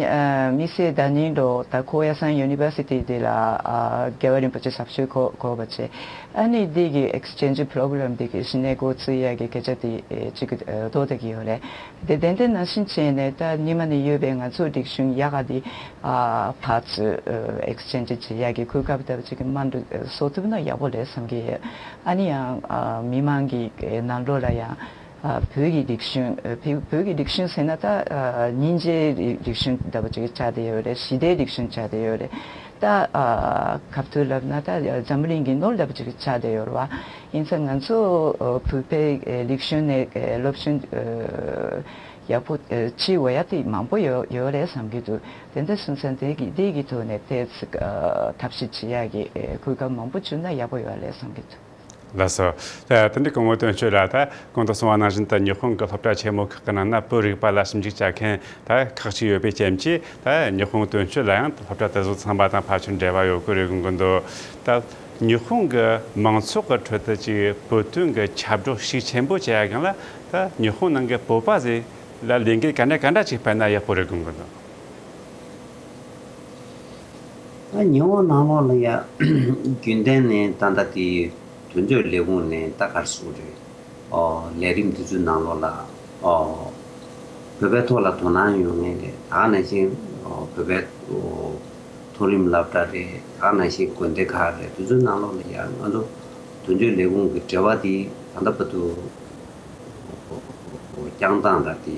དམིགས་བསལ་ད་ནིང་ལོ་ད་ཁོ་ཡ་སན་ཡུ་ནི་ཝར་སི་ཊི་དེ་ལ་ཨ་རྒྱལ་བ་རིན་པོ་ཆེ་ཟབ་ཤོས་གོ་གོ་བ་བྱས། ཨ་ནི་འདི་གི་ཨེག་སི་ཅེན་ཇི་པོ་རོ་གྷི་རམ་འདི་གི་གཞི་ནས་འགོ་བཙུགས་ཡ་གི་སྐད་ཆ་དེ་ཨེ་གཅིག་ཨེ་ཐོག་བསྡད་ཀྱི་ཡོད་རེད། དེ་ཏན་ཏན་ནང་བཞིན་བྱས་ནས་ད་ཉི་མ་ནས་ཡོད་པའི་ང་ཚོ་རིག་གཞུང་ཡག་ག་དེ་ཨ་ཕར་ཚུར་ཨེག་སི་ཅེན་ཇི་བྱེད་ཡག་གི་གོ་སྐབས་ལྟ་བུ་ཅིག་གི་མ་འགྲོ་བཟོ་ཐུབ་ན་ཡག་པོ་རེད་བསམ་གྱི་ཡོད། ཨ་ནི་ཡང་ཨ་མི་མང་གི་ནང་ལོགས་ལ་ཡང་ཨ་བོད་ཀྱི་རིག་གཞུང་ཨ་བོད་བོད་ཀྱི་རིག་གཞུང་ཟེར་ན་ད་ཨ་སྙིང་རྗེའི་རིག་རིག་གཞུང་ལྟ་བུ་ཅིག་ཆགས་བསྡད་ཡོད་རེད། ཞི་བདེའི་རིག་གཞུང་ཆགས་བསྡད་ཡོད་རེད། ད་ཨ་ག་ཚོད་ལབ་ན་ད་འཛམ་བུ་གླིང་གི་ནོར་ལྟ་བུ་ཅིག་ཆགས་བསྡད་ཡོད་རེད་བ། ཡིན་ཙང་ང་ཚོ་ཨ་བོད་པའི་ཨ་རིག་གཞུང་ནས་ཨ་སློབ་གསོ་ཨ་ཡག་པོ་ཨ་བྱེད་འོས་ཡ་དེ་མང་པོ་ཡོད་ཡོད་རེད་བསམ་གྱི་འདུག་དེ་འདྲ་སོང་ཙང་དེ་གི་དེ་གི་ཐོག་ནས་ཏོག་ཙམ་ཨ་ཐབས་ཤེས་བྱེད་ཡ་གི་ཨ་གོ་སྐབས་མང་པོ་བྱུང་ན་ཡག་པོ་ཡོད་རེད་བསམ་གྱི་འདུག་ལགས་སོ། ད་དེ་འདྲའི་སྐུ་ངོ་དོན་གཅོད་ལགས། ད་གོང་དུ་གསུངས་པ་ནང་བཞིན་དུ་ཉི་ཧོང་གི་སློབ་གྲྭ་ཆེན་མོ་ཁག་གི་ནང་ན་བོད་རིག་པ་ལ་ཞིབ་འཇུག་བྱ་མཁན་ད་ཁག་ཅིག་ཡོད་པའི་རྐྱེན་གྱིས། ད་ཉི་ཧོང་དོན་གཅོད་ལ་ཡང་སློབ་གྲྭ་དེ་ཚོ་ཚང་མ་དང་ཕལ་ཆེར་འབྲེལ་བ་ཡོད་ཀྱི་རེད་དགོངས་ཀྱི་འདུག་ད་ཉི་ཧོང་གི་མང་ཚོགས་ཀྱི་ཁྲོད་དུ་ཅིག་བོད་དོན་གྱི་ཁྱབ་བསྒྲགས་ཤུགས་ཆེན་པོ་བྱེད་ཡ་སྒང་ལ་ད་ཉི་ཧོང་ནང་གི་བོད་པ་ཚོ་ལ་ལས་འགུལ་ག་འདྲ་ག་འདྲ་ཅིག་སྤེལ་ན་ཡག་པོ་རེད་དགོངས་ཀྱི་འདུག་ད་ཉི་ཧོང་ནང་ལོགས་ལ་ཡ་རྒྱུན་ལྡན་ནས་ད་ལྟ་དེ་དོན་གཅོད་ལས་ཁུངས་ནས་ད་ག་རེ་ཟེར་དགོས་རེད། ཨོ་ལས་རིམ་དེ་ཚོའི་ནང་ལོགས་ལ་ཨོ་བོད་པའི་ཐོག་ལ་དོ་སྣང་ཡོང་མཁན་རེད། ད་ག་ནང་བཞིན་ཨོ་བོད་པའི་ཨོ་མཐོ་རིམ་སློབ་གྲྭ་རེད། ད་ག་ནང་བཞིན་དགོན་སྡེ་ཁག་རེད། དེ་ཚོའི་ནང་ལོགས་ལ་ཡ་ང་ཚོ་དོན་གཅོད་ལས་ཁུངས་ཀྱི་འབྲེལ་བ་དེ་ད་ལྟ་བར་དུ་བསྐྱངས་སྟངས་ལ་དེ་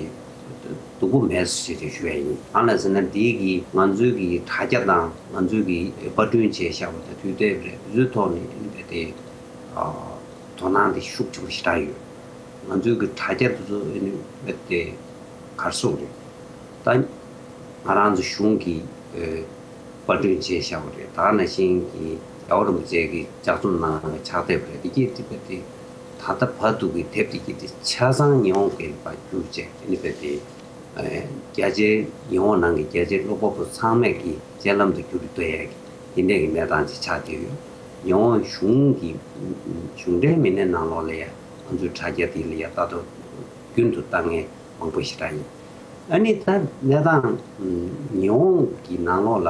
སྡུག་པོ་མེད་ཟེར་ཏེ་ཞུ་ཡ་ཡིན། གང་ལ་ཟེར་ན་འདི་གི་ང་ཚོའི་གི་དྲ་རྒྱ་དང་ང་ཚོའི་གི་པར་སྐྲུན་བྱས་བཞག་པ་དང་དུས་དེབ་རེད། དེ་ཚོའི་ཐོག་ནས་ཨ་ནི་རྦད་དེ་ཨ་དོ་སྣང་དེ་ཤུགས་ཆེན་པོ་ཞེ་དྲག་ཡོད། ང་ཚོའི་གི་དྲ་རྒྱ་དེ་ཚོ་ཨ་ནི་རྦད་དེ་ག་རེ་ཟེར་དགོས་རེད། ད་ང་རང་ཚོ་གཞུང་གི་ཨ་པར་སྐྲུན་བྱས་བཞག་པ་རེད། ད་ག་ནང་བཞིན་གྱི་རྒྱལ་བ་རིན་པོ་ཆེ་གི་ལྗགས་རྩོམ་གནང་བའི་ཕྱག་དེབ་རེད། དེ་གྱིས་དེ་རྦད་དེ་ད་ལྟ་བར་དུ་གི་དེབ་དེ་གྱིས་དེ་ཆ་ཚང་ཉི་ཧོང་སྐད་ལ་བསྒྱུར་བྱས་ཨ་ནི་རྦད་དེ་རྒྱ་ཆེའི་ཉི་ཧོང་ནང་གི་རྒྱ་ཆེའི་ཀློག་པ་པོ་ཚང་མས་ཀྱི་སྤྱན་ལམ་དུ་བསྒྱུར་ཏེ་སྡོད་ཡས་ཀྱི་དེ་འདྲས་ཀྱི་གནས་སྟངས་ཅིག་ཆགས་བསྡད་ཡོད། ཉི་ཧོང་གཞུང་གི་གཞུང་འབྲེལ་མི་སྣའི་ནང་ལོགས་ལ་ཡ་ང་ཚོའི་དྲ་རྒྱ་དེ་ལ་ཡ་ལྟ་རྟོག་རྒྱུན་དུ་བཏང་མཁན་མང་པོ་ཞེ་དྲག་ཡིན། ཨ་ནི་ད་གནས་སྟངས་ཉི་ཧོང་གི་ནང་ལོགས་ལ་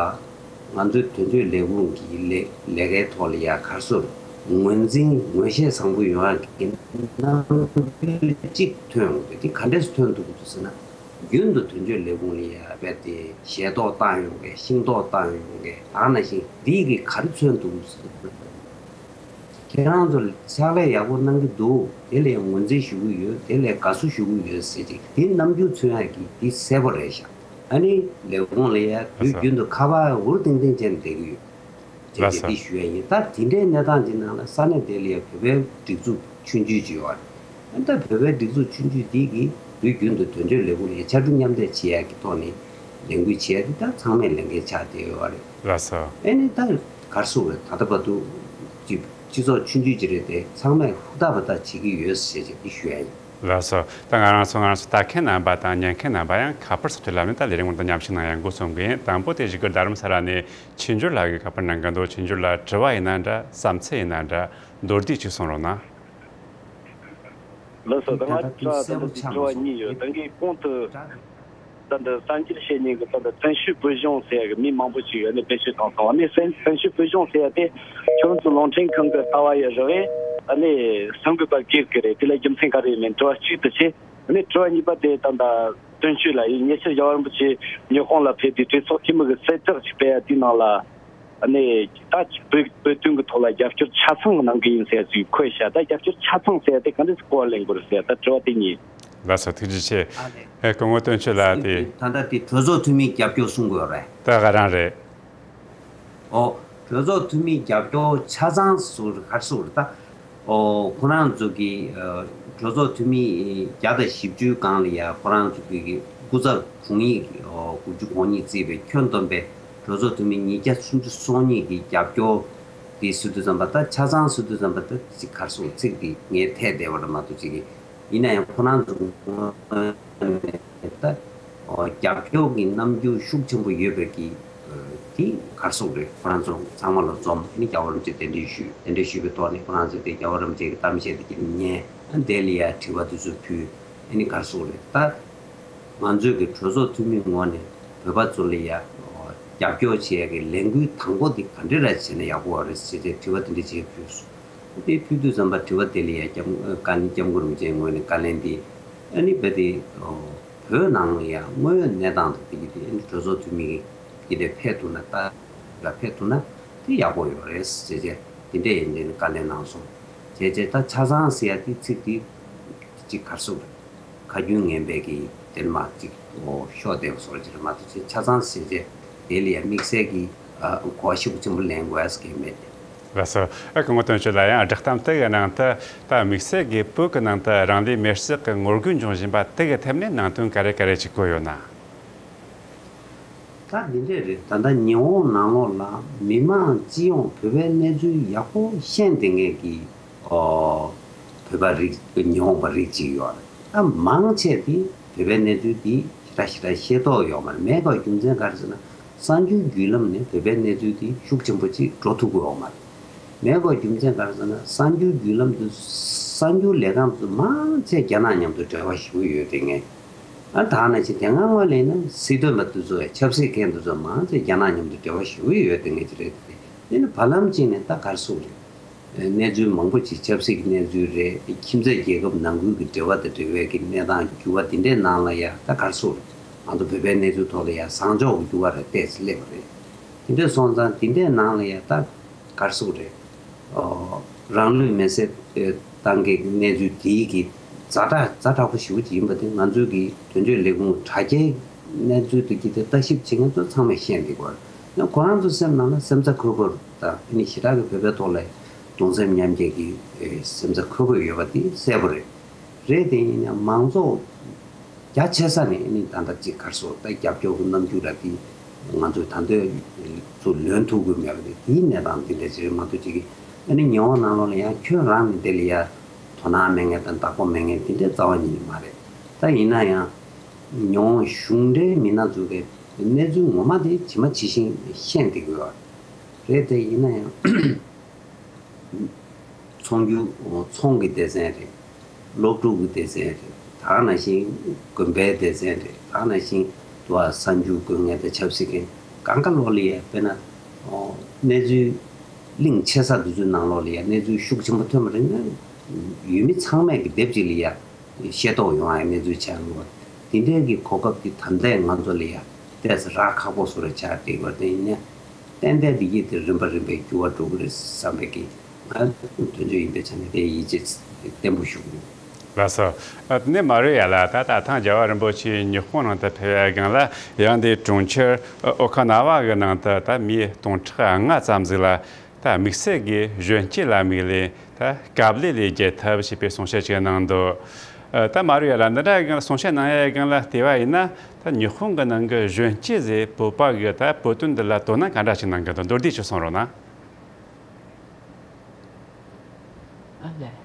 ང་ཚོའི་དོན་གཅོད་ལས་ཁུངས་ཀྱི་ལས་ལས་ཀའི་ཐོག་ལ་ཡ་ག་རེ་ཟེར་དགོས་རེད། ངོས་འཛིན་ངོས་བཞེས་བཟང་པོ་ཡོང་ཡག་གི་རྣམ་འགྱུར་གཅིག་ཐོན་ཡོང་གི་རེད། དེ་ག་འདྲས་སེ་ཐོན་འདུག་གི་འདུག་ཟེར་ན། རྒྱུན་དུ་དོན་གཅོད་ལས་ཁུངས་ལ་ཡ་རྦད་དེ་ཞལ་ཏོག་བཏང་ཡོང་མཁན། ཤིང་ཏོག་བཏང་ཡོང་མཁན། ད་ག་ནང་བཞིན་འདི་གི་ག་རེ་མཚོན་འདུག་ཟེར་ན། ཁྱེད་རང་ཚོ་ཕྱག་ལས་ཡག་པོ་གནང་གི་འདུག་དེ་ལ་ངོས་འཛིན་ཞུ་གི་ཡོད། དེ་ལ་དགའ་བསུ་ཞུ་གི་ཡོད་ཟེར་ཅིག་དེ་རྣམ་འགྱུར་མཚོན་ཡག་གི་དེ་གསལ་པོ་རེད་ཤག་ཨ་ནི་ལས་ཁུངས་ལ་ཡ་དུས་རྒྱུན་དུ་ཁ་པར་འུར་ཏིང་ཏིང་བྱས་ནས་བསྡད་ཀྱི་ཡོད། ཅེས་ལགས་སོ། འདི་ཞུ་ཡ་ཡིན། ད་དེ་འདྲའི་གནས་སྟངས་ཀྱི་ནང་ལ་ས་གནས་དེ་ལ་ཡང་བོད་པའི་སྒྲིག་འཛུགས་ཆུང་ཆུང་ཅིག་ཡོད་རེད། ད་བོད་པའི་སྒྲིག་འཛུགས་ཆུང་ཆུང་འདི་གིས་དུས་རྒྱུན་དུ་དོན་གཅོད་ལས་ཁུངས་ལ་ཕྱར་གྲུ་མཉམ་འདེགས་བྱེད་ཡ་གི་ཐོག་ནས་ལས་འགུལ་བྱེད་ཡ་འདི་ད་ཚང་མས་ལས་འགན་ཆགས་བསྡད་ཡོད་རེད། ལགས་སོ། ཨེ་ནི་ད་ག་རེ་ཟེར་དགོས་རེད། ད་ལྟ་བར་དུ་སྤྱི་སྤྱི་ཚོགས་ཆུང་ཆུང་ཅིག་རེད་དེ། ཚང་མས་ཧུར་ཐག་འབད་ཐག་བྱེད་ཀྱི་ཡོད་ཟེར་བྱས་འདི་ཞུ་ཡ་ཡིན། ལགས་སོ། ད་ང་རང་ཚོ་ང་རང་ཚོ་ལྟ་མཁན་རྣམ་པ་དང་ཉན་མཁན་རྣམ་པ་ཡང་ཁ་པར་སོགས་ཀྱི་ལམ་ནས་ད་ལས་རིམ་འདི་མཉམ་ཞུགས་གནང་ཡ་འགོ་རྩོམ་གྱི་ཡིན། དང་པོ་དེ་གཞིས་སྒར་རྡ་རམ་ས་ལ་ནས་ཆོས་འབྱོར་ལགས་ཀྱིས་ཁ་པར་གནང་གི་འདུག་ཆོས་འབྱོར་ལགས། དྲི་བ་ཡིན་ན་འདྲ། བསམ་ཚུལ་ཡིན་ན་འདྲ། མདོར་བསྡུས་ཅིག་གསུང་རོགས་གནང་། ལགས་སོ། ད་ང་ད་ལྟ་དུས་གསལ་པོ་ཆགས་མ་དྲི་བ་སོང་། གཉིས་ཡོད། ད་གིན་གོང་དུ་ད་འདི་གསར་འགྱུར་བཤད་མཁན་གྱི་ད་འདི་བཙན་བྱོལ་བོད་གཞུང་ཟེར་ཡ་གི་མི་མང་པོ་ཞིག་ཡོད་ནས་བེད་སྤྱོད་བཏང་སོང་བ་ནས། བཙན་བཙན་བྱོལ་བོད་གཞུང་ཟེར་ཡ་དེ་ཁྱོད་ཚོ་རླུང་འཕྲིན་ཁང་གི་ལྟ་བ་ཡོད་རེད་བས། ཨ་ནི་གསར་འགོད་པ་སྒེར་གྱི་རེད། དེ་ལ་རྒྱུ་མཚན་ག་རེ་ཡོད་མེད་དྲི་བ་གཅིག་དེ་བྱས། ཨ་ནི་དྲི་བ་གཉིས་པ་དེ་ད་ལྟ་དོན་གཅོད་ལགས་ཡིན། ཉེ་ཆར་རྒྱལ་བ་རིན་པོ་ཆེ་ཉི་ཧོང་ལ་ཕེབས་དུས་གྲོས་ཚོགས་འཐུས་མི་གི་གསལ་བསྒྲགས་ཅིག་སྤེལ་ཡ་དེའི་ནང་ལ། ཨ་ནི་ད་བོད་བོད་དོན་གྱི་ཐོག་ལ་རྒྱབ་སྐྱོར་ཆ་ཚང་གནང་གི་ཡིན་ཟེར་ཡ་ཅིག་འཁོད་ཤག་ད་རྒྱབ་སྐྱོར་ཆ་ཚང་ཟེར་ཡ་དེ་ག་འདྲ་ཞིག་གོ་བ་ལེན་དགོས་རེད་ཟེར་ཡ། ད་དྲི་བ་དེ་གཉིས། ལགས་སོ། ཐུགས་རྗེ་ཆེ། ཨ་ལས། ཨེ་སྐུ་ངོ་དོན་གཅོད་ལགས་དེ། ད་ལྟ་དེ་གྲོས་ཚོགས་འཐུས་མིའི་རྒྱབ་སྐྱོར་གསུང་དགོས་རེད། ད་ག་རང་རེད། ཨོ། གྲོས་ཚོགས་འཐུས་མིའི་རྒྱབ་སྐྱོར་ཆ་ཚང་ཟེར་ག་རེ་ཟེར་དགོས་རེད་ད། ཨོ། ཁོ་རང་ཚོ་གི་ཨ་གྲོས་ཚོགས་འཐུས་མི་བརྒྱ་དང་བཞི་བཅུའི་སྒང་ལ་ཡ་ཁོ་རང་ཚོ་གི་གི་ སྐུ་ཚབ་དྲུང་ཡིག་དགུ་བཅུ་གོ་གཉིས་བརྩིས་པའི་ཁྱོན་བསྡོམས་པའི་གྲོས་ཚོགས་འཐུས་མི་ཉིས་བརྒྱ་སུམ་ཅུ་སོ་གཉིས་ཀྱི་རྒྱབ་སྐྱོར་དེ་ཟེར་དུས་ཙམ་པ། ད་ཆ་ཚང་ཟེར་དུས་ཙམ་པ། ད་ཅིག་ག་རེ་ཟེར། ཚིག་དེ་ངས་འཐད་བསྡད་པ་རེད་མ་གཏོགས། ཅིག་གི་ཡིན་ན་ཡང་ཁོ་རང་ཚོ་ངོས་ནས་ད་རྒྱབ་སྐྱོར་གྱི་རྣམ་འགྱུར་ཤུགས་ཆེན་པོ་ཡོད་པའི་གི་དེ་ག་རེ་ཟེར་རེད། ཁོ་རང་ཚོ་ཚང་མ་ལ་འཛོམས། ཨ་ནི་རྒྱལ་བ་རིན་པོ་ཆེ་གདན་འདྲེན་ཞུས། གདན་འདྲེན་ཞུས་པའི་ཐོག་ནས་ཁོ་རང་ཚོས་དེ་རྒྱལ་བ་རིན་པོ་ཆེ་གི་གཏམ་བཤད་དེ་ཀྱི་ཉན། ཨ་ནི་དེ་ལ་ཡ་དྲི་བ་དེ་ཚོ་ཕུལ། ཨ་ནི་ག་རེ་ཟེར་རེད། ད་ང་ཚོས་ཀྱི་གྲོས་ཚོགས་འཐུས་མི་ངོས་ནས་བོད་པ་ཚོ་ལ་ཡ་རྒྱབ་སྐྱོར་བྱེད་ཡ་གི་ལས་འགུལ་དང་པོ་དེ་ག་འདྲ་ར་བྱས་ན་ཡག་པོ་རེད་ཟེར་ཏེ་དྲི་བ་དེ་འདྲ་ཅིག་ཕུལ་སོང་། དེ་ཕུལ་དུས་ཙམ་པ་དྲི་བ་དེ་ལ་ཡ་སྐྱབས་བཀའ་སྐྱབས་མགོན་རིན་པོ་ཆེ་ངོས་ནས་བཀའ་ལན་དེ། ཨ་ནི་རྦད་དེ་བོད་ནང་ལ་ཡ་དངོས་ཡོད་གནས་སྟངས་དང་དེ་གི་དེ། ཨ་ནི་གྲོས་ཚོགས་འཐུས་མི་གི་དེ་འདྲ་ཕེབས་ཐུབ་ན། ད་ལ་ཕེབས་ཐུབ་ན་དེ་ཡག་པོ་ཡོད་རེད་ཟེར་བྱས་དེ་འདྲ་ཡིན་དེ་ནི་བཀའ་ལན་གནང་སོང་། བྱས་བྱས་ད་ཆ་ཚང་ཟེར་ཡ་དེ་ཚིག་དེ་ཅིག་ག་རེ་ཟེར་རེད། ཁ་རྒྱུན་ངན་པའི་གི་དེར་མ་ཅིག་ཤོར་བསྡད་པ་བཟོ་འདྲ་ཅིག་རེད་མ་གཏོགས། ཆ་ཚང་ཟེར་བྱས་དེ་ལ་ཡ་དམིགས་བསལ་གྱི་ཨ་གོ་བ་ཤུགས་ཆེན་པོ་ལེན་དགོས་ཡ་ཟེར་གྱི་མེད། ལགས་སོ། ཨ་སྐུ་ངོ་དོན་གཅོད་ལགས། ཡང་བསྒྲགས་གཏམ་དེ་གི་ནང་དུ་ད་དམིགས་བསལ་གྱི་བོད་ཀྱི་ནང་དུ་རང་ལུས་མེར་སྲེག་གི་ངོ་རྒོལ་འབྱུང་བཞིན་པ་དེ་གི་ཐད་ནས་ནང་དོན་ག་རེ་ག་རེ་ཅིག་བཀོད་ཡོད་ན། ད་འདི་འདྲས་རེད། ད་ལྟ་ཉི་ཧོང་ནང་ལོགས་ལ་མི་མང་སྤྱི་ཡོངས་བོད་པའི་གནས་ཚུལ་ཡག་པོ་ཤེས་བསྡད་མཁན་གྱི་ཨོ་བོད་པ་རིགས། ཉི་ཧོང་པ་རིགས་གཅིག་ཡོད་རེད། ད་མང་ཆེ་དེ་བོད་པའི་གནས་ཚུལ་དེ་ཞེ་དྲག་ཞེ་དྲག་ཤེས་རྟོགས་ཡོད་མ་རེད། མེད་པའི་རྒྱུ་མཚན་ག་རེ་ཟེར་ན། གསར་འགྱུར་བརྒྱུད་ལམ་ནས་བོད་པའི་གནས་ཚུལ་དེ་ཤུགས་ཆེན་པོ་ཅིག་འགྲོ་ཐུབ་ཀྱི་ཡོད་མ་རེད། མེད་པའི་རྒྱུ་མཚན་ག་རེ་ཟེར་ན། གསར་འགྱུར་བརྒྱུད་ལམ་དུ་གསར་འགྱུར་ལས་ཁང་དུ་མང་ཆེ་རྒྱ་ནག་མཉམ་དུ་འབྲེལ་བ་ཞེ་པོ་ཡོད་དེ་ངས། ཨ་ད་ནང་བཞིན་དེ་སྔ་སྔོན་ལ་ཡིན་ན་སྲིད་དོན་པ་དེ་ཚོ་ཡ་ཆབ་སྲིད་མཁན་དེ་ཚོ་མང་ཆེ་རྒྱ་ནག་མཉམ་དུ་འབྲེལ་བ་ཞེ་པོ་ཡོད་དེ་ངས་ཅི་རེད་དེ། དེ་ནི་བར་ལམ་ཅིག་ནས་ད་ག་རེ་ཟེར་རེད། གནས་ཚུལ་མང་པོ་ཅིག་ཆབ་སྲིད་ཀྱི་གནས་ཚུལ་རེད། ཁྱིམ་མཚེས་རྒྱལ་ཁབ་ནང་ཁུལ་གྱི་འབྲེལ་བ་དང་འབྲེལ་བའི་གི་གནས་སྟངས་འགྱུར་བ་དེ་འདྲའི་ནང་ལ་ཡ་ད་ག་རེ་ཟེར་རེད། ང་ཚོ་བོད་པའི་གནས་ཚུལ་ཐོག་ལ་ཡ་བཟང་ཕྱོགས་ཀྱི་འགྱུར་བ་རེ་ཏོག་ཙམ་སླེབས་པ་རེད། དེ་འདྲ་སོང་ཙང་དེ་འདྲའི་ནང་ལ་ཡ་ད་ག་རེ་ཟེར་རེད། ཨོ། རང་ལུས་མེར་སྲེག་བཏང་མཁན་གྱི་གནས་ཚུལ་དེའི་གི་ཛ་དྲག་ཛ་དྲག་པོ་ཞེ་པོ་ཅིག་ཡིན་པ་དེ་ང་ཚོའི་གི་དོན་གཅོད་ལས་ཁུངས་དྲ་རྒྱའི་གནས་ཚུལ་དེ་གི་དེ་ལྟ་ཞིབ་བྱེད་མཁན་ཚོ་ཚང་མས་ཤེས་འདུག་གོ། ཡང་ཁོ་རང་ཚོ་སེམས་ནང་ལ་སེམས་རྩ་འཁོལ་པོ་དང་། ཨ་ནི་ཞེ་དྲག་གི་བོད་པའི་ཐོག་ལ་གདུང་སེམས་མཉམ་སྐྱེད་ཀྱི་ཨེ་སེམས་རྩ་འཁོལ་པོ་ཡོད་པ་དེ་གསལ་པོ་རེད། རེད་དེ་ཡིན་ཡང་མང་ཚོགས་རྒྱ་ཆེ་ས་ནས་ཨ་ནི་ད་ལྟ་ཅིག་ག་རེ་ཟེར། ད་རྒྱབ་སྐྱོར་གྱི་རྣམ་འགྱུར་ར་དེ་ང་ཚོས་ད་ལྟ་ཚུར་ལོན་ཐུབ་ཀྱི་མེད་པ་དེ། དེའི་གནས་སྟངས་དེ་འདྲ་ཅིག་རེད་མ་གཏོགས། ཅིག་གི་ཨ་ནི་ཉི་ཧོང་ནང་ལོགས་ལ་ཡང་ཁྱོད་རང་ནས་དེ་ལ་ཡ་དོ་སྣང་མེད་མཁན་དང་བདག་པོ་མེད་མཁན་དེ་འདྲའི་རྩ་བ་ཉིད་ནས་མ་རེད། ད་ཡིན་ན་ཡང་ཉི་ཧོང་གཞུང་འབྲེལ་མི་སྣ་ཚོ་གིས་གནས་ཚུལ་ངོ་མ་དེ་ཇི་མ་ཇི་བཞིན་ཤེས་བསྡད་ཀྱི་ཡོད་རེད། དེ་ཡིན་ན་ཡང་ཚོང་རྒྱུ། ཚོང་གི་སྡེ་ཚན་རེད། སློབ་ཕྲུག་གི་སྡེ་ཚན་རེད། ད་ག་ནང་བཞིན་དགོན་པའི་སྡེ་ཚན་རེད། ད་ག་ནང་བཞིན་དུ་བ་གསར་འགྱུར་འགོད་མཁན་དང་ཆབ་སྲིད་མཁན་གང་ག་ལོགས་ལ་ཡ། དཔེར་ན་གནས་ཚུལ་གླིང་ཆེ་ས་དེ་ཚོའི་ནང་ལོགས་ལ་ཡ་གནས་ཚུལ་ཤུགས་ཆེན་པོ་ཐོན་པ་རེད་ན། ཡུལ་མི་ཚང་མས་ཀྱི་སྡེབ་གཅིག་ལ་ཡ་ཤེས་རྟོགས་ཡོང་ཡ་གནས་ཚུལ་ཆགས་འགྲོ་བ། དེ་འདྲའི་གི་གོ་སྐབས་དེ་ད་ལྟའི་ང་ཚོ་ལ་ཡ་ཏོག་ཙམ་རག་ཁག་པོ་བཟོ་འདྲ་ཆགས་བསྡད་ཡོད་པ་དེ་ཡིན་ན། ཏན་ཏན་བདེ་སྐྱིད་དེ་རིམ་པ་རིམ་པས་འགྱུར་བ་འགྲོ་གི་རེད་བསམ་པའི་གི་ང་དོན་གཅོད་ཡིན་པའི་ཆ་ནས་དེ་ཡིད་ཆེས་བརྟན་པོ་ཞུ་གི་ཡོད། ལགས་སོ། ཨ་དེ་ནས་མ་རུ་ཡ་ལགས། ད་ད་ཐེངས་རྒྱལ་བ་རིན་པོ་ཆེ་ཉི་ཧོང་ནང་དུ་ཕེབས་ཡ་སྒང་ལ། ཡང་དེའི་གྲོང་ཁྱེར་ཨོ་ཁ་ན་བ་གི་ནང་དུ་ད་མི་སྟོང་ཕྲག་ལྔ་ཙམ་ཟིག་ལ་ད་དམིགས་བསལ་གྱི་གཞོན་སྐྱེས་ལ་དམིགས་ལས་ད་དཀའ་ལས་ལས་རྒྱལ་ཐབས་ཞེས་པའི་གསུང་བཤད་ཅིག་གནང་འདུག་ཨ་ད་མ་རུ་ཡ་ལགས། འདི་འདྲ་གི་གསུང་བཤད་གནང་ཡ་སྒང་ལ་བལྟས་པ་ཡིན་ན། ད་ཉི་ཧོང་གི་ནང་གི་གཞོན་སྐྱེས་ཟེར་བོད་པ་གི་ད་བོད་དོན་འདི་ལ་དོ་སྣང་ག་འདྲ་ཞིག་གནང་གི་འདུག་མདོར་བསྡུས་ཅིག་གསུང་རོགས་གནང་། ཨ་ལས།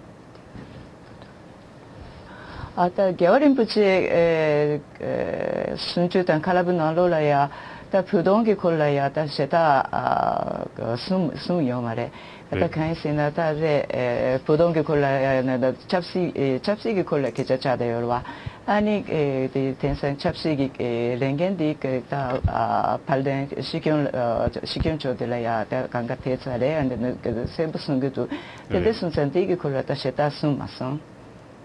ཨ་ད་རྒྱལ་བ་རིན་པོ་ཆེ་ཨེ་ཨེ་གསུང་ཆོས་དང་ཁ་ལ་བུ་ནང་ལོགས་ལ་ཡ་ད་བོད་དོན་གྱི་སྐོར་ལ་ཡ་ད་ཞེ་དྲག་ཨ་གསུང་གསུང་ཡོད་མ་རེད། ད་རེད། གང་ཡིན་ཟེར་ན་ད་རེད། ཨེ་བོད་དོན་གྱི་སྐོར་ལ་ཡ་ན་ད་ཆབ་སྲིད་ཨེ་ཆབ་སྲིད་ཀྱི་སྐོར་ལ་སྐད་ཆ་ཆགས་བསྡད་ཡོད་རེད་བ། ཨ་ནི་ཨེ་དེ་དེང་སང་ཆབ་སྲིད་ཀྱི་ཨེ་ལས་འགན་འདི་ད་ཨ་དཔལ་ལྡན་སྲིད་སྐྱོང་ཨ་སྲིད་སྐྱོང་མཆོག་དེ་ལ་ཡ་ད་གང་ག་ཐེབས་ཚར་རེད། ཨ་འདི་ནི་གསལ་པོ་གསུང་གི་འདུག་དེ་འདྲ་རེད། གསུང་ཙང་དེ་གི་སྐོར་ལ་ད་ཞེ་དྲག་གསུང་མ་སོང་།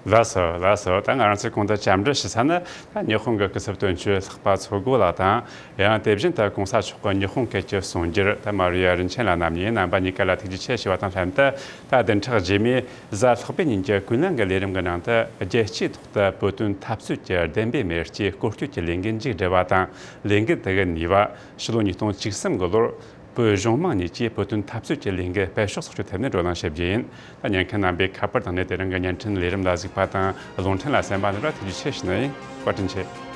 ལགས་སོ། ལགས་སོ། ད་ང་རང་ཚོས་གོང་དུ་བཅར་འདྲི་ཞུས་ས་ནི་ད་ཉི་ཧོང་གི་སྐུ་ཚབ་དོན་གཅོད་ལྷག་པ་མཚོ་སྒོ་ལགས་དང་། ཡང་དེ་བཞིན་དུ་གོང་ས་མཆོག་གི་ཉི་ཧོང་སྐད་ཀྱི་གསུང་སྒྱུར་ད་མ་རུ་ཡ་རིན་ཆེན་ལགས་རྣམ་གཉིས། རྣམ་པ་གཉིས་ཀ་ལ་ཐུགས་རྗེ་ཆེ་ཞུ་བ་དང་ལྷན་དུ། ད་བདུན་ཕྲག་རྗེས་མའི་གཟའ་ལྷག་པའི་ཉིན་གྱི་ཀུན་གླེང་གི་ལས་རིམ་གྱི་ནང་དུ། རྒྱལ་སྤྱིའི་ཐོག་ཏུ་བོད་དོན་འཐབ་རྩོད་ཀྱི་བདེན་པའི་མེ་ལྕེ་བཀོལ་སྤྱོད་ཀྱི་ལས་འགུལ་མཇུག་བསྒྲིལ་བ་དང་། ལས་འགུལ་དེ་གི་ནུས་པ། ཕྱི་ལོ་ཉིས་སྟོང་བཅུ་གསུམ་གྱི་ལོར་བོད་གཞུང་མང་གཉིས་ཀྱིས་བོད་དོན་འཐབ་རྩོད་ཀྱི་ལས་འགུལ་སྤེལ་ཕྱོགས་སོགས་ཀྱི་ཐད་ནས་བགྲོ་གླེང་ཞུ་རྒྱུ་ཡིན། ད་ཉན་མཁན་རྣམ་པས་ཁ་པར་བཏང་ནས་དེ་རིང་གི་བརྙན་འཕྲིན་ལས་རིམ་ལ་གཟིགས་པ་དང་རླུང་འཕྲིན་ལ་གསན་པ་འདི་ལ་ཐུགས་རྗེ་ཆེ་ཞུ་ནི་ཡིན། བཀའ་དྲིན་ཆེ།